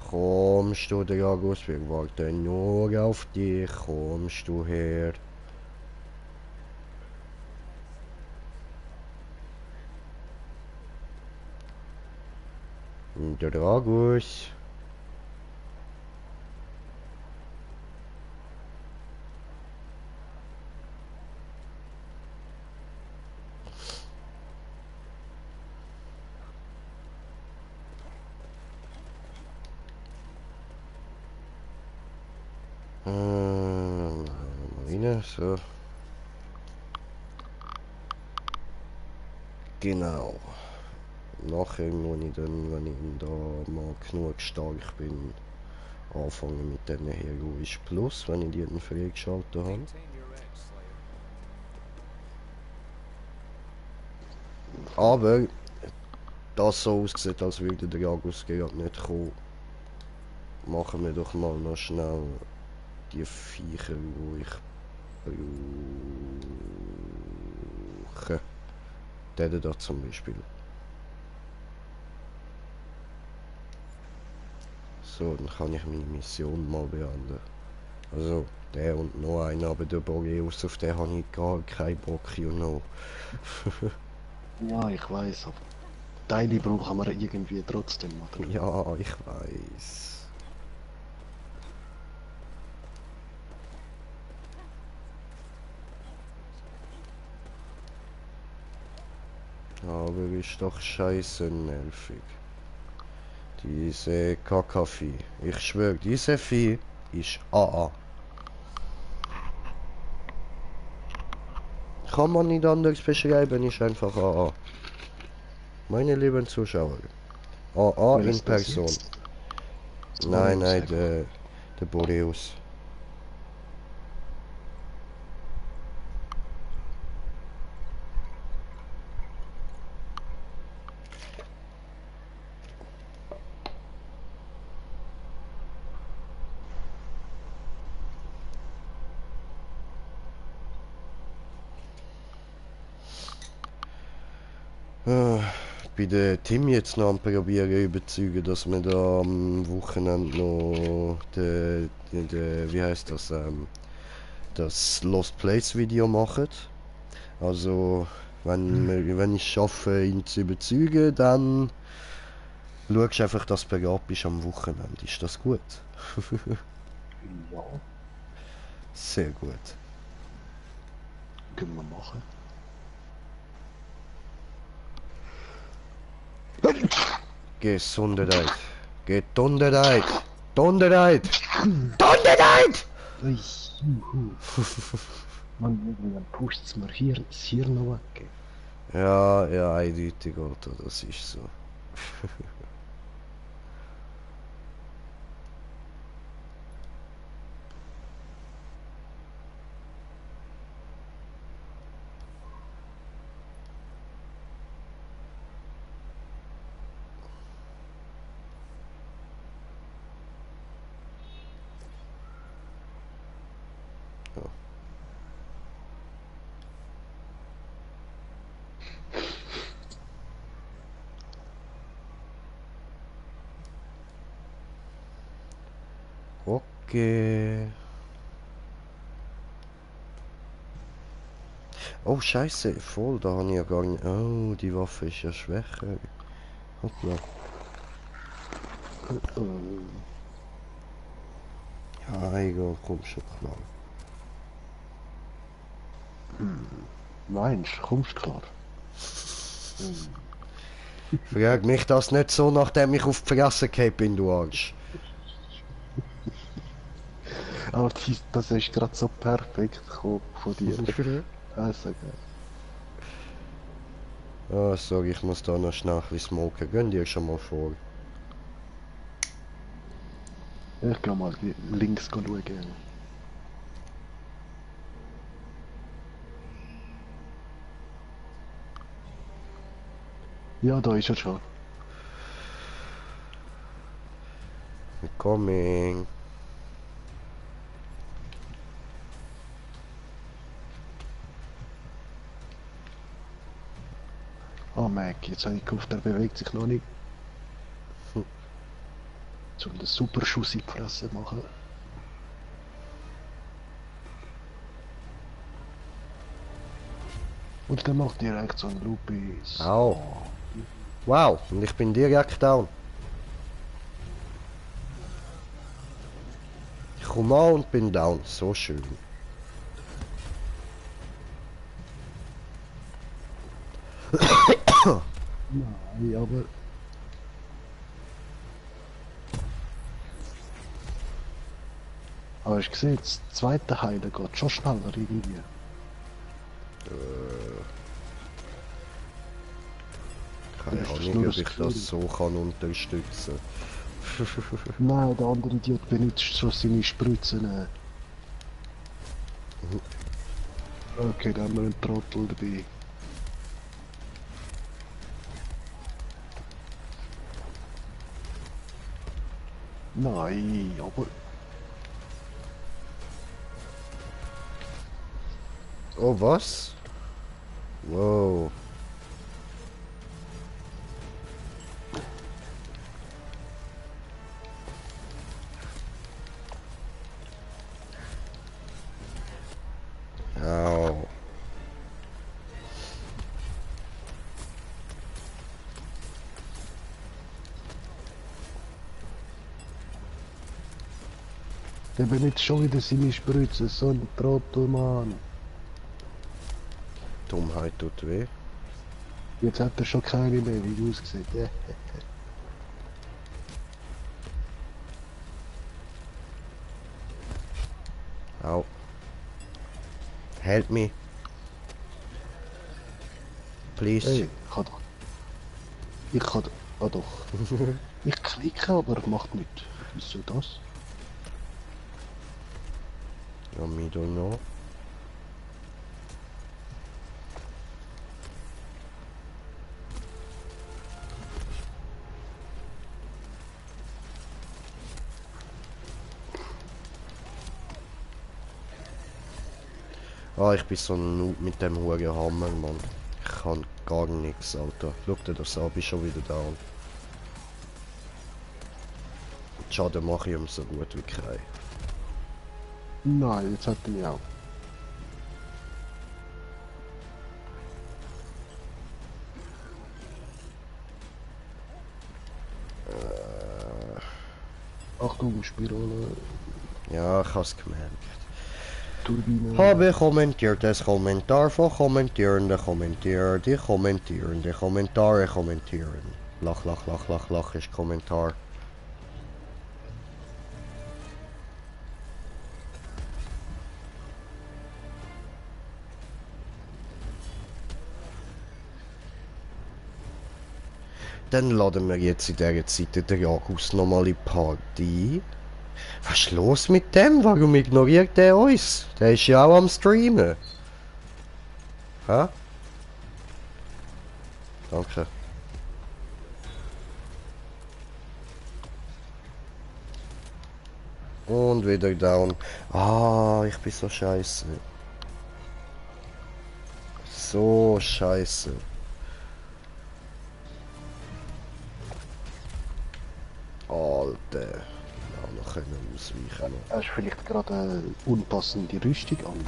Kommst du, Dragus? Wir warten nur auf dich. Kommst du her? Dragus. Marine, so. Genau. nachher, wenn ich da mal genug stark bin, anfangen mit diesen Heroisch Plus, wenn ich die dann freigeschaltet habe. Aber das so aussieht, als würde der Jagus gerade nicht kommen. Machen wir doch mal noch schnell die Viecher, die ich brauche. Den da zum Beispiel. So, dann kann ich meine Mission mal beenden. Also, der und noch einer, aber der Boreus, auf den habe ich gar keinen Bock, you know. Ja, ich weiß, aber Teile brauchen wir irgendwie trotzdem, oder? Ja, ich weiß. Aber ist doch scheiße nervig. Diese Kakavieh. Ich schwöre, diese Vieh ist AA. Kann man nicht anders beschreiben, ist einfach AA. Meine lieben Zuschauer. AA Wer in ist das Person. jetzt? Nein, nein, Boreus, der Boreus. Bei der Tim jetzt noch am probieren überzeugen, dass wir da am Wochenende noch wie heißt das, das Lost Place Video machen. Also, wenn ich es schaffe, ihn zu überzeugen, dann schaust du einfach, dass du bereit bist am Wochenende. Ist das gut? Ja, Sehr gut. können wir machen. Gesundheit. Gesundheit. Gesundheit. Gesundheit! Ui, juhu. Man, irgendwann pusht es mir hier das Hirn noch weg. Ja, ja, eindeutig, Alter, das ist so. Okay. Oh, Scheiße, voll, da habe ich ja gar nicht. Oh, die Waffe ist ja schwächer. Hoppla. Ja, egal, komm schon klar. Meinst du, kommst du klar? Frag mich das nicht so, nachdem ich auf die Fresse gefallen bin, du Arsch. Aber das ist gerade so perfekt gekommen von dir. Also geil. Ah, sorry, ich muss da noch schnell ein bisschen smoken. Gönn dir schon mal vor. Ich geh mal links schauen. Ja, da ist er schon. Coming. Oh Mac, jetzt habe ich gehofft, er bewegt sich noch nicht. Soll einen super Schuss in die Fresse machen. Und dann macht direkt so ein Lupis. Au. Wow, und ich bin direkt down. Ich komme an und bin down. So schön. Nein, aber... Aber hast du gesehen, das zweite Heilen geht schon schneller irgendwie. Keine Ist das Ahnung, nur ob ein ich das so kann unterstützen. Nein, der andere Idiot benutzt schon seine Spritzen. Okay, da haben wir einen Trottel dabei. Nein, aber... Oh, was? Wow. Au. Der benutzt schon wieder seine Spritzen, so ein Trottel, Mann. Dummheit tut weh. Jetzt hat er schon keine mehr, wie du aussieht. Au. Help me. Please. Hey, ich kann doch... Ah doch. Ich klicke, aber macht nichts. Wieso das? Ja, me don't know. Ah, ich bin so ein Noob mit dem hohen Hammer, Mann. Ich kann gar nichts, Alter. Schau dir das an, bin schon wieder down. Schaden mache ich ihm so gut wie kein. Nein, jetzt hat er mich auch. Achtung, Spirale, Ja, ich hab's gemerkt. Turbine. Habe kommentiertes Kommentar von Kommentierende kommentiert. Die kommentierende Kommentare kommentieren. Lach, lach, lach, lach, lach ist Kommentar. Dann laden wir jetzt in dieser Zeit den Jagus nochmal in die Party. Was ist los mit dem? Warum ignoriert der uns? Der ist ja auch am Streamen. Hä? Danke. Und wieder down. Ah, ich bin so scheiße. So scheiße. Alter. Ja, noch können ausweichen. Hast du vielleicht gerade eine unpassende Rüstung an?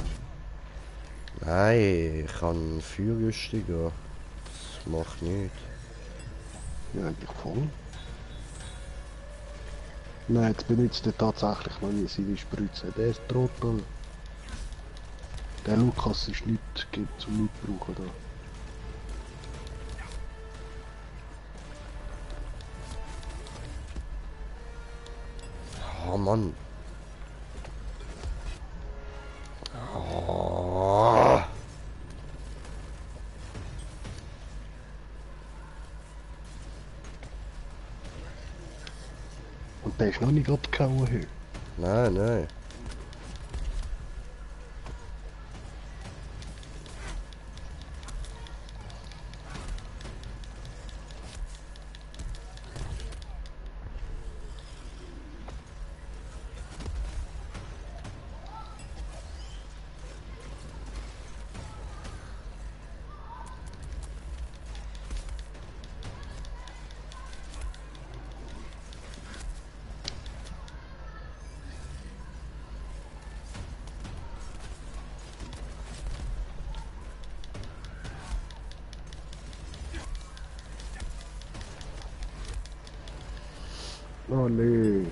Nein, ich kann Feuerrüstung gehen. Das macht nichts. Ja, eigentlich voll. Nein, jetzt benutzt er tatsächlich noch nie seine Spritze. Der ist Trottel. Der Lukas ist nicht, gibt zum nicht brauchen da. Oh Mann. Oh. Und der ist noch nicht abgehauen heute. Nein, nein. Oh nee.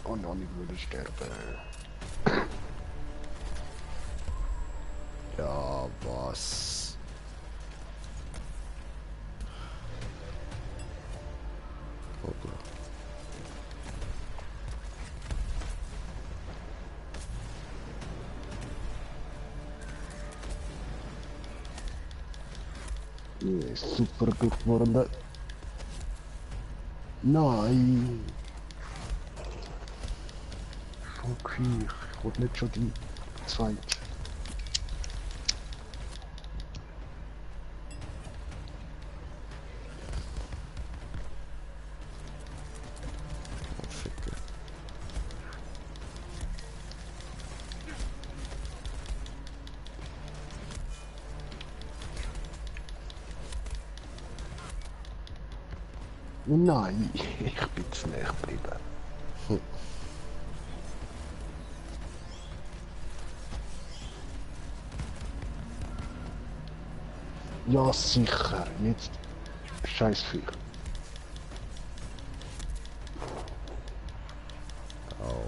Oh nein, ich würde sterben. Ja, was? Hoppla. Ja, super gut geworden. Nein! Fuck ich will nicht schon die zweite. Ficker. Nein, ich bin zu näher geblieben. Ja, sicher. Jetzt. Scheiß Viech. Au.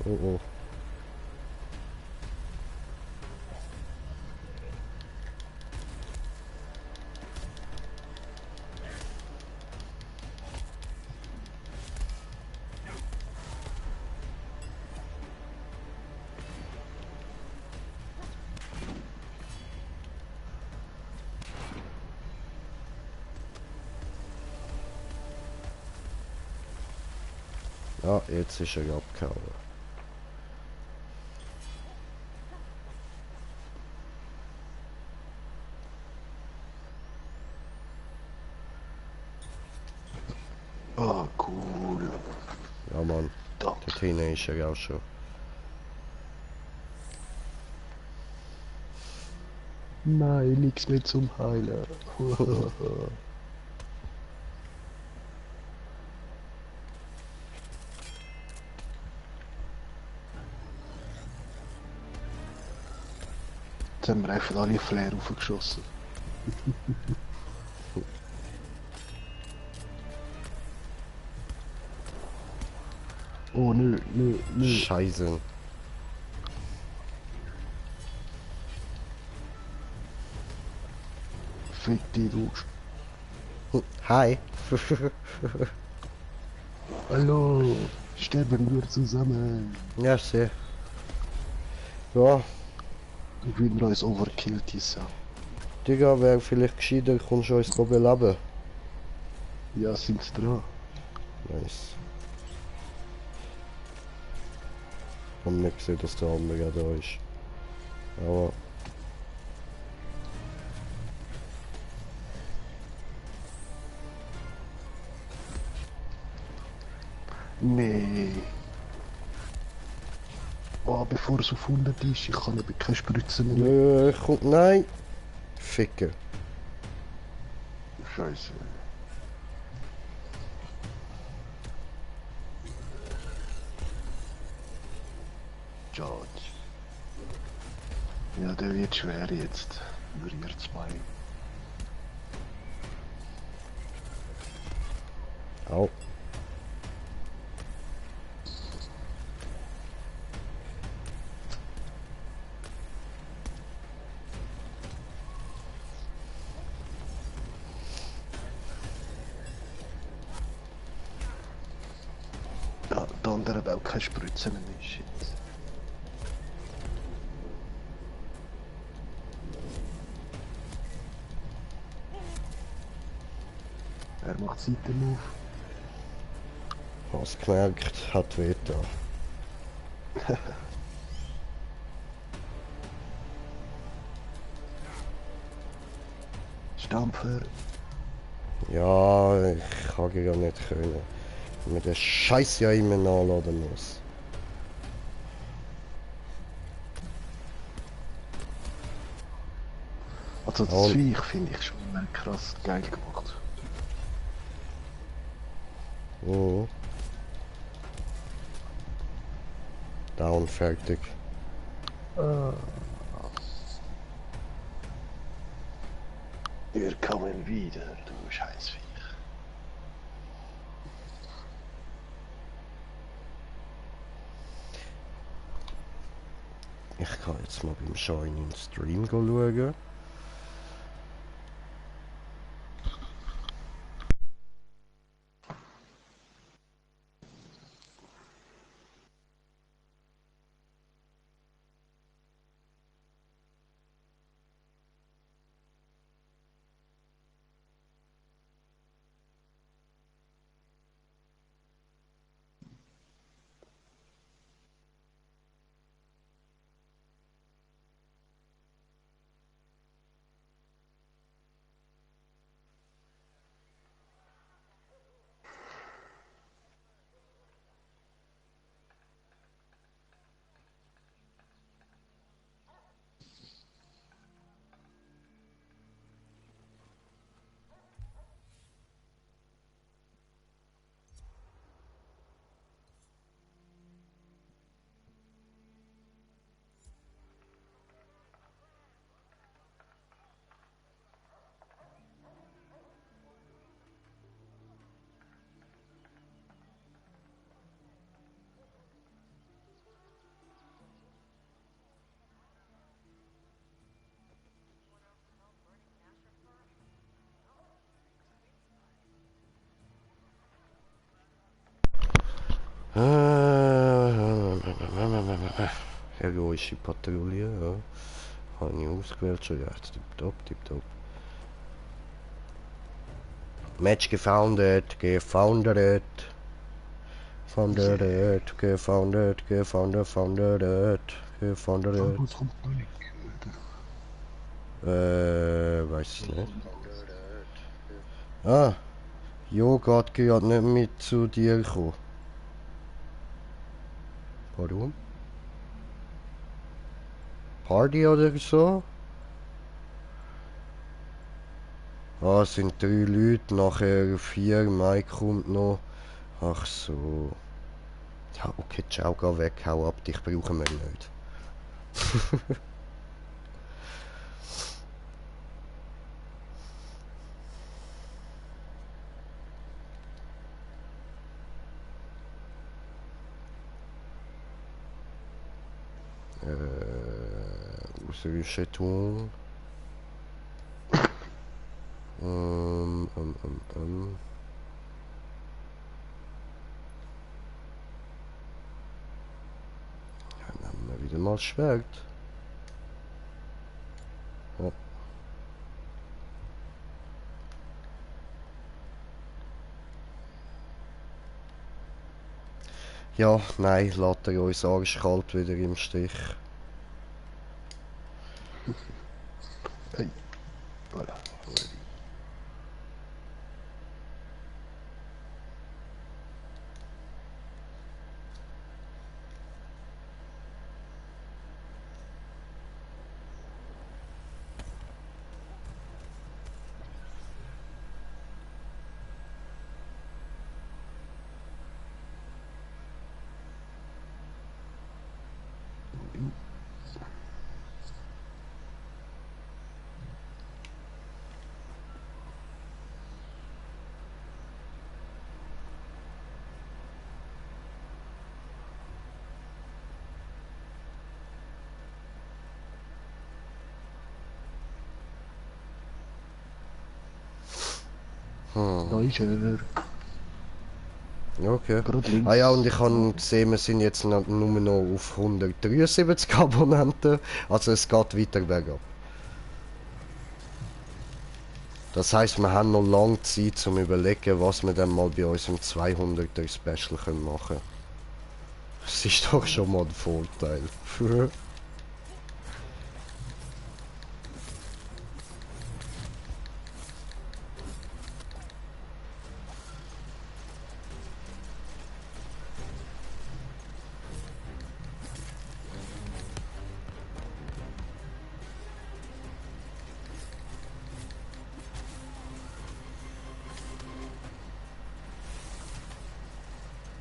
Oh oh. Ja, jetzt ist er abgehauen. Ah, cool. Ja, Mann. Da. Der Tina ist ja auch schon. Nein, nichts mehr zum Heilen. Jetzt haben wir einfach alle Flair aufgeschossen. Oh, nö, nö, nö. Scheiße. Fick dich, du. Hi. Hallo, sterben wir zusammen. Ja, sehr. Ja, Wie wir uns overkillt ist. Digga, wäre vielleicht gescheiter, kommst du uns beleben. Ja, sind dran. Nice. Haben nicht gesehen, dass der andere da ist. Aber Nee. Oh, bevor es auf 100 ist, ich kann eben keine Spritzen mehr. komm, nein. Ficken. Scheiße. George. Ja, der wird schwer jetzt. Über ihr zwei. Au. Ja, der andere hat auch keine Spritzen mehr. Shit. Er macht Seitenmove. Hast gemerkt, hat wehgetan. Stampfer. Ja, ich kann gar nicht können. Mit der Scheiß ja immer nachladen muss. Also das Und- Viech finde ich schon immer krass geil gemacht. Mhm. Down, fertig. Wir kommen wieder, du Scheißviech. Ich kann jetzt mal beim Shine in den Stream schauen. Heroische Patrouille, ja. Habe ich ausgewählt schon, ja. Tipptopp, tipptopp. Match gefoundet, gefoundet. Founded, gefoundet, gefoundet, founded, gefoundet. Was kommt noch nicht? Weiß ich nicht. Ah, Joghurt gehört nicht mit zu dir gekommen. Warum? Party oder so? Ah, es sind 3 Leute, nachher 4, Mike kommt noch. Ach so. Ja, okay, ciao, geh weg, hau ab, dich brauchen wir nicht. Ausrüsten tun. Ähm. Ja, dann haben wir wieder mal das Schwert. Ja. Ja, nein, lässt er uns arschkalt wieder im Stich. Hey, voilà. Da ist er. Ja, okay. Gerade links. Ah ja, und ich habe gesehen, wir sind jetzt nur noch auf 173 Abonnenten. Also es geht weiter bergab. Das heisst, wir haben noch lange Zeit zum überlegen, was wir dann mal bei unserem 200er Special machen können. Das ist doch schon mal ein Vorteil.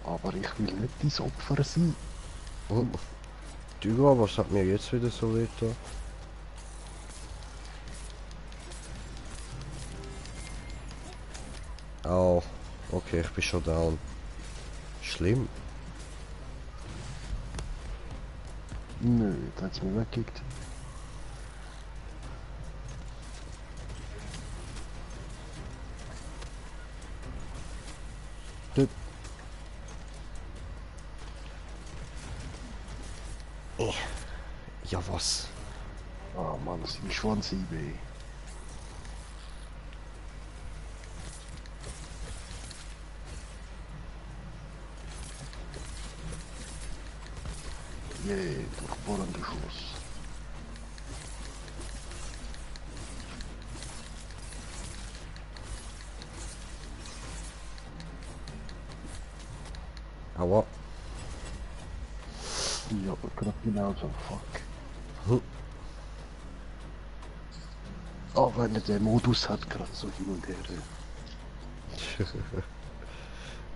Aber ich will nicht dein Opfer sein. Oh. Tyra, was hat mir jetzt wieder so weiter? Oh, okay, ich bin schon down. Schlimm. Nö, da hat's mir weggekickt. Dort. Ja, was? Ah Mann, sein Schwanz weh. Yay, durchbohrender Schuss. Aua. Ja, aber gerade genauso, fuck. Hm. Oh, wenn er den Modus hat, gerade so hin und her.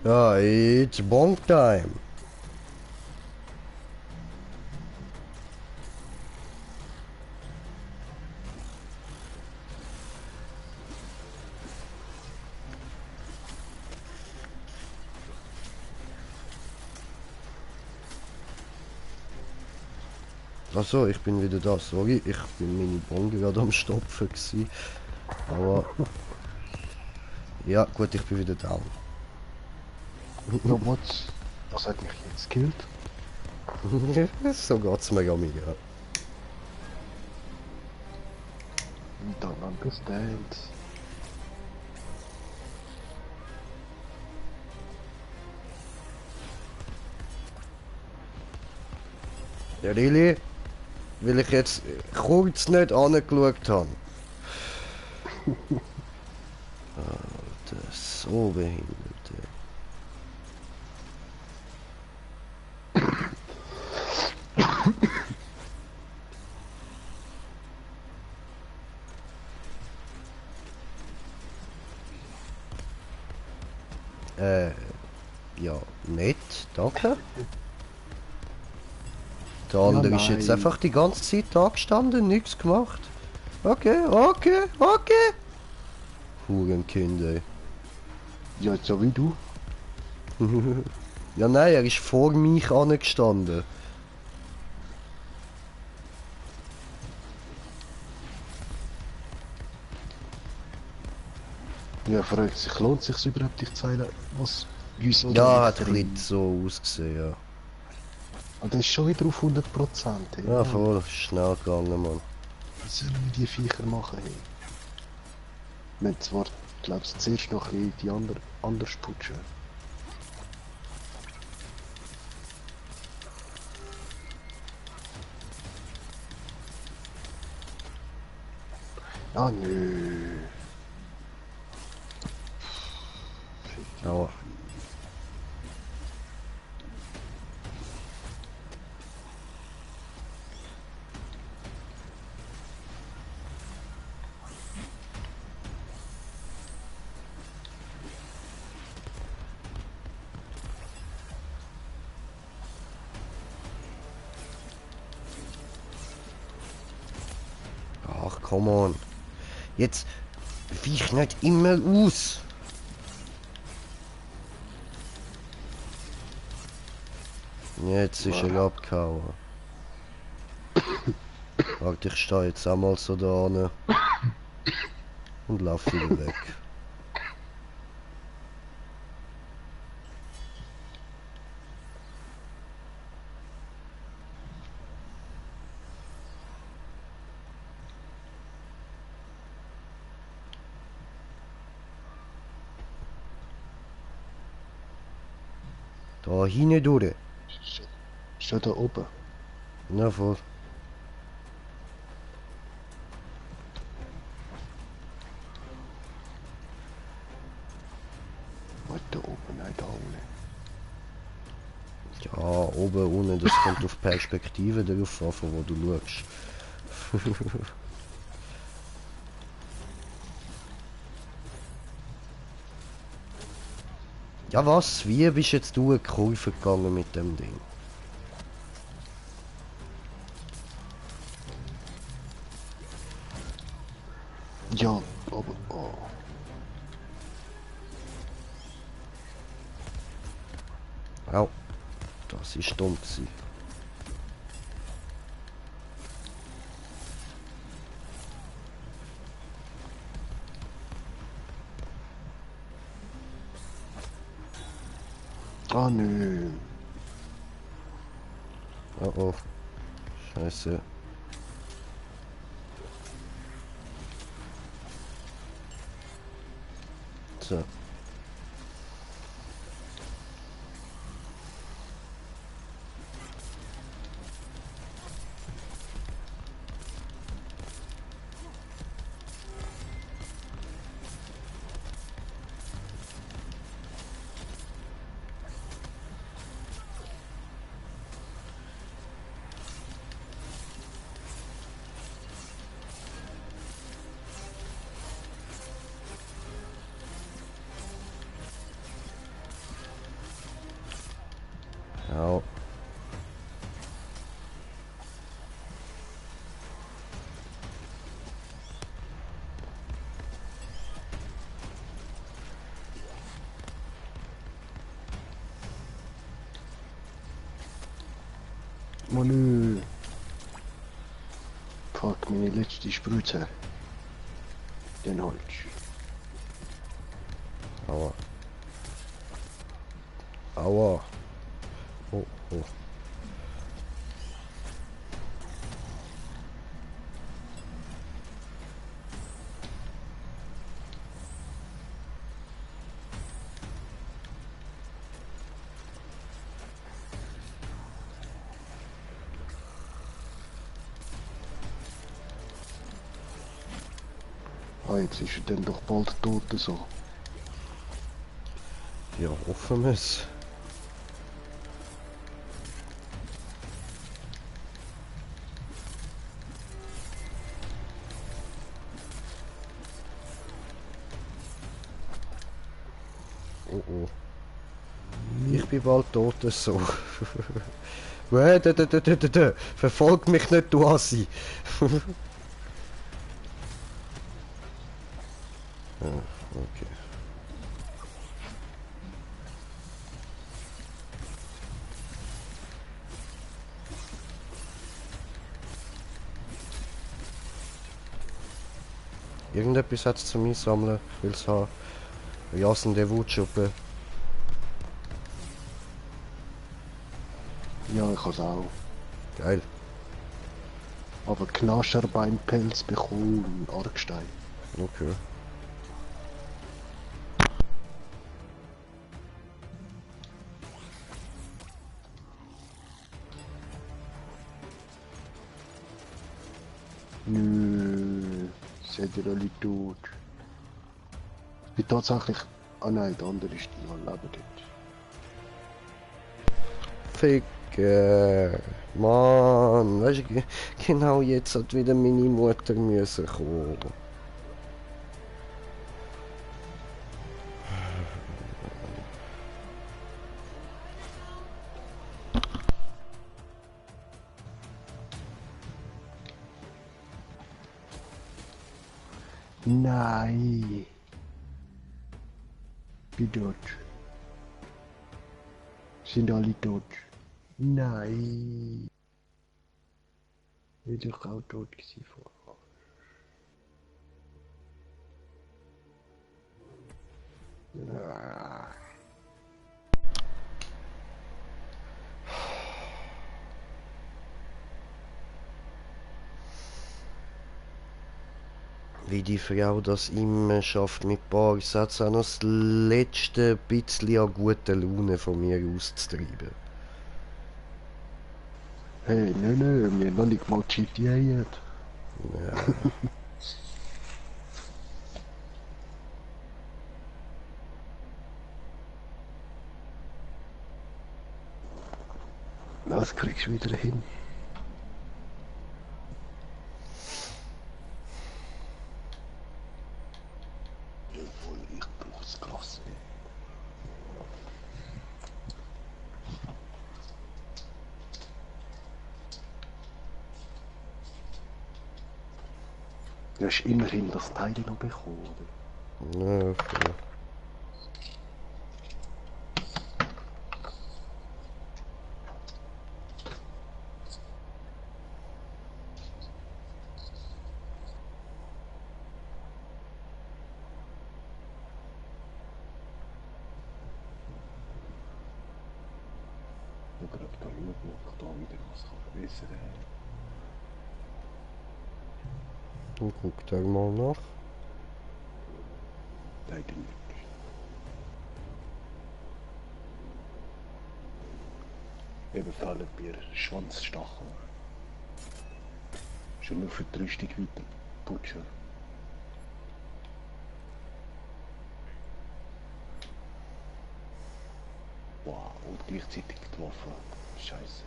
Ja, it's bonk time. Achso, ich bin wieder da. Sorry, ich bin meine Bon gerade am Stopfen gewesen. Aber... Ja, gut, ich bin wieder da. Ja, was hat mich jetzt gekillt? So geht's mir ja mega. We don't understand. Ja, Lili, weil ich jetzt kurz nicht angeschaut habe. Alter, so behindert. Ja, nett, danke. Der andere ist jetzt nein. einfach die ganze Zeit da gestanden, nichts gemacht. Okay, okay, okay. Hurenkind, ey. Ja, so wie du. Ja, nein, er ist vor mich angestanden. Ja, fragt sich, lohnt es sich überhaupt, dich zu zeigen, was uns Ja, hat ein bisschen so ausgesehen, ja. Und das ist schon wieder auf 100%. Hey, Ja, Mann. voll, schnell gegangen, Mann. Was sollen wir die Viecher machen? Hey? Wir haben zwar, glaube ich, zuerst noch ein bisschen die anders putschen. Ah, nö. Aua. Ach, come on. Jetzt weich nicht immer aus. Jetzt ist er abgehauen. Warte, ich stehe jetzt einmal so da vorne und lauf wieder weg. Da hinten durch. Schon da oben. Na voll. Was da oben? Nein, da unten. Ja, oben, unten, das kommt auf Perspektive darauf an, von wo du schaust. Ja was? Wie bist jetzt du eine Kurve gegangen mit dem Ding? Ja, aber... Oh. Au, das ist dumm gewesen. Ah, nö. Oh oh. Scheiße. So. Ja. Oh, nö. Fuck, meine letzte Spritze. Den Holz. Aua. Aua. Oh, oh. Ah, jetzt ist er dann doch bald tot so. Ja, hoffen wir es. Oh oh. Ich bin bald tot, so. Verfolg mich nicht, du Assi. Ja, okay. Irgendetwas hat es zum Einsammeln. Ich will es haben. Jasende Wutschuppe. Ja, ich has auch. Geil. Aber Knascherbeinpelz bekommen Argstein. Okay. Nö, seid ihr alle tot. Ich bin tatsächlich... Ah nein, der andere ist noch am Leben dort. Ficker. Mann, weißt du, genau jetzt hat wieder meine Mutter müssen kommen. Nein. Bin tot. Sind alle tot. Nein. Will doch auch tot gewesen vorher. Ah. Wie die Frau das immer schafft, mit ein paar Sätzen auch noch das letzte bisschen an guter Laune von mir auszutreiben. Hey, nö, wir haben noch nicht mal GTA jetzt. Ja, Das kriegst du wieder hin. Jawohl, ich brauch's Glas. Du hast immerhin das Teil noch bekommen, oder? ja, okay. wieder, was kann besser sein. Dann guckt er mal nach. Leider nicht. Eben fallen mir Schwanzstacheln. Schon nur für die Rüstung weiter putschen. Wow, und gleichzeitig die Waffe. Scheiße.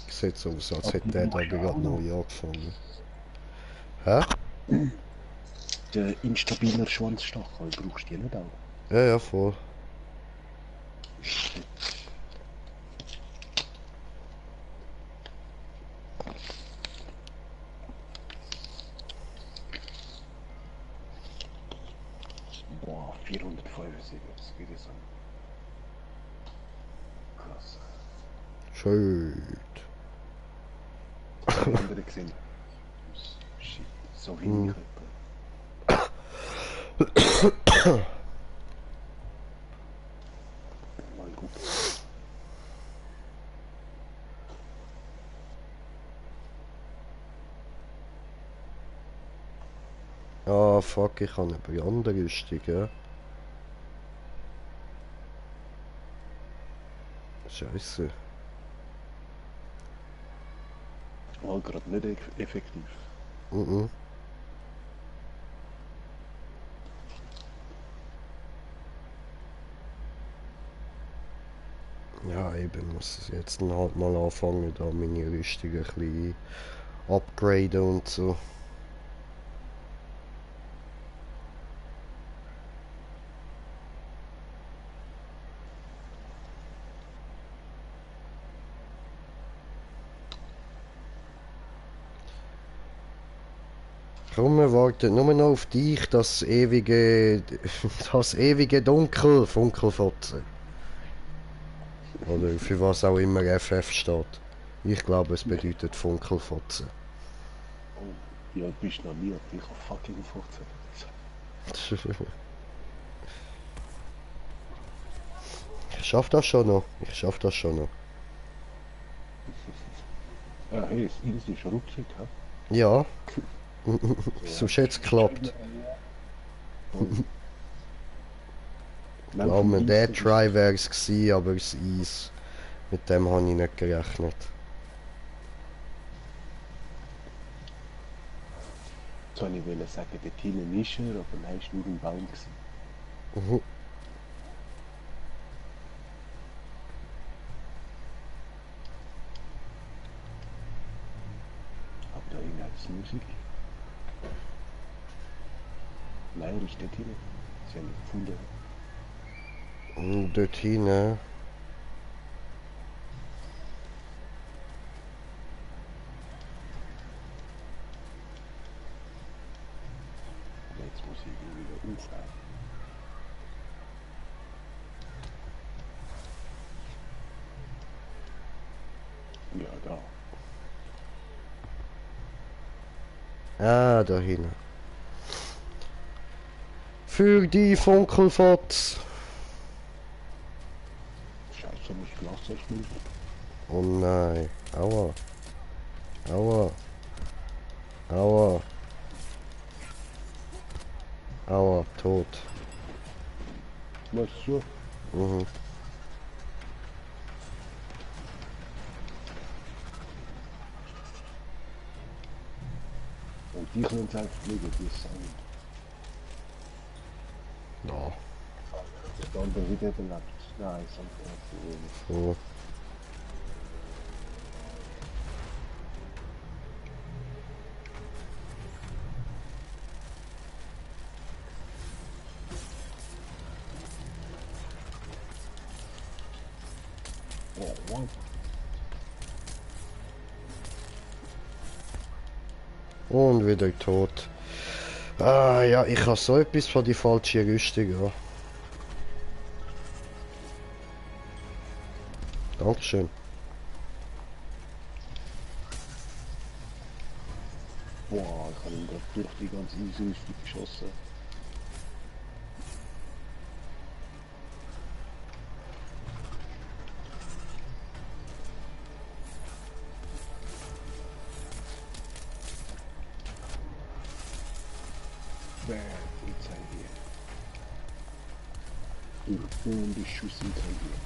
Sieht so aus, als hätte der da gerade neu angefangen. Hä? Der instabiler Schwanzstachel, brauchst du die nicht auch? Ja, ja, voll. Boah, 475, das geht jetzt an. Krass. Schön. Das haben die anderen gesehen. Shit, so wenig etwa. Mal gut. Ah, fuck, ich habe eine Brandrüstung, ja. Scheiße. War gerade nicht effektiv. Mhm. Ja, eben muss jetzt dann halt mal anfangen, da meine Rüstung ein bisschen upgraden und so. Komm, wir warten nur noch auf dich, das ewige Dunkel, Funkelfotze. Oder für was auch immer FF steht. Ich glaube, es bedeutet Funkelfotze. Oh, ja, bist du noch nie. Ich hab fucking 14. Ich schaff das schon noch. Ich schaff das schon noch. Ah, hey, es ist ruckig, ha? Ja. Sonst hätte es geklappt. Glaub mir, der Try wäre es gewesen, aber das Eis, mit dem habe ich nicht gerechnet. Jetzt wollte ich sagen, der hinten ist er, aber nein, ist nur ein Baum gewesen. Mhm. Aber da hinten hat es Musik. Nein, er ist dort hinten. Sie haben ihn gefunden. Und dort hinten. Jetzt muss ich ihn wieder umfahren. Ja, da. Ah, da hinten. Für die Funkelfotz. Scheiße, muss Glas erschmilzen. Oh nein. Aua. Aua. Aua. Aua, tot. Was so? Mhm. Und die können es einfach liegen, die Sound. Ja. Der andere wieder belebt. Nein, Sound kann So. wow. Und wieder tot. Ah ja, ich habe so etwas von die falsche Rüstung, ja. Dankeschön. Boah, ich habe ihn gerade durch die ganze Eisrüstung geschossen. Wer incendiert? Durchführende Schuss incendiert.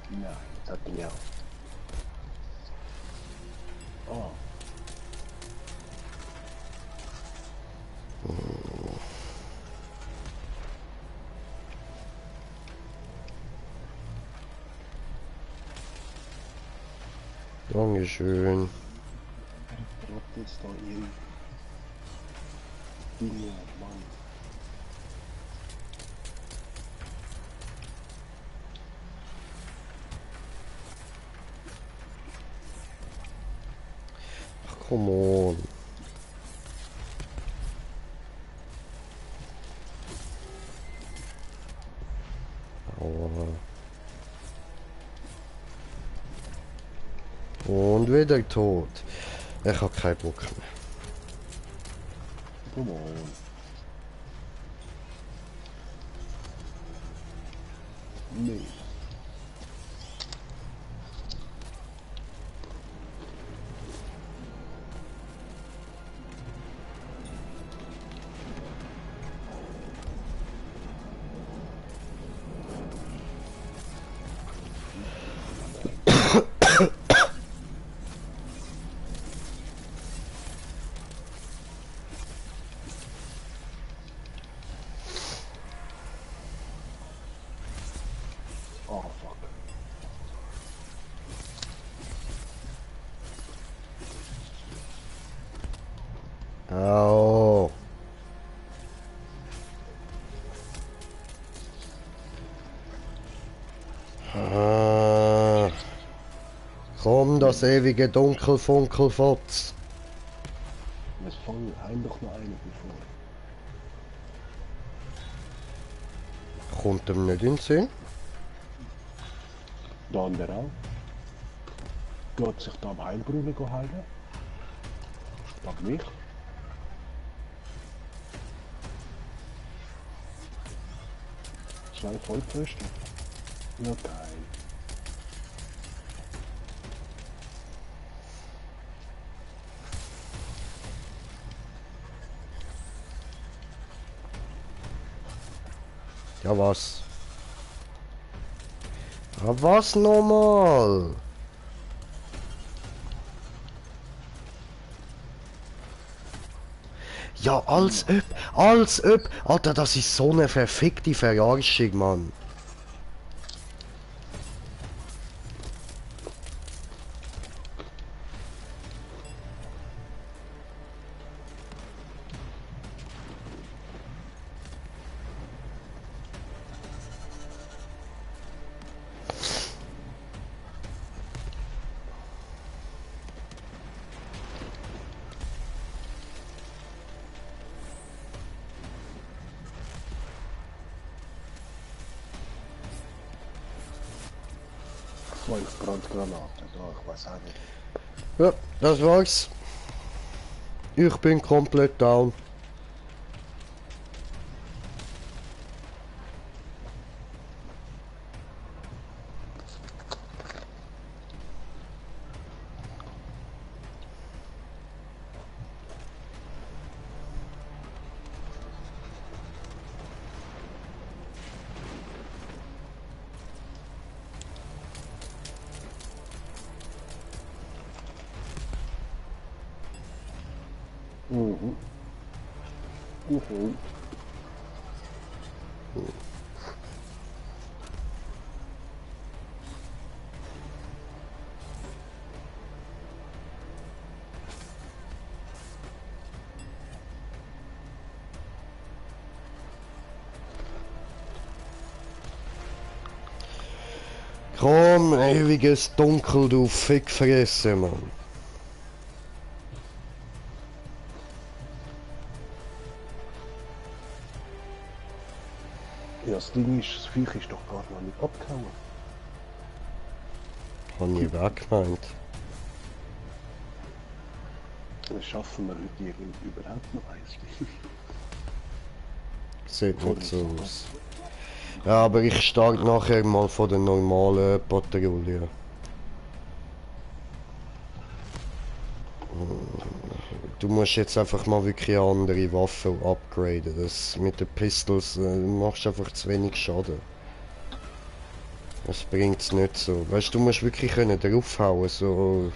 Nein, das hat er ja. Oh. Dankeschön. Trottet jetzt da ihre Dinge, Mann. Ach, come on. Aua. Und wieder tot. Ich hab keinen Bock mehr. Come on. Nee. Oh fuck. Au. Ah. Komm, das ewige Dunkelfunkelfotz. Jetzt fangen ein doch noch einen bevor. Kommt ihm nicht in den Sinn? Der andere auch. Geht sich da am Heilbrunnen heilen. Statt mich. Zwei Vollpfosten. Ja, geil. Ja, was? Ja, was nochmal? Ja, als ob. Alter, das ist so eine verfickte Verarschung, Mann. Zwei Brandgranaten. Da, ich weiß auch nicht. Ja, das war's. Ich bin komplett down. Mhm. Mhm. Komm, ewiges Dunkel, du Fickfresse, Mann. Ja, das Ding ist, das Viech ist doch gar noch nicht abgehauen. Hab ich weggemeint. Das schaffen wir heute irgendwie überhaupt noch eins. Sieht nicht so aus. Ja, aber ich starte nachher mal von der normalen Patrouille. du musst jetzt einfach mal wirklich andere Waffen upgraden. Das mit den Pistols machst einfach zu wenig Schaden. Das bringt's nicht so. Weißt du, musst wirklich können draufhauen, so,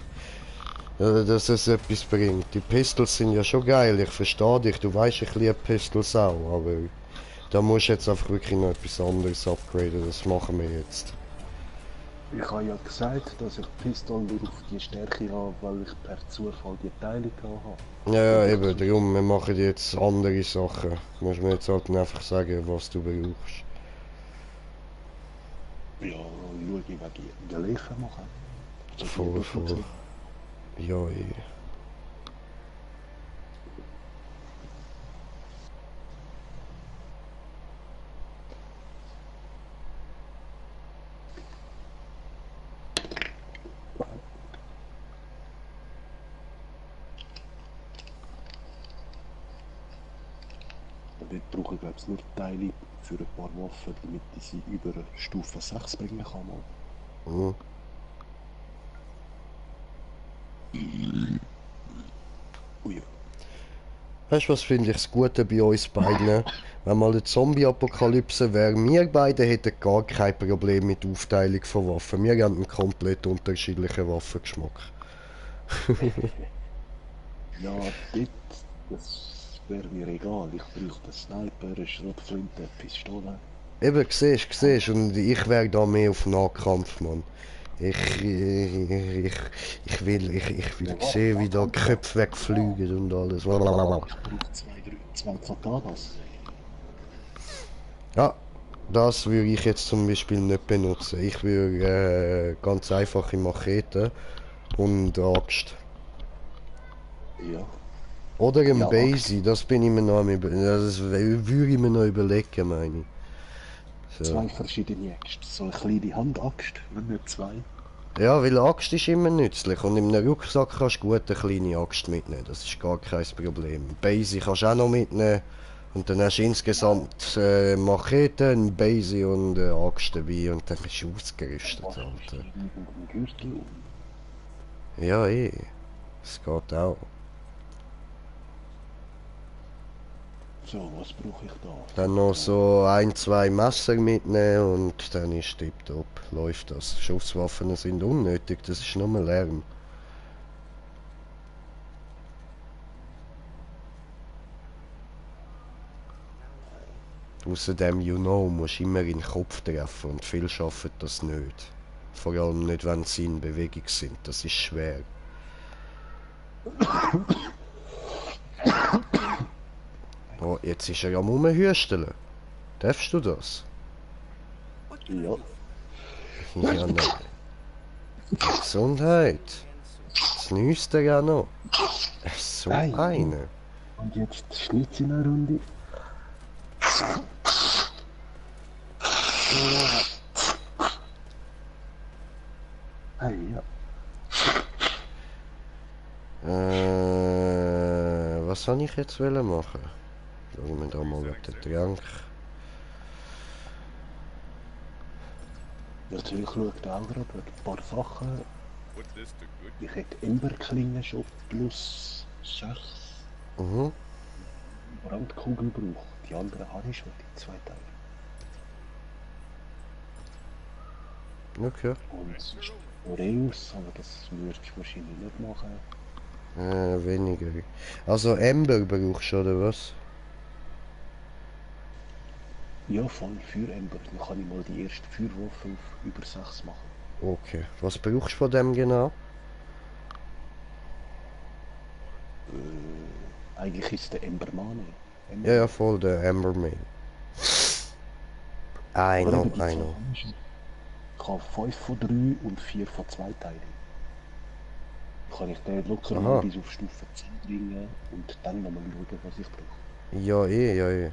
dass es etwas bringt. Die Pistols sind ja schon geil, ich verstehe dich, du weißt, ich liebe Pistols auch, aber da musst du jetzt einfach wirklich noch etwas anderes upgraden, das machen wir jetzt. Ich habe ja gesagt, dass ich die Pistole nur auf die Stärke habe, weil ich per Zufall die Teile habe. Ja, ja, eben, darum, wir machen jetzt andere Sachen. Du musst mir jetzt halt einfach sagen, was du brauchst. Ja, schau ich wegen der Leichen machen. So Voll, voll. Ja, eh. Und dort brauche ich glaube ich nur Teile für ein paar Waffen, damit ich sie über Stufe 6 bringen kann. Mal. Mhm. Ui. Weißt du, was finde ich das Gute bei uns beiden? Wenn mal eine Zombie-Apokalypse wäre, wir beide hätten gar kein Problem mit Aufteilung von Waffen. Wir haben einen komplett unterschiedlichen Waffengeschmack. Ja, dort, das wäre mir egal. Ich brauche einen Sniper, eine Schrotflinte, eine Pistole. Eben, siehst und ich wäre da mehr auf Nahkampf, Mann. Ich will sehen, wie da Köpfe wegfliegen und alles. Ich brauche zwei Katanas. Ja, das würde ich jetzt zum Beispiel nicht benutzen. Ich würde ganz einfache Machete und Axt. Ja. Oder ein Ja, Basie, das bin ich mir noch das würde ich mir noch überlegen, meine ich. So. Zwei verschiedene Äxte. So eine kleine Handaxt, wenn nicht zwei. Ja, weil eine Axt ist immer nützlich und in einem Rucksack kannst du gut eine kleine Axt mitnehmen, das ist gar kein Problem. Basie kannst du auch noch mitnehmen und dann hast du insgesamt Machete, ein Basie und eine Axt dabei und dann bist du ausgerüstet, Alter. Ja, eh. Das geht auch. So, was brauche ich da? Dann noch so ein, zwei Messer mitnehmen und dann ist tipptopp. Läuft das. Schusswaffen sind unnötig, das ist nur Lärm. Außerdem, you know, musst immer in den Kopf treffen und viele schaffen das nicht. Vor allem nicht, wenn sie in Bewegung sind. Das ist schwer. Oh, jetzt ist er am Rumhüsteln. Darfst du das? Ja. Ja, nein. Gesundheit. Das nüsst er ja noch. So Ei. eine. Und jetzt Schnitz in einer Runde. Hey, ja. Was soll ich jetzt machen? Schauen wir da mal den Trank. Natürlich schaut auch gerade ein paar Sachen. Put this to good Ich hätte Emberklingen schon plus 6 Mhm. Brandkugeln braucht. Die anderen habe ich schon, die zwei Teile. Okay. Und Oreos, aber das würde ich wahrscheinlich nicht machen. Weniger. Also Ember brauchst du, oder was? Ja, voll für Ember. Dann kann ich mal die erste Feuerwaffe auf über 6 machen. Okay. Was brauchst du von dem genau? Eigentlich ist der Embermane. Ja, ja, voll, der Emberman. I know, I know. Ich habe 5 von 3 und 4 von 2 Teilen. Kann ich den locker Aha. mal bis auf Stufe 10 bringen und dann nochmal schauen, was ich brauche. Ja, ja, eh.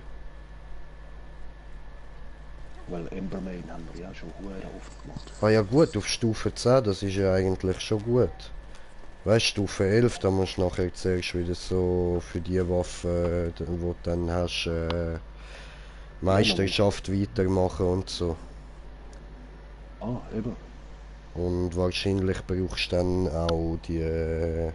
Weil Emberman haben wir ja schon sehr oft gemacht. Ah ja gut, auf Stufe 10, das ist ja eigentlich schon gut. Weißt du, Stufe 11, da musst du nachher zuerst wieder so für die Waffe, die du dann hast, Meisterschaft weitermachen und so. Ah, eben. Und wahrscheinlich brauchst du dann auch die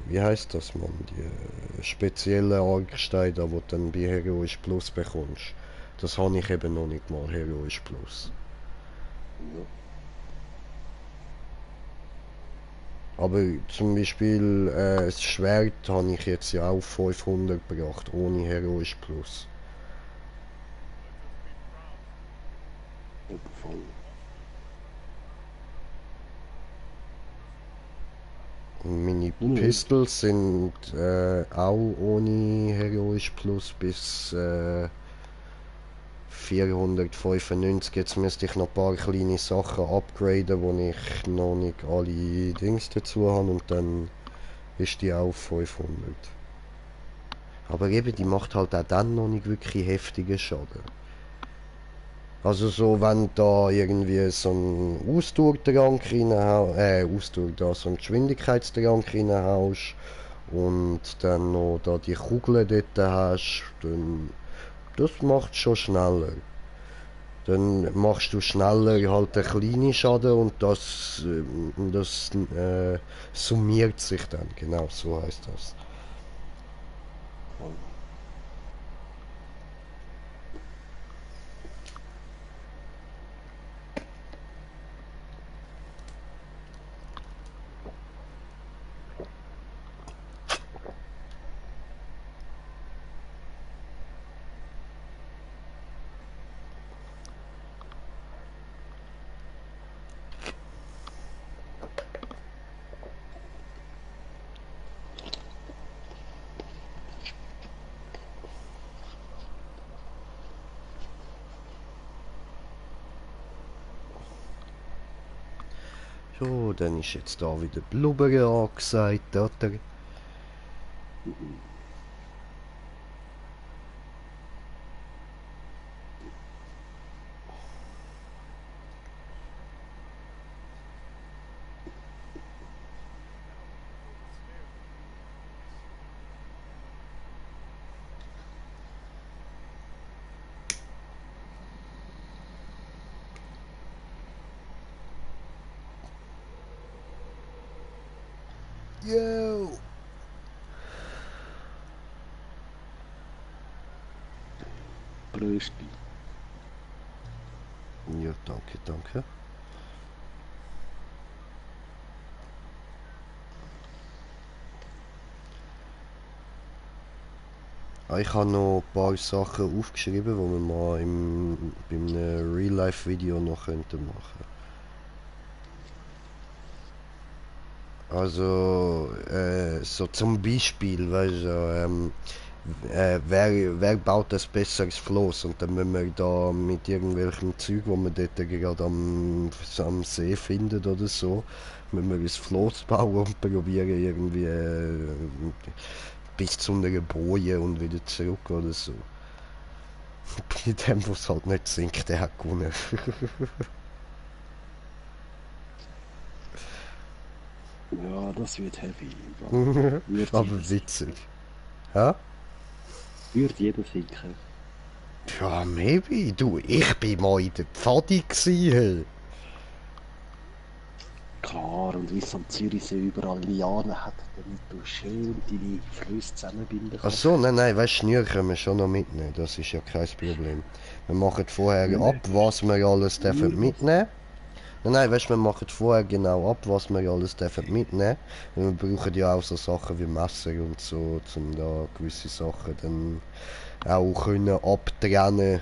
wie heißt das, man? Die speziellen Argsteine, da, wo du dann bei Heroisch Plus bekommst. Das habe ich eben noch nicht mal, Heroisch Plus. Ja. Aber zum Beispiel das Schwert habe ich jetzt ja auch 500 gebracht, ohne Heroisch Plus. Überfall. Meine Pistols sind auch ohne Heroisch Plus bis 495. Jetzt müsste ich noch ein paar kleine Sachen upgraden, wo ich noch nicht alle Dings dazu habe und dann ist die auch 500. Aber eben, die macht halt auch dann noch nicht wirklich heftigen Schaden. Also so, wenn da irgendwie so ein Ausdauertrank reinhaust, so einen Geschwindigkeitstrank reinhaust und dann noch da die Kugeln dort hast, dann das macht schon schneller. Dann machst du schneller halt einen kleinen Schaden und das summiert sich dann, genau so heißt das. Voll. So, dann ist jetzt da wieder Blubbern angesagt, oder? Yo! Bröstli. Ja, danke, danke. Ich habe noch ein paar Sachen aufgeschrieben, die wir mal beim Real-Life-Video noch könnten machen. Also, so zum Beispiel, weißt du, wer baut das besseres Floß? Und dann müssen wir da mit irgendwelchem Zeug, wo man dort gerade am See findet oder so, müssen wir ein Floß bauen und probieren irgendwie bis zu einer Boje und wieder zurück oder so. Bei dem, was halt nicht sinkt, der hat gewonnen. Ja, das wird heavy. Wird Aber jeder witzig. Hä? Wird jeder sinken. Ja, maybe. Du, ich bin mal in der Pfadi gsi, hey. Klar, und wie es am Zürichsee überall Lianen hat, damit du schön deine Flüsse zusammenbinden Ach kannst. so, nein, weißt du, Schnür können wir schon noch mitnehmen. Das ist ja kein Problem. Wir machen vorher Nein, ab, was wir alles dürfen Nur mitnehmen. Nein, weißt du, wir machen vorher genau ab, was wir alles dürfen mitnehmen. Und wir brauchen ja auch so Sachen wie Messer und so, um da gewisse Sachen dann auch können abtrennen.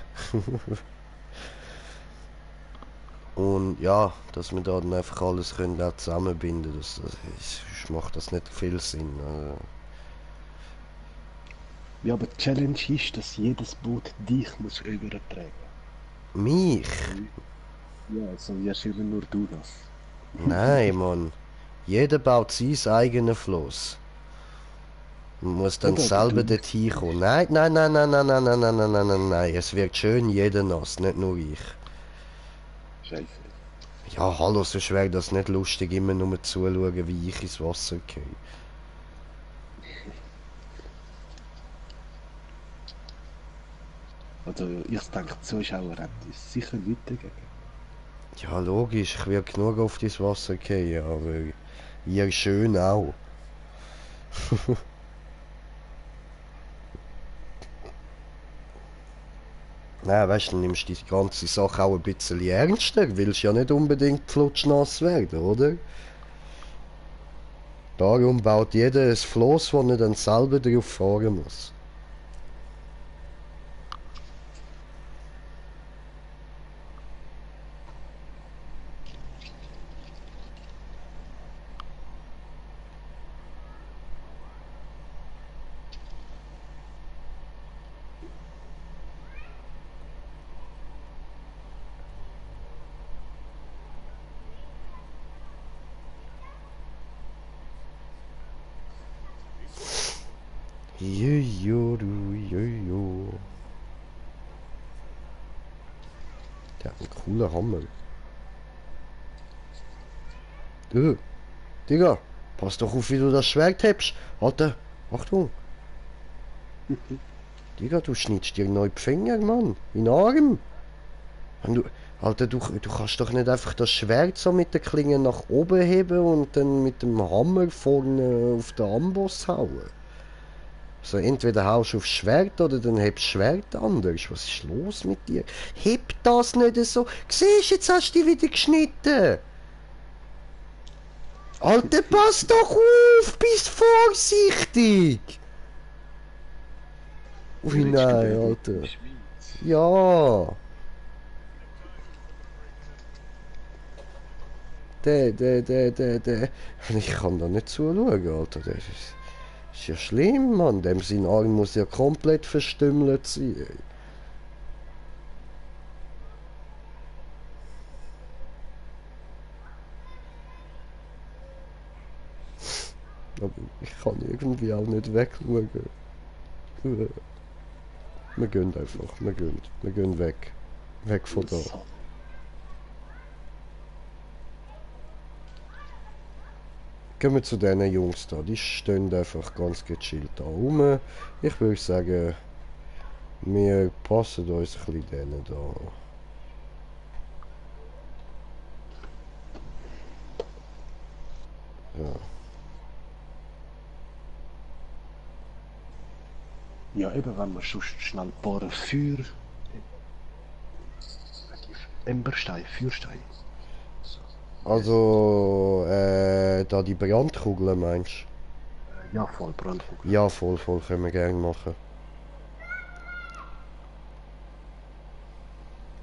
Und ja, dass wir da dann einfach alles können auch zusammenbinden, sonst macht das nicht viel Sinn. Ja, aber die Challenge ist, dass jedes Boot dich muss übertragen. Mich? Ja, so wirst immer nur du das. Nein, Mann. Jeder baut sein eigenes Floß. Man muss dann Oder selber du- dort hinkommen. Nein. Es wird schön jeder nass, nicht nur ich. Scheiße. Ja, hallo, sonst wäre das nicht lustig, immer nur zuschauen, wie ich ins Wasser gehe. Also ich denke, die Zuschauer haben uns sicher nichts dagegen. Ja, logisch, ich werde genug auf das Wasser gehen, aber ihr schön auch. Nein, weißt du, dann nimmst du die ganze Sache auch ein bisschen ernster. Willst ja nicht unbedingt flutschnass werden, oder? Darum baut jeder ein Floß, wo er dann selber drauf fahren muss. Jojo, du, jojo. Der hat einen coolen Hammer. Du, Digga, pass doch auf, wie du das Schwert hebst. Alter, Achtung. Digga, du schneidest dir neu die Finger, Mann. In den Arm. Wenn du, Alter, du kannst doch nicht einfach das Schwert so mit der Klinge nach oben heben und dann mit dem Hammer vorne auf den Amboss hauen. So, entweder haust du aufs Schwert oder dann hebst du das Schwert anders. Was ist los mit dir? Heb das nicht so. Siehst, jetzt hast du dich wieder geschnitten. Alter, pass doch auf, bist vorsichtig. Ui, nein, Alter. Ja. Der. Ich kann da nicht zuschauen, Alter. Das ist ja schlimm, Mann. Dem sein Arm muss ja komplett verstümmelt sein. Aber ich kann irgendwie auch nicht wegschauen. Wir gehen einfach, wir gehen weg. Weg von da. Gehen wir zu diesen Jungs da, die stehen einfach ganz gechillt da rum. Ich würde sagen, wir passen uns ein bisschen denen da. Ja. Ja, eben, wenn wir sonst schnell ein paar Feuer... Emberstein, Feuerstein. Also, da die Brandkugeln meinst Ja, voll Brandkugel. du? Ja, voll, können wir gerne machen.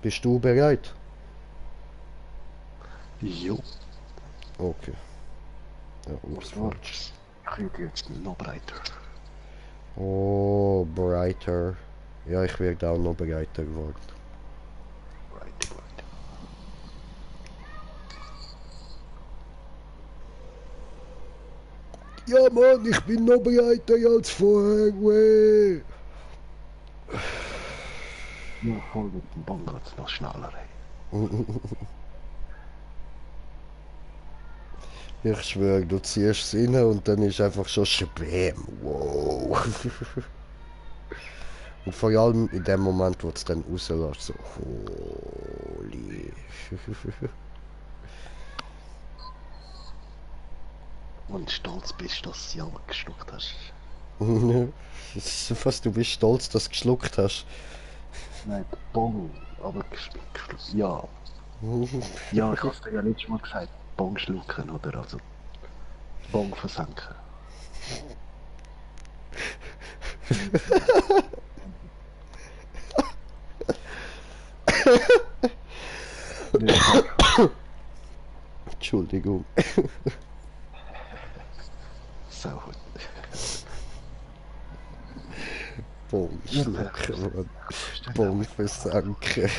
Bist du bereit? Jo. Okay. Ja, Was war's? Ich werde jetzt noch breiter. Oh, brighter. Ja, ich werde auch noch breiter geworden. Breiter. Ja, Mann, ich bin noch breiter als vorher, weh. Ja, voll mit dem Bong geht's noch schneller, ey. Ich schwöre, du ziehst es rein und dann ist einfach schon Schwäm. Wow. Und vor allem in dem Moment, wo es dann rauslässt, so holy. Und stolz bist, dass du ja geschluckt hast. Was, du bist stolz, dass du geschluckt hast. Nein, Bong, aber geschluckt. Ja. Ja, ich hab's dir ja letztes Mal gesagt. Bong schlucken, oder? Also, Bong versenken. Entschuldigung. So gut. Bon schlucken, Mann. Bon versenken.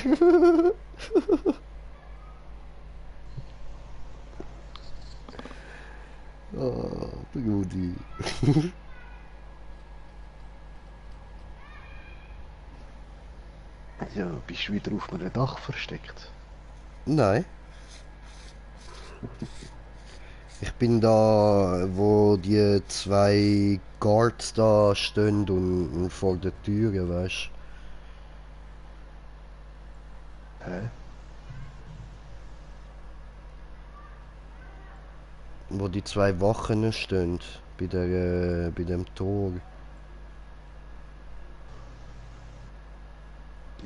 Ah, Brudi. Ja, bist du wieder auf einem Dach versteckt? Nein. Ich bin da, wo die zwei Guards da stehen und vor der Tür, weißt Hä? du? Wo die zwei Wachen stehen. bei dem Tor.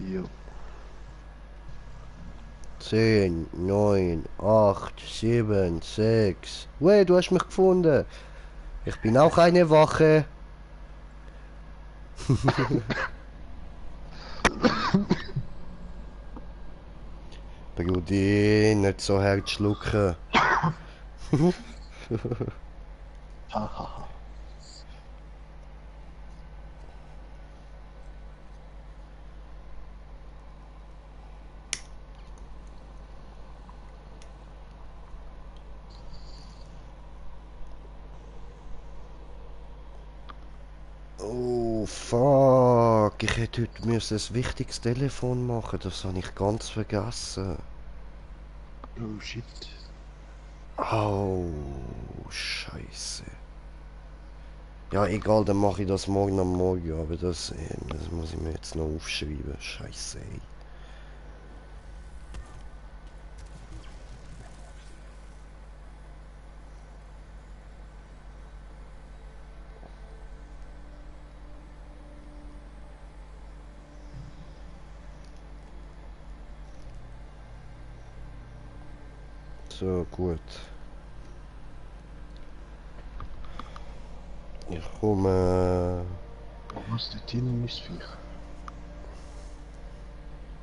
Ja. 10, 9, 8, 7, 6. Wey, du hast mich gefunden. Ich bin auch eine Wache. Brudi, nicht so hart schlucken. Hahaha. Oh, fuck. Ich hätte heute müssen ein wichtiges Telefon machen. Das habe ich ganz vergessen. Oh shit. Oh, Scheiße. Ja, egal, dann mache ich das morgen am Morgen. Aber das muss ich mir jetzt noch aufschreiben. Scheiße, ey. So, gut. Ich komme... Was dort hinten ist Viech?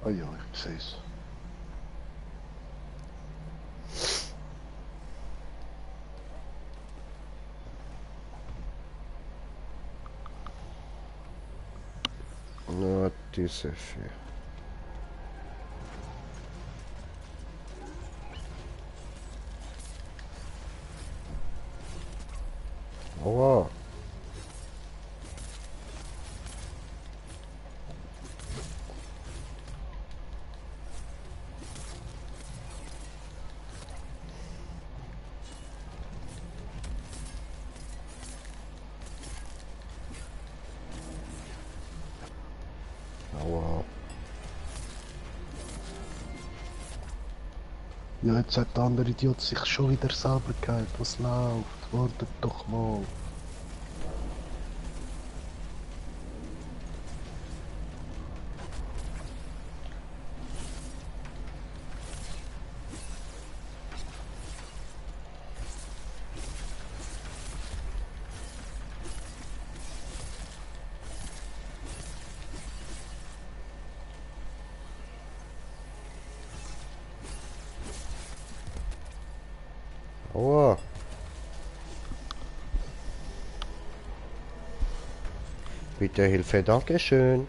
Ah ja, ich sehe es. Not diese vier. Aua. Aua. Ja, jetzt hat der andere Idiot sich schon wieder selber geheilt. Was läuft? Wartet doch mal. Aua. Bitte Hilfe, Dankeschön.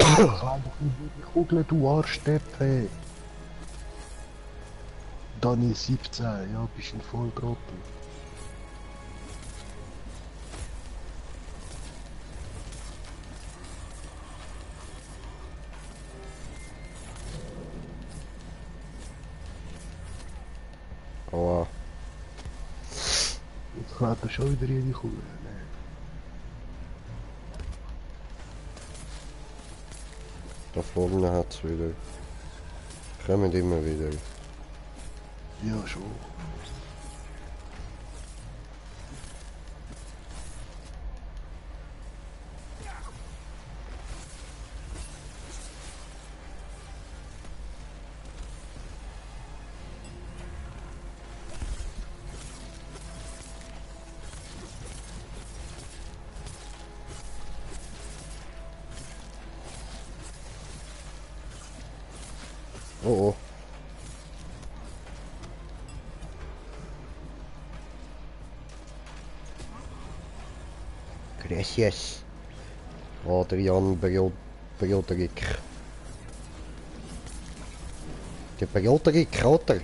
Klar, doch nicht die Kugel, du Arschdeppe. Dani 17, ja, bist ein Volltrottel. Aua. Jetzt klaut er schon wieder jede Kugel. Nee. Da vorne hat's wieder. Kommen immer wieder. Ja, schon. Oh oh. Gracias. Adrian Broderick. Der Broderick, oder?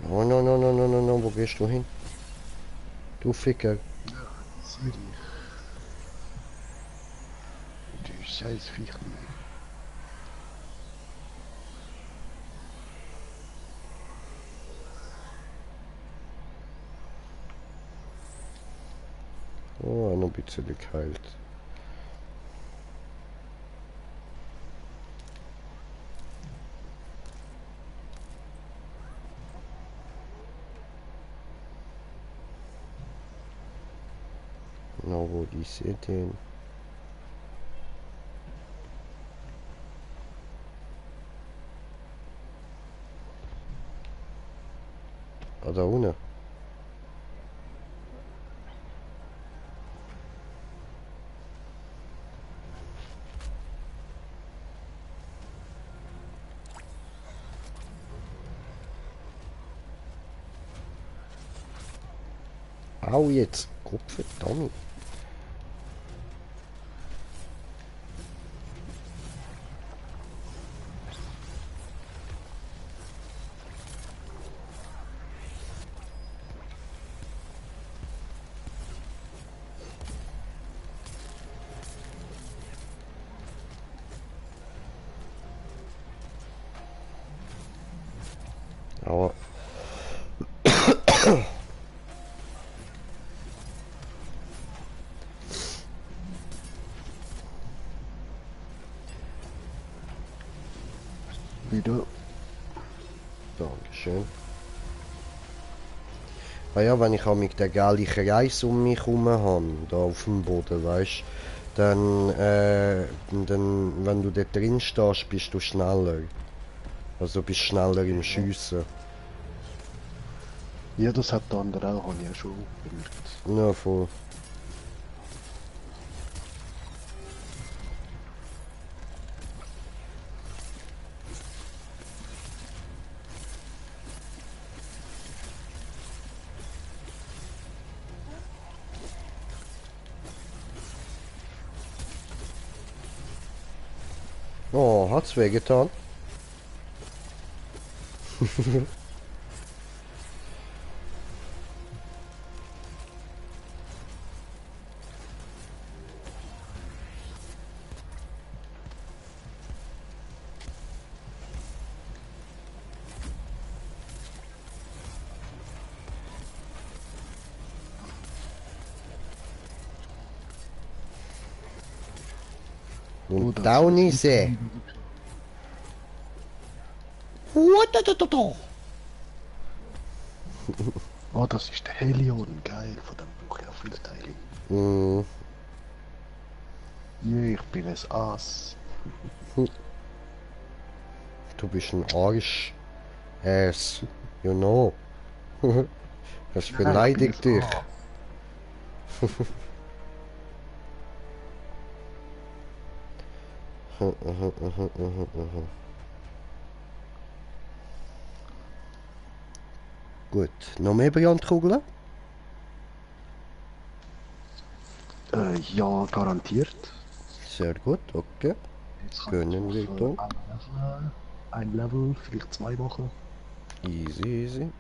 Oh, no, no, no, no, no, no, wo gehst du hin? Du Ficker. Sieh dich. Du scheiß Viech. Oh, noch ein bisschen geheilt. Na, wo die sehe den. Ah, da unten. Au jetzt. Gottverdammt. Aua. Wieder. Dankeschön. Ah ja, wenn ich mit der gelben Kreis um mich herum habe, da auf dem Boden, weißt dann, wenn du da drin stehst, bist du schneller. Also bist schneller im Schiessen. Ja, das hat der andere auch, habe ich ja schon bemerkt. Ja, voll. Oh, hat's wehgetan? Und das Downy ist See. What? Oh, das ist der Helion, geil, von dem brauche ich auch viele Teile. Mm, Ja, ich bin ein Ass. du bist ein Arsch. Ass. You know. Das beleidigt dich. Gut. Noch mehr Brandkugeln? Ja, garantiert. Sehr gut, okay. Jetzt kann ich Gönnen wir noch da. ein Level, vielleicht 2 machen. Easy, easy.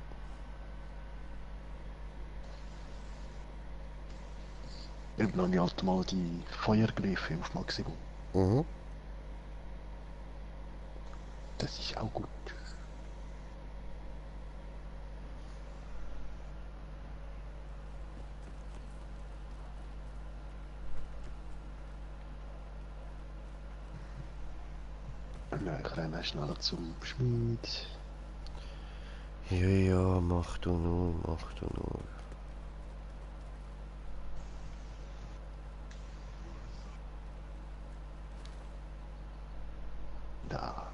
Eben noch nicht halt mal die Feuergriffe auf Maximum. Mhm. Das ist auch gut. Ja, ich renne schneller zum Schmied. Ja, ja, mach du nur, mach du nur. Da.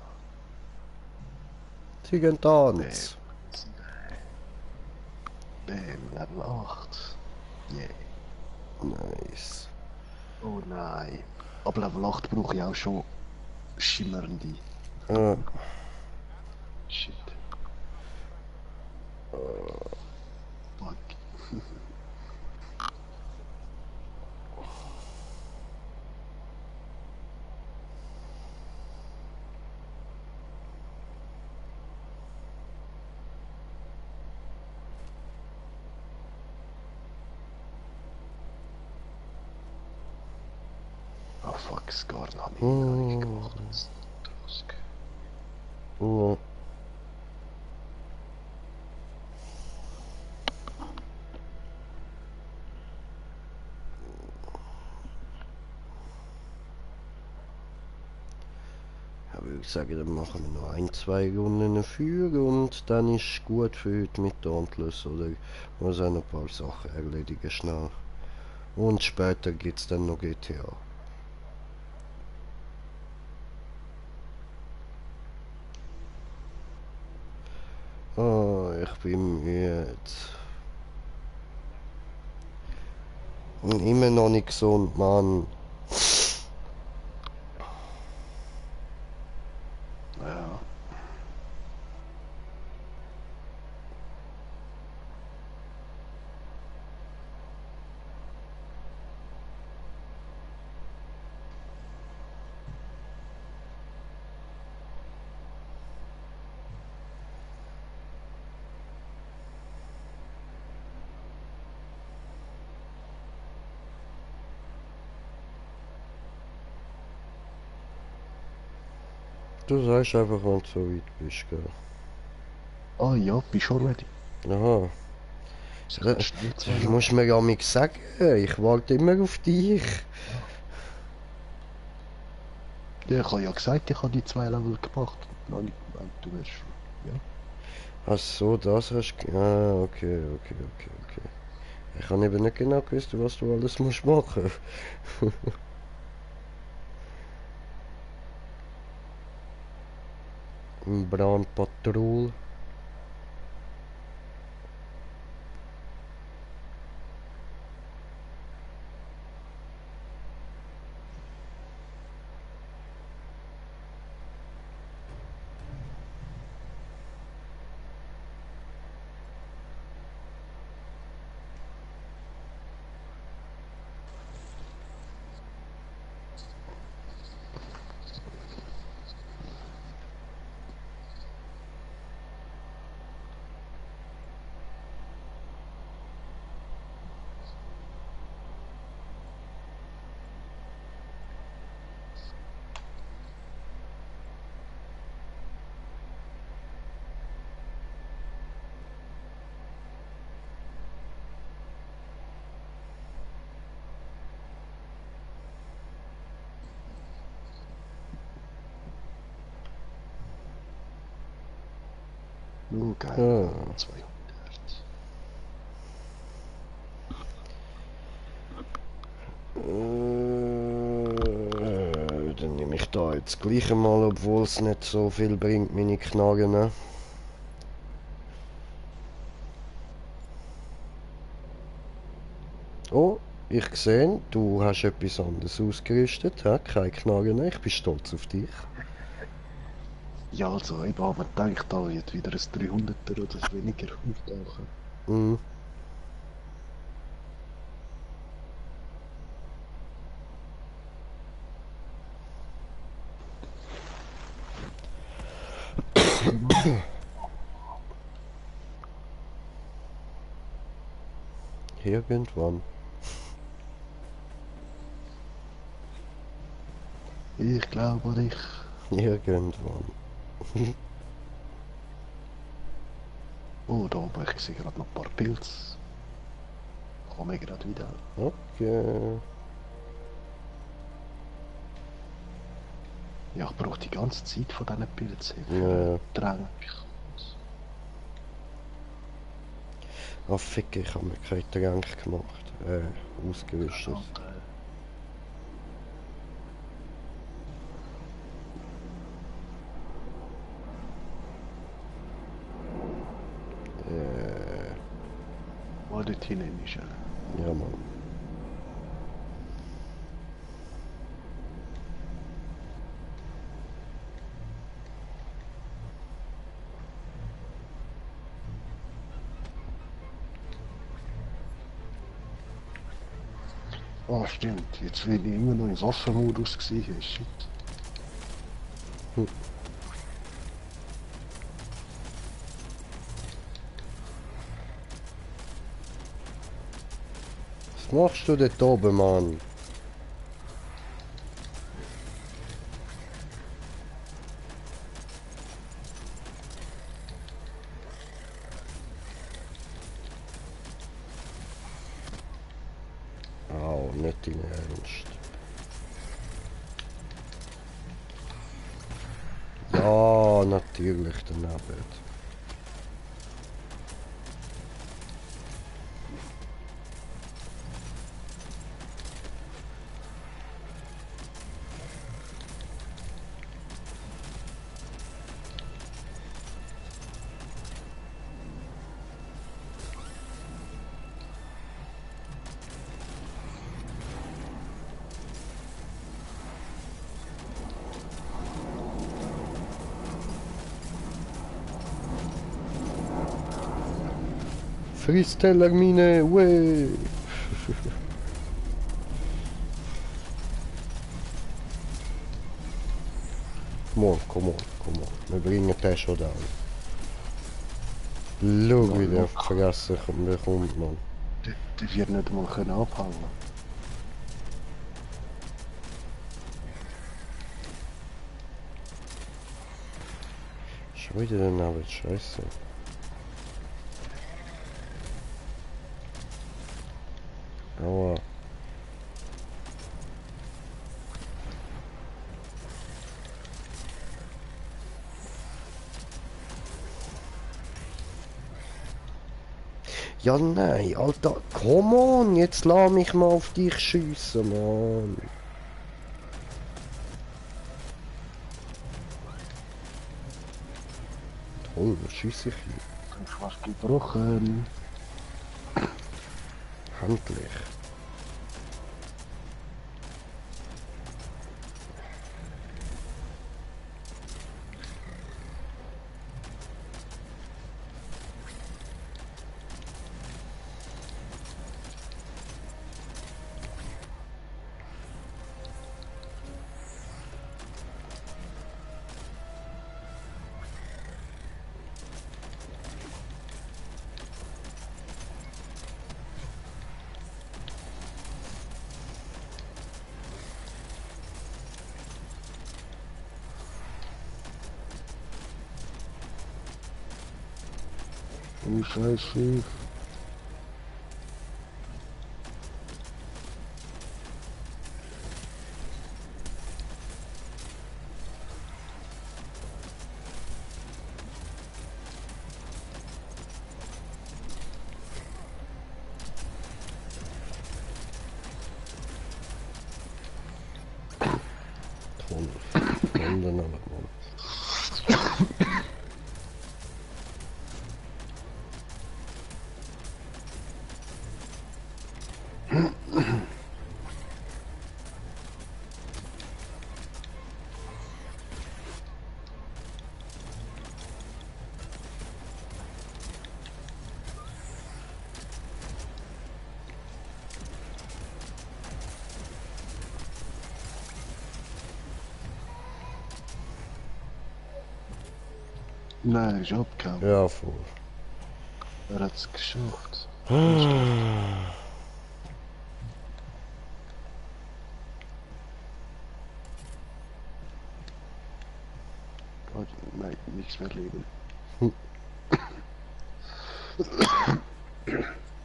Ziegentanz. Bam, Level 8. Yeah. Nice. Oh nein. Ab Level 8 brauche ich auch schon schimmernde. Äh, Shit. Fuck. Skarn habe ich noch nicht gemacht. Trusk. Ja. Ja, würde ich sagen, dann machen wir noch ein, zwei Runden für und dann ist gut für heute mit Dauntless, oder? Ich muss auch noch ein paar Sachen erledigen schnell. Und später geht's dann noch GTA. Oh, ich bin müde. Und immer noch nicht gesund, Mann. Ja. Du sagst einfach, wenn du so weit bist, gell? Ah ja, bist schon ready. Aha. Sie Da, können schnell zwei das Level. musst du mir ja nicht sagen. Ich warte immer auf dich. Ja, ich habe ja gesagt, ich habe die 2 Level gemacht. Noch nicht gemeint, du wärst schon. Ja. Ach so, das hast du... Ah, okay. Ich habe eben nicht genau gewusst, was du alles musst machen. Brandpatrouille. Oh, geil. Ah. 200. Dann nehme ich da jetzt gleich mal, obwohl es nicht so viel bringt, meine Knarren. Ne? Oh, ich sehe, du hast etwas anderes ausgerüstet. He? Keine Knarren, ich bin stolz auf dich. Ja, also, ich habe mir gedacht, da wird wieder ein 300er oder weniger auftauchen. Mm. Irgendwann. Ich glaube an dich. Irgendwann. Oh, da oben, ich sehe gerade noch ein paar Pilze. Komme ich gerade wieder. Okay. Ja, ich brauche die ganze Zeit von diesen Pilzen Ja. für Drängen. Ah, fick, ich habe mir keinen Trank gemacht. Ausgerüstet. Wo dort hinten ist er. Ja, Mann. Ah, stimmt. Jetzt bin ich immer noch im Waffenmodus gewesen. Shit. Was machst du dort oben, Mann? dein Ernst. Ja, natürlich daneben. Fristellermine, wey! Come on. Wir bringen den schon down. Schau, wie der Fresse bekommt, man. Die wird nicht mal können abhauen. Schon wieder daneben, scheiße. Aua. Ja nein, Alter, come on, jetzt lass mich mal auf dich schiessen, Mann. Toll, was schiesse ich hier? Du hast fast gebrochen. Handlich. Du scheiß Schiff. Toll. Und dann aber, Mann. Nein, ist abgehauen. Ja, voll. Er hat es geschafft. Oh, nein, nichts mehr leben.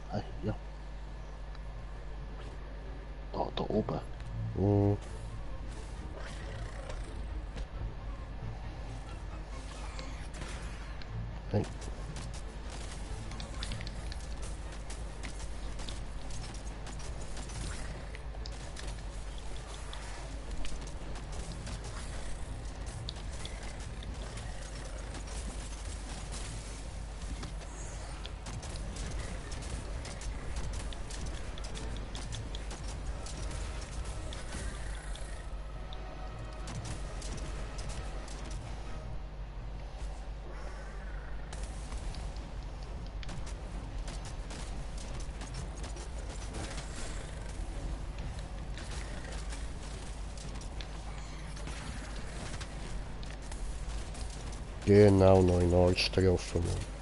Hey, ja. Da oben. Mhm. Hey. Genau, noch in Arsch getroffen, Mann.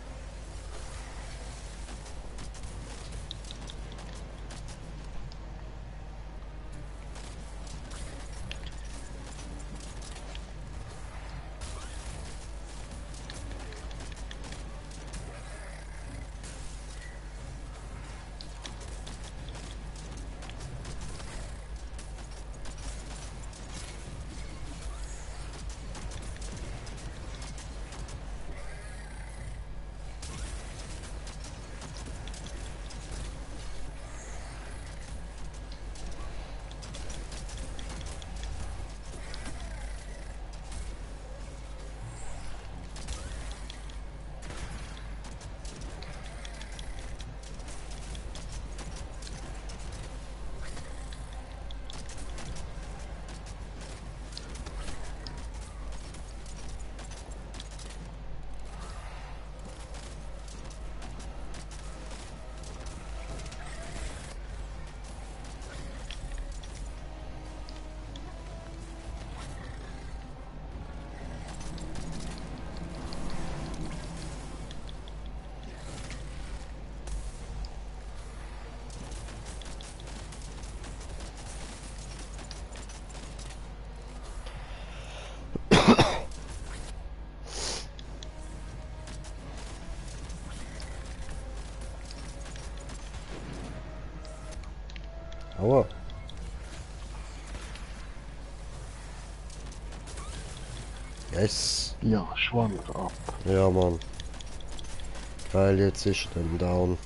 Aua. Yes. Ja, schwank ab. Ja, Mann. Geil, jetzt ist er dann down.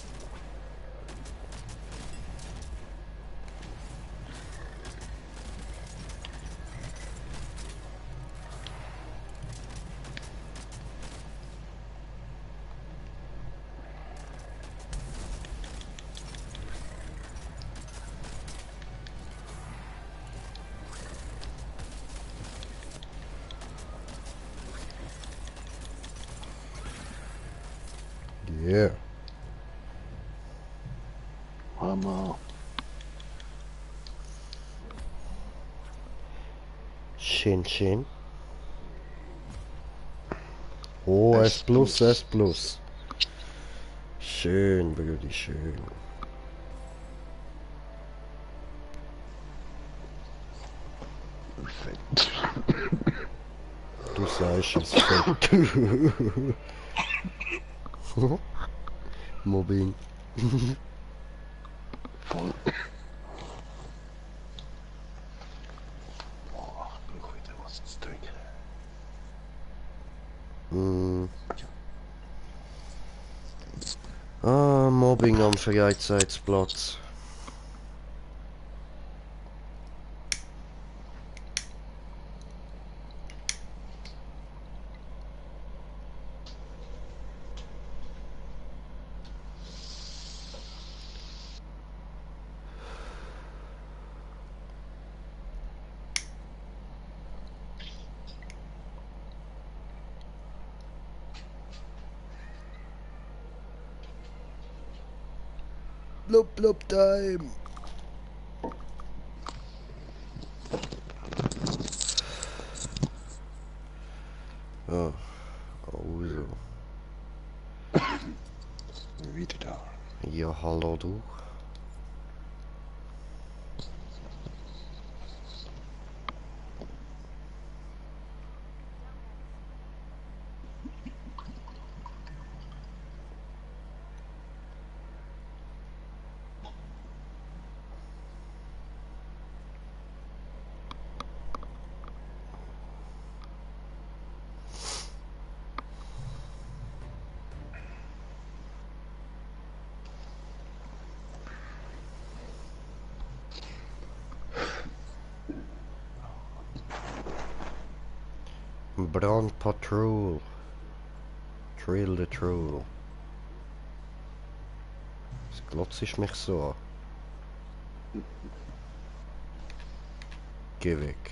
Yeah. Hammer. Schön, schön. Oh, S plus, S plus. Schön, Brudi, schön. Perfekt. Du sagst es fett. Mobbing. Voll. Boah, ich brauche wieder was zu trinken. Mm. Ah, Mobbing am Freizeitsplatz. Blub, blub, time. Ja, also. Wieder da. Ja, hallo du. Brand Patrol. Trail the Troll. Das glotzt mich so an. Geh weg.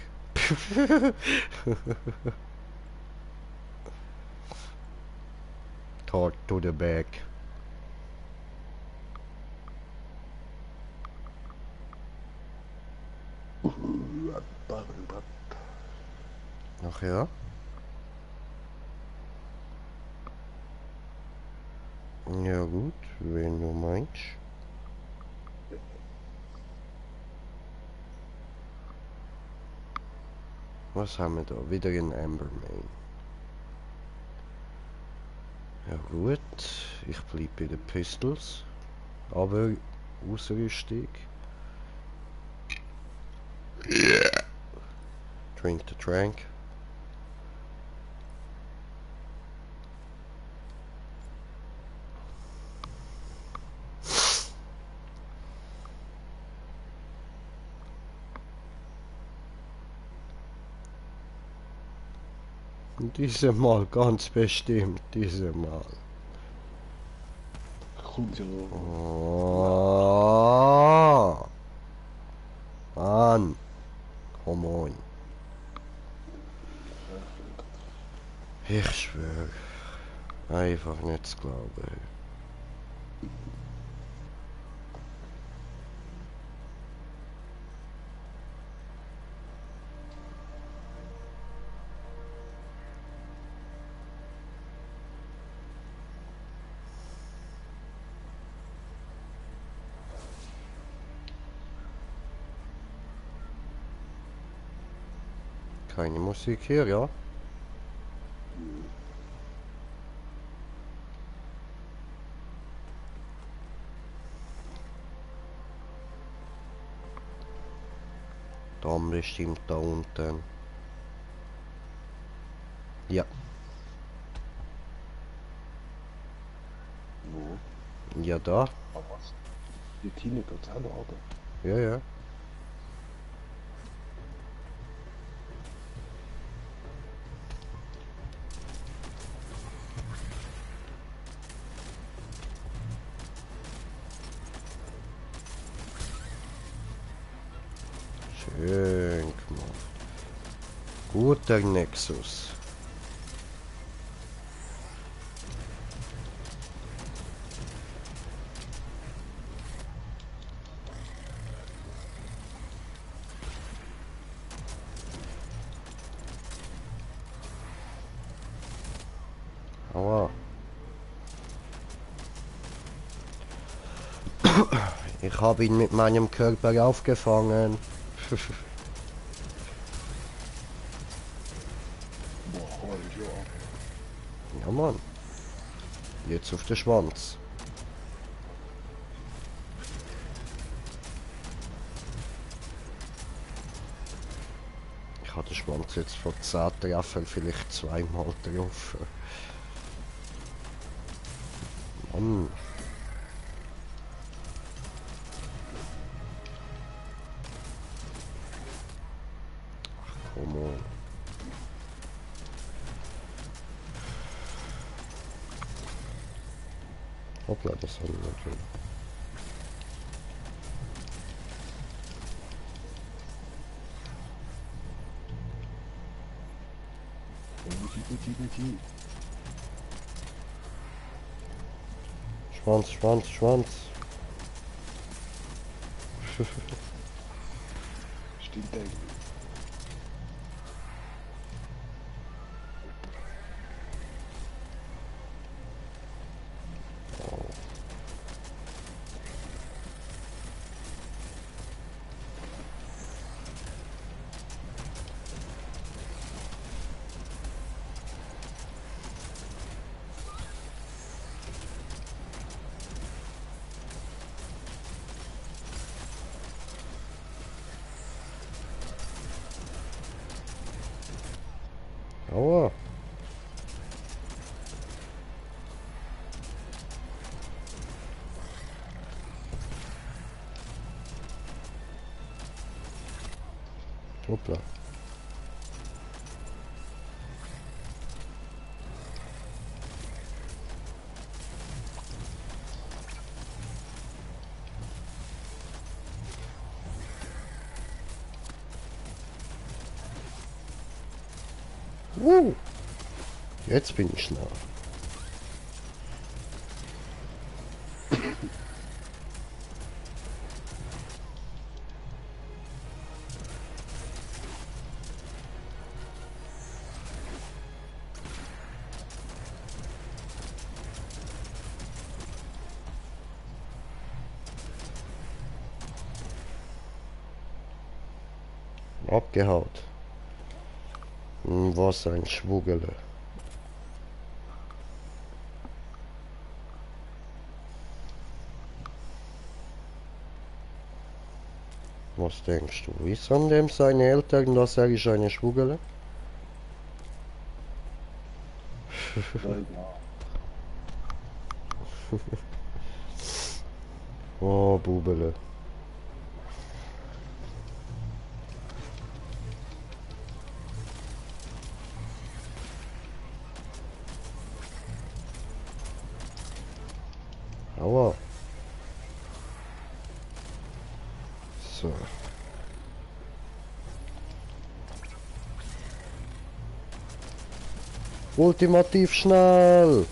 Talk to the back. Ach ja? Ja gut, wenn du meinst. Was haben wir da? Wieder ein Amber Main. Ja gut, ich bleib bei den Pistols. Aber Ausrüstung. Drink the Trank. Diesmal ganz bestimmt, diesmal. Kommt ja. Oh. Mann. Komm on. Ich schwöre. Einfach nicht zu glauben. Keine Musik hier, ja? Dann bestimmt da unten. Ja, Wo? ja da. Ah, was? Dort hinten geht's auch noch, oder? Ja, ja. Schön gemacht. Guter Nexus. Aua. Ich habe ihn mit meinem Körper aufgefangen. Boah, hol ich ja ab. Ja, Mann. Jetzt auf den Schwanz. Ich habe den Schwanz jetzt von 10 Treffer vielleicht zweimal getroffen. Mann. Ach, komm on. Hoppla, das haben wir natürlich. Guti. Schwanz, Schwanz, Schwanz. Stimmt eigentlich. Aua. Hoppla. Jetzt bin ich schnell. Abgehaut. Was ein Schwuggele. Was denkst du? Ist an dem seine Eltern, dass er ist eine Schwuggele? Ja, ja. Oh, Bubele. Aua. So. Ultimativ schnell.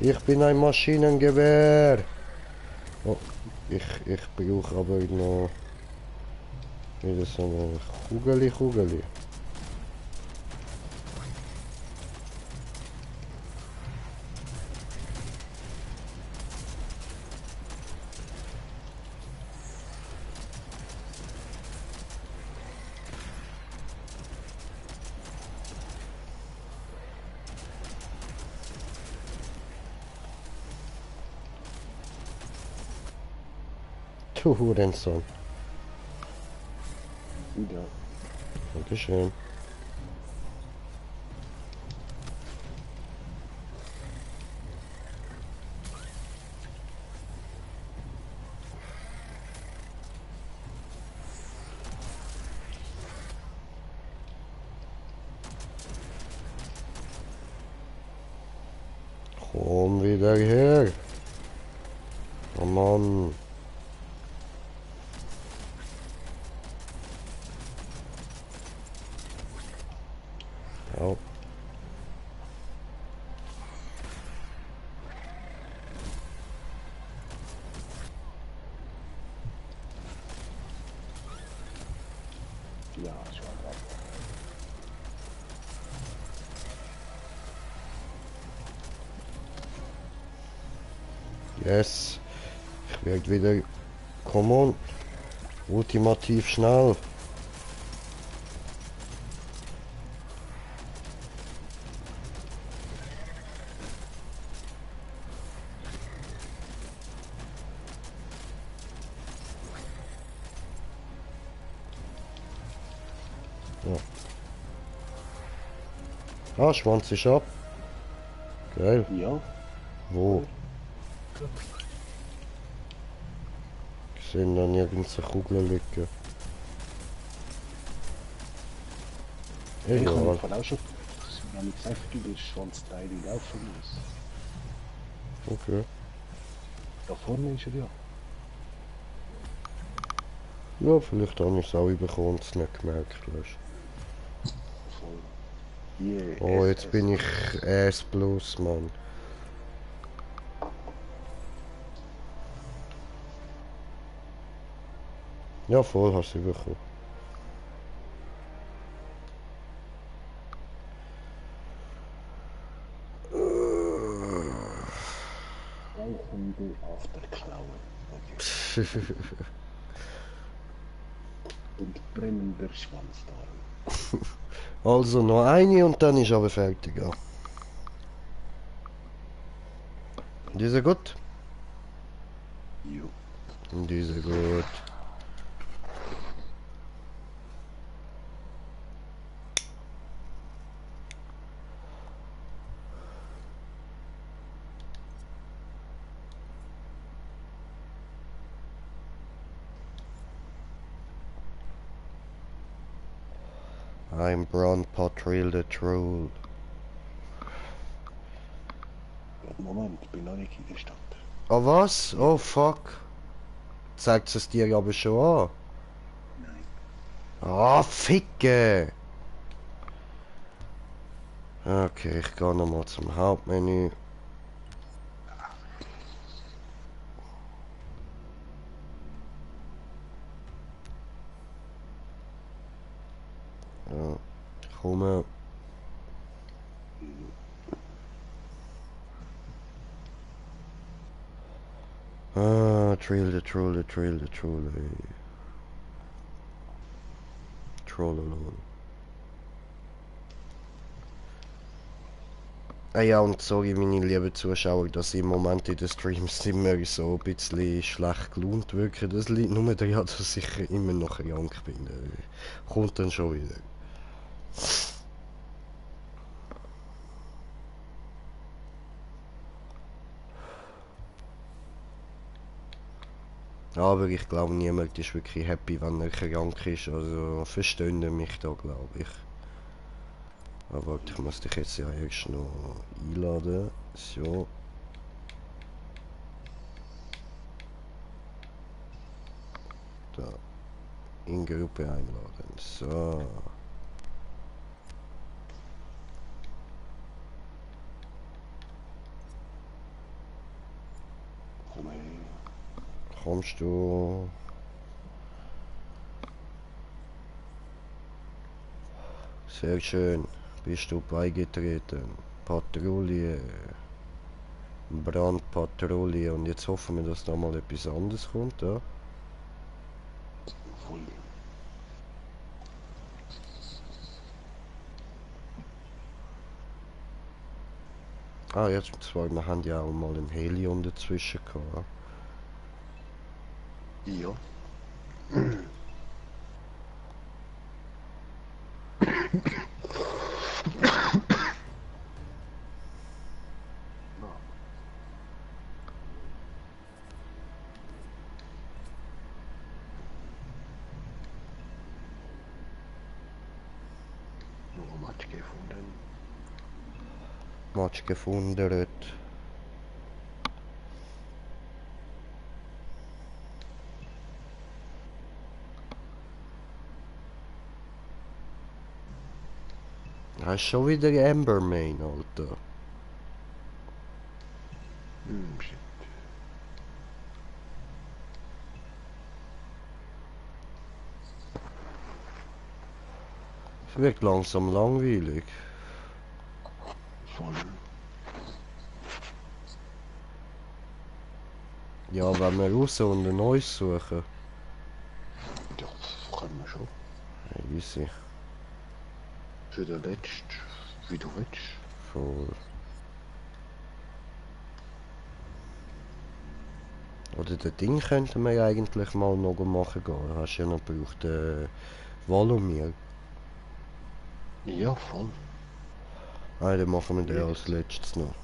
Ich bin ein Maschinengewehr. Oh, ich brauche aber noch wieder so eine Kugeli. Du Hurensohn. Wieder. Dankeschön. Komm wieder her. Oh Mann. Ja. Ja, schon drauf. Yes. Ich werde wieder. Come on. Ultimativ schnell. Ja. Ah, Schwanz ist ab. Geil. Ja, Wo? Ich sehe da nirgends eine Kugel liegen. ich habe Egal. vorhin auch schon noch nicht gesagt, du Schwanzteilung auch von uns. Okay. Da vorne ist er ja. Ja, vielleicht habe ich es auch bekommen und es nicht gemerkt. Weißt. Voll. Yeah, Oh, jetzt bin ich S+, Mann. Ja, voll hast du bekommen. Rauchende Afterklaue. Okay. Und brennender Schwanzdarm. Also noch eine und dann ist aber fertig. Ja. Diese gut? Jo. Diese gut. I'm Bron Patril the Troll. Moment, ich bin noch nicht in der Stadt. Oh was? Oh fuck. Zeigt es dir aber schon an. Nein. Ah, Ficke! Okay, ich gehe nochmal zum Hauptmenü. Ja, ich komme. Ah, Trail the Troll, the Trail the Troll, ey. Troll alone. Ah ja, und sorry, meine lieben Zuschauer, dass ich im Moment in den Streams immer so ein bisschen schlecht gelaunt wirke. Das liegt nur daran, dass ich immer noch krank bin. Kommt dann schon wieder. Aber ich glaube, niemand ist wirklich happy, wenn er krank ist. Also verstehen mich da, glaube ich. Aber ich muss dich jetzt ja erst noch einladen. So. Da. In Gruppe einladen. So. Komm her. Kommst du? Sehr schön. Bist du beigetreten? Patrouille. Brandpatrouille. Und jetzt hoffen wir, dass da mal etwas anderes kommt, ja? Voll. Ah, jetzt zwar, wir haben ja auch mal ein Helion dazwischen gehabt. Ja. Noch ein Match gefunden. Match gefunden. Das ist schon wieder Ambermain, Alter. Shit. Es wird langsam langweilig. Voll. Ja, wenn wir raus und ein neues suchen. Ja, das können wir schon. Easy. Für den letzten, wie du willst. Voll. Oder das Ding könnten wir eigentlich mal noch machen gehen. Du hast ja noch gebraucht, Volumir. Ja, voll. Ah, dann machen wir den Ja. als letztes noch.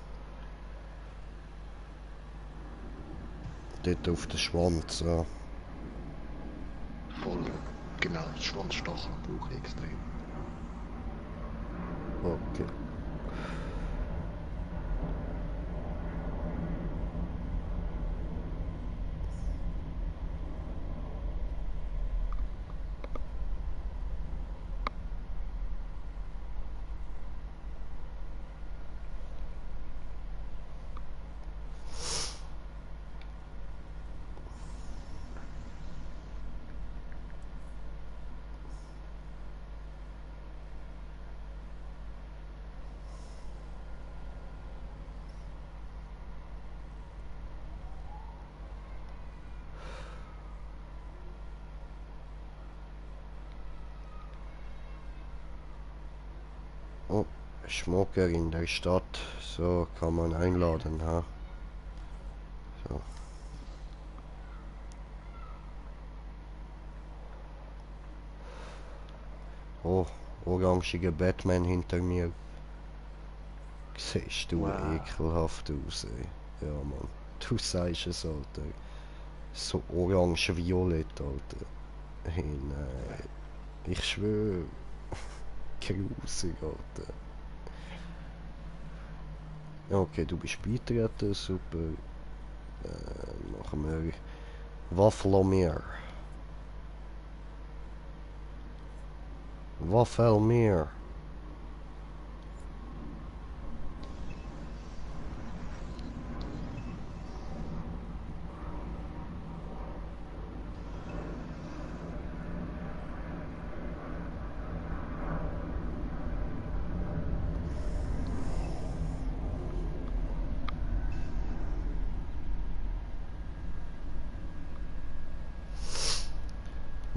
Dort auf den Schwanz, ja. Voll. Genau, Schwanzstacheln brauche ich extrem. Okay. Oh, Schmucker in der Stadt. So kann man einladen, ha. So. Oh, orangiger Batman hinter mir. Siehst du Wow. ekelhaft aus, ey. Ja, Mann. Du sagst es, Alter. So orange-violett, Alter. Hey, nein. Ich schwöre. Grusig, Alter. Okay, du bist beitreten, super. Machen wir Waffelmeer. Waffelmeer.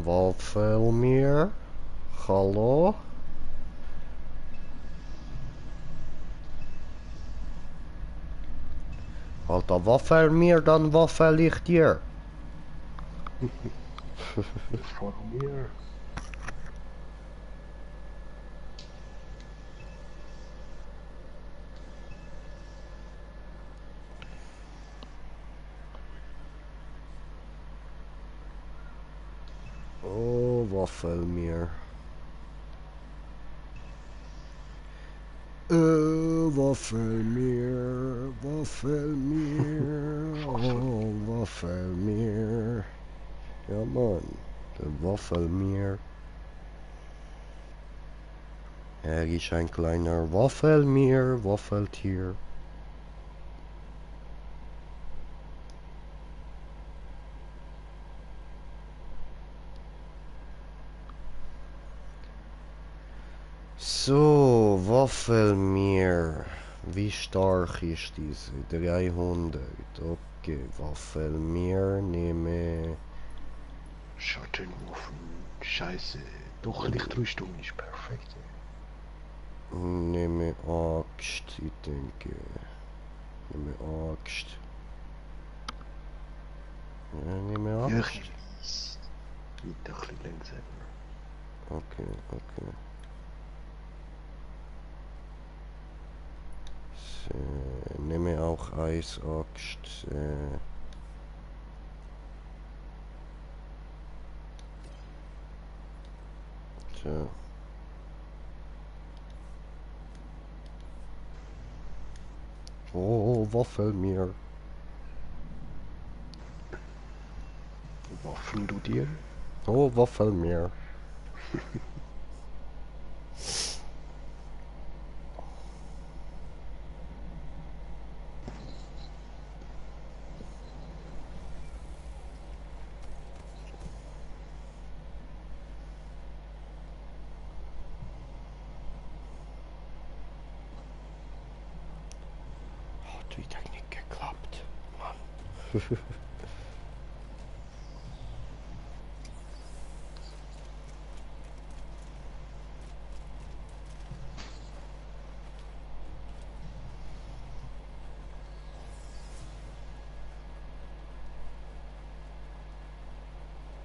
Waffelmeer. Hallo? Alter, Waffelmeer, dann waffel ich dir. Vor mir. Oh, Waffelmeer. Waffelmeer, Waffelmeer, oh, Waffelmeer. Ja, Mann, der Waffelmeer. Er ist ein kleiner Waffelmeer, Waffeltier. So, Waffelmeer. Wie stark ist diese? 300. Okay, Waffelmeer nehme... Schattenwaffen. Scheiße. Doch, Lichtrüstung ist perfekt. Nehme Axt, ich denke. Nehme Axt. Ja, nehmen wir an. Ja, ich mit ein bisschen langsamer. Okay, okay. So, nehme auch Eisaxt. So. Oh, Waffelmeer. Waffeln du dir? Oh, Waffelmeer. Hat wieder nicht geklappt. Mann.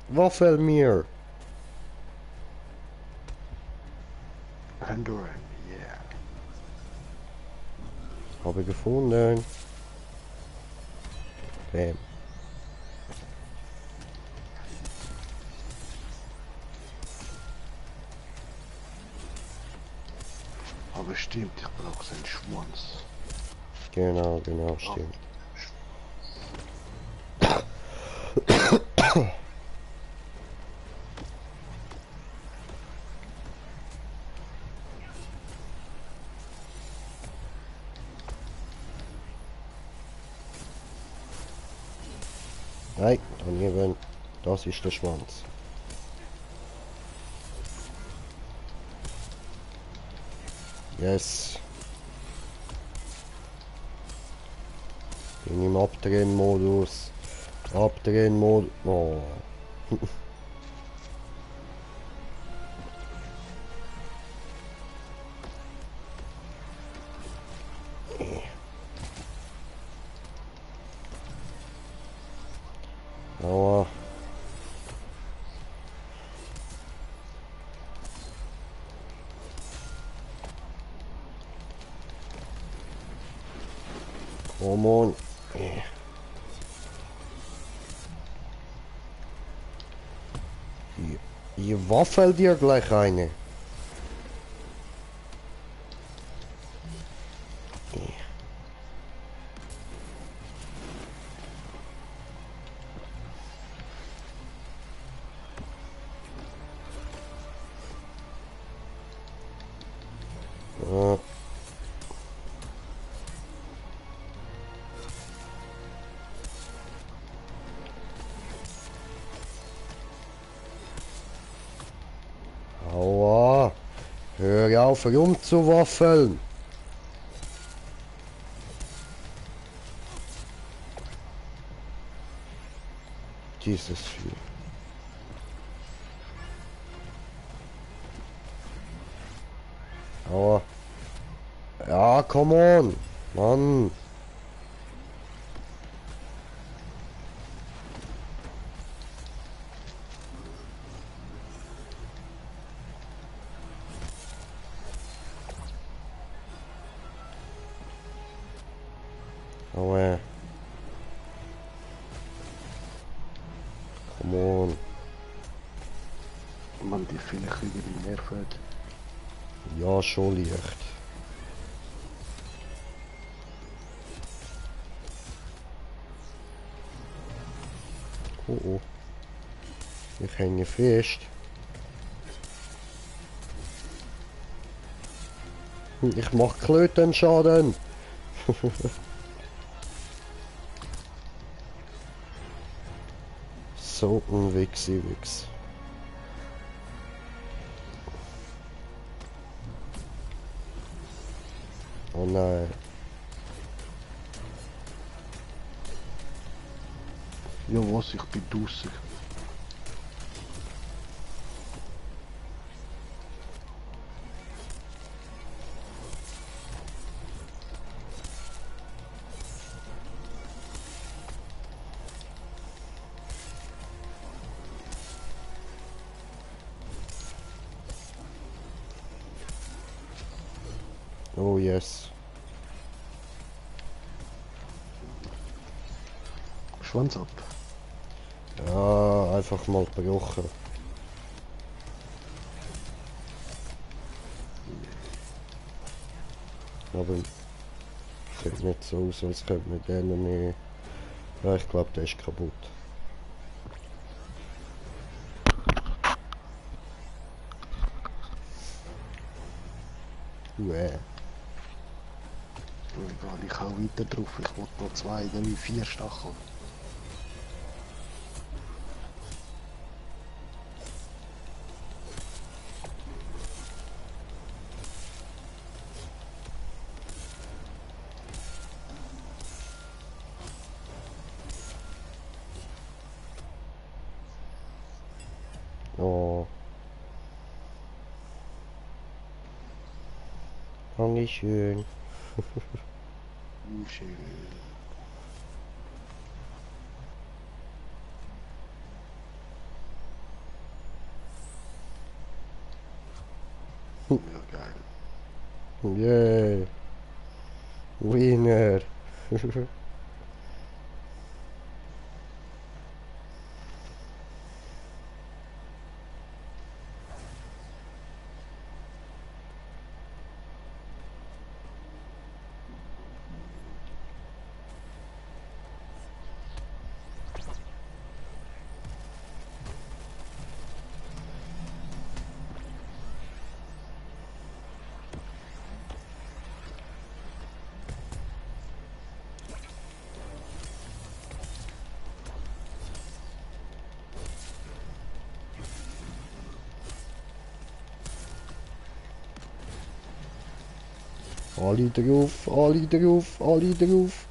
Waffelmeer. Pandoran, yeah. Habe gefunden. Bam. Aber stimmt, ich brauche seinen Schwanz. Genau, genau, stimmt. Nein, daneben. Das ist der Schwanz. Yes. Bin im Abdrehen-Modus. Abdrehen-Modus. Oh. Aua. Come on. Ich waffel dir gleich eine. Ja. Aua. Hör auf rumzuwaffeln. Dieses Vieh. Aua. Ja, come on. Mann. Aua. Come on. Man, die viele Kriege, die nerven. Ja, schon leicht. Oh oh. Ich hänge fest. Ich mach Klötenschaden. So ein Wichsi-Wichs. Oh nein. Ja was, ich bin draussen. Oh yes. Schwanz ab. Ja, einfach mal gebrochen. Aber sieht nicht so aus, als könnte man den mehr... Ja, ich glaube, der ist kaputt. Egal, ich hau weiter drauf. Ich will noch 2, 3, 4 Stacheln. Oh. Dankeschön. Schön. Ja, geil. Yay. Winner. Alle drauf, alle drauf, alle drauf.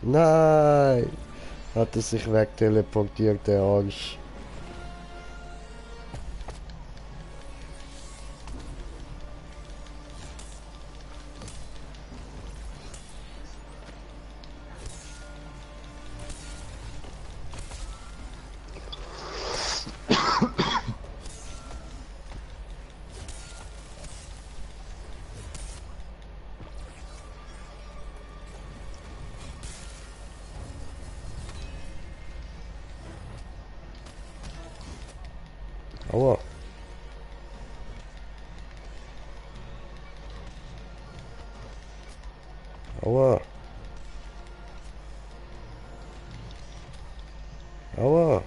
Nein! Hat er sich wegteleportiert, der Arsch. Aua. Aua. Aua.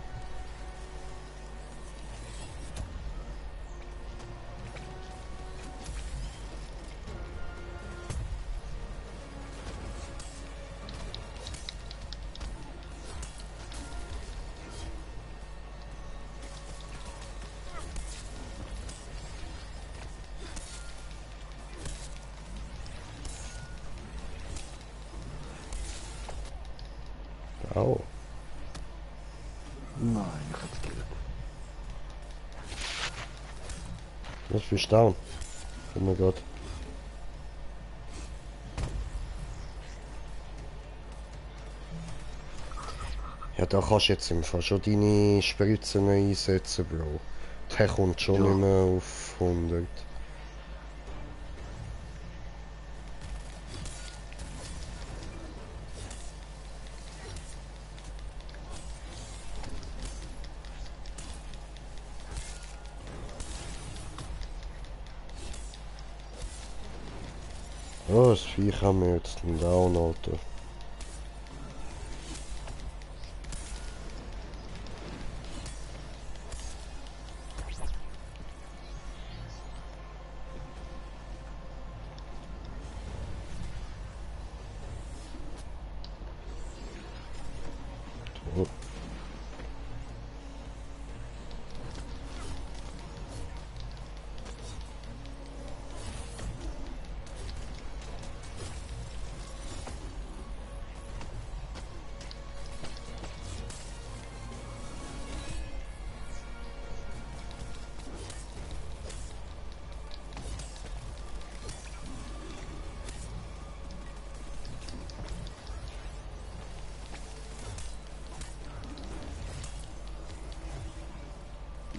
Au. Nein, ich hab's gekillt. Was für Staun. Oh mein Gott. Ja, da kannst du jetzt im Fall schon deine Spritzen einsetzen, Bro. Der kommt schon Ja. nicht mehr auf 100. Oh, das Viech haben wir jetzt einen Down, Alter. Tot.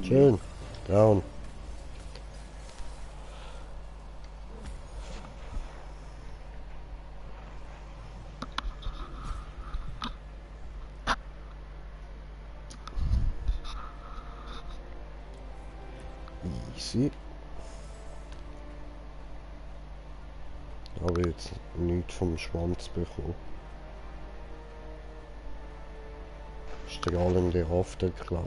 Schön. Down. Easy. Aber jetzt nichts vom Schwanz bekommen. Strahlende Hafterklaue.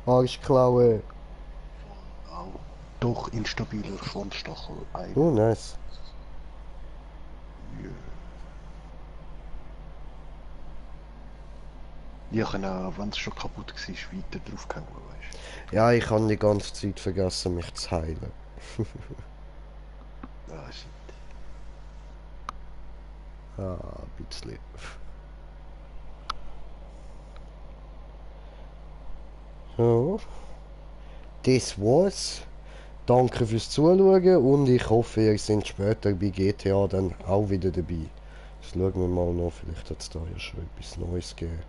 Arschklaue. Auch doch instabiler Schwanzstachel. Oh, nice. Ich kann auch, wenn es schon kaputt war, weiter draufgehauen, weißt Ja, ich habe die ganze Zeit vergessen, mich zu heilen. du. Ah, shit. Ein bisschen. Ja. Das war's. Danke fürs Zuschauen und ich hoffe, ihr seid später bei GTA dann auch wieder dabei. Jetzt schauen wir mal noch, vielleicht hat es da ja schon etwas Neues gegeben.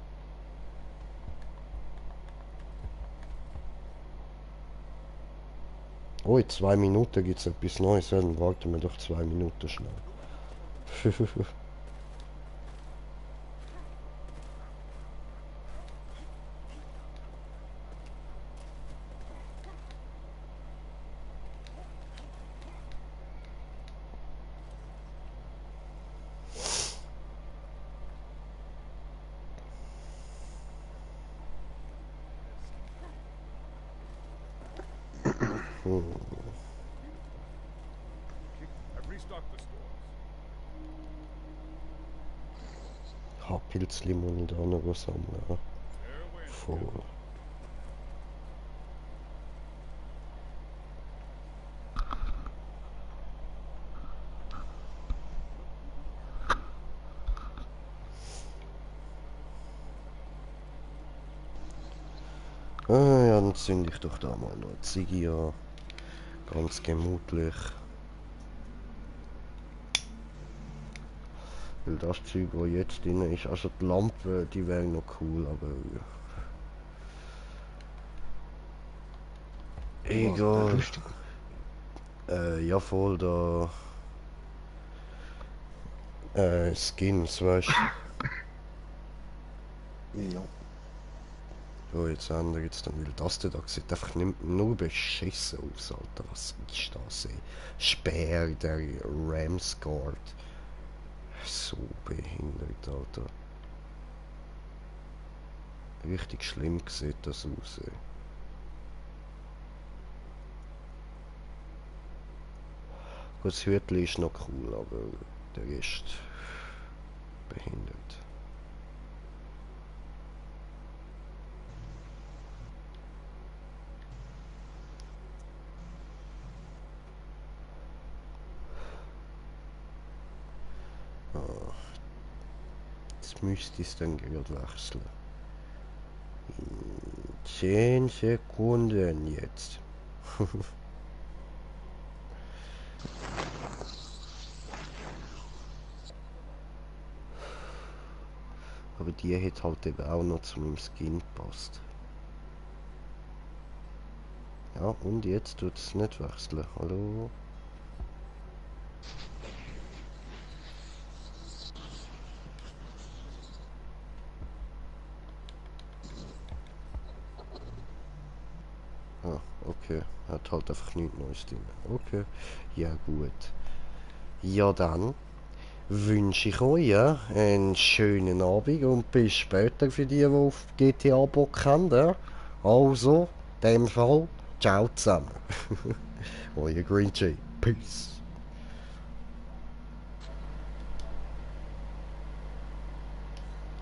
Oh, in 2 Minuten gibt es etwas Neues, ja, dann warten wir doch 2 Minuten schnell. I've restocked the stores. Pilzli muss ich da noch sammeln. Ja. Fareway. Voll. Ah, ja, dann zünde ich doch da mal noch eine Ziege an. Ganz gemütlich. Weil das Zeug, das jetzt drin ist, also die Lampe, die wäre noch cool, aber... Egal. Lustig. Ja voll, da... Skins, weißt Ja. du? Ja, jetzt ändert jetzt dann, weil das da sieht einfach nicht, nur beschissen aus, Alter. Was ist das, ey? Speer, der Ramsguard. So behindert, Alter. Richtig schlimm sieht das aus, ey. Gut, das Hütchen ist noch cool, aber der Rest behindert. Jetzt müsste ich es dann gerade wechseln. In 10 Sekunden jetzt. Aber die hat halt eben auch noch zu meinem Skin gepasst. Ja, und jetzt tut es nicht wechseln. Hallo? Ah, okay. Hat halt einfach nichts Neues drin. Okay. Ja, gut. Ja, dann wünsche ich euch ja, einen schönen Abend und bis später für die auf GTA Bock haben. Ja? Also, in dem Fall, ciao zusammen. Euer Green Jay. Peace.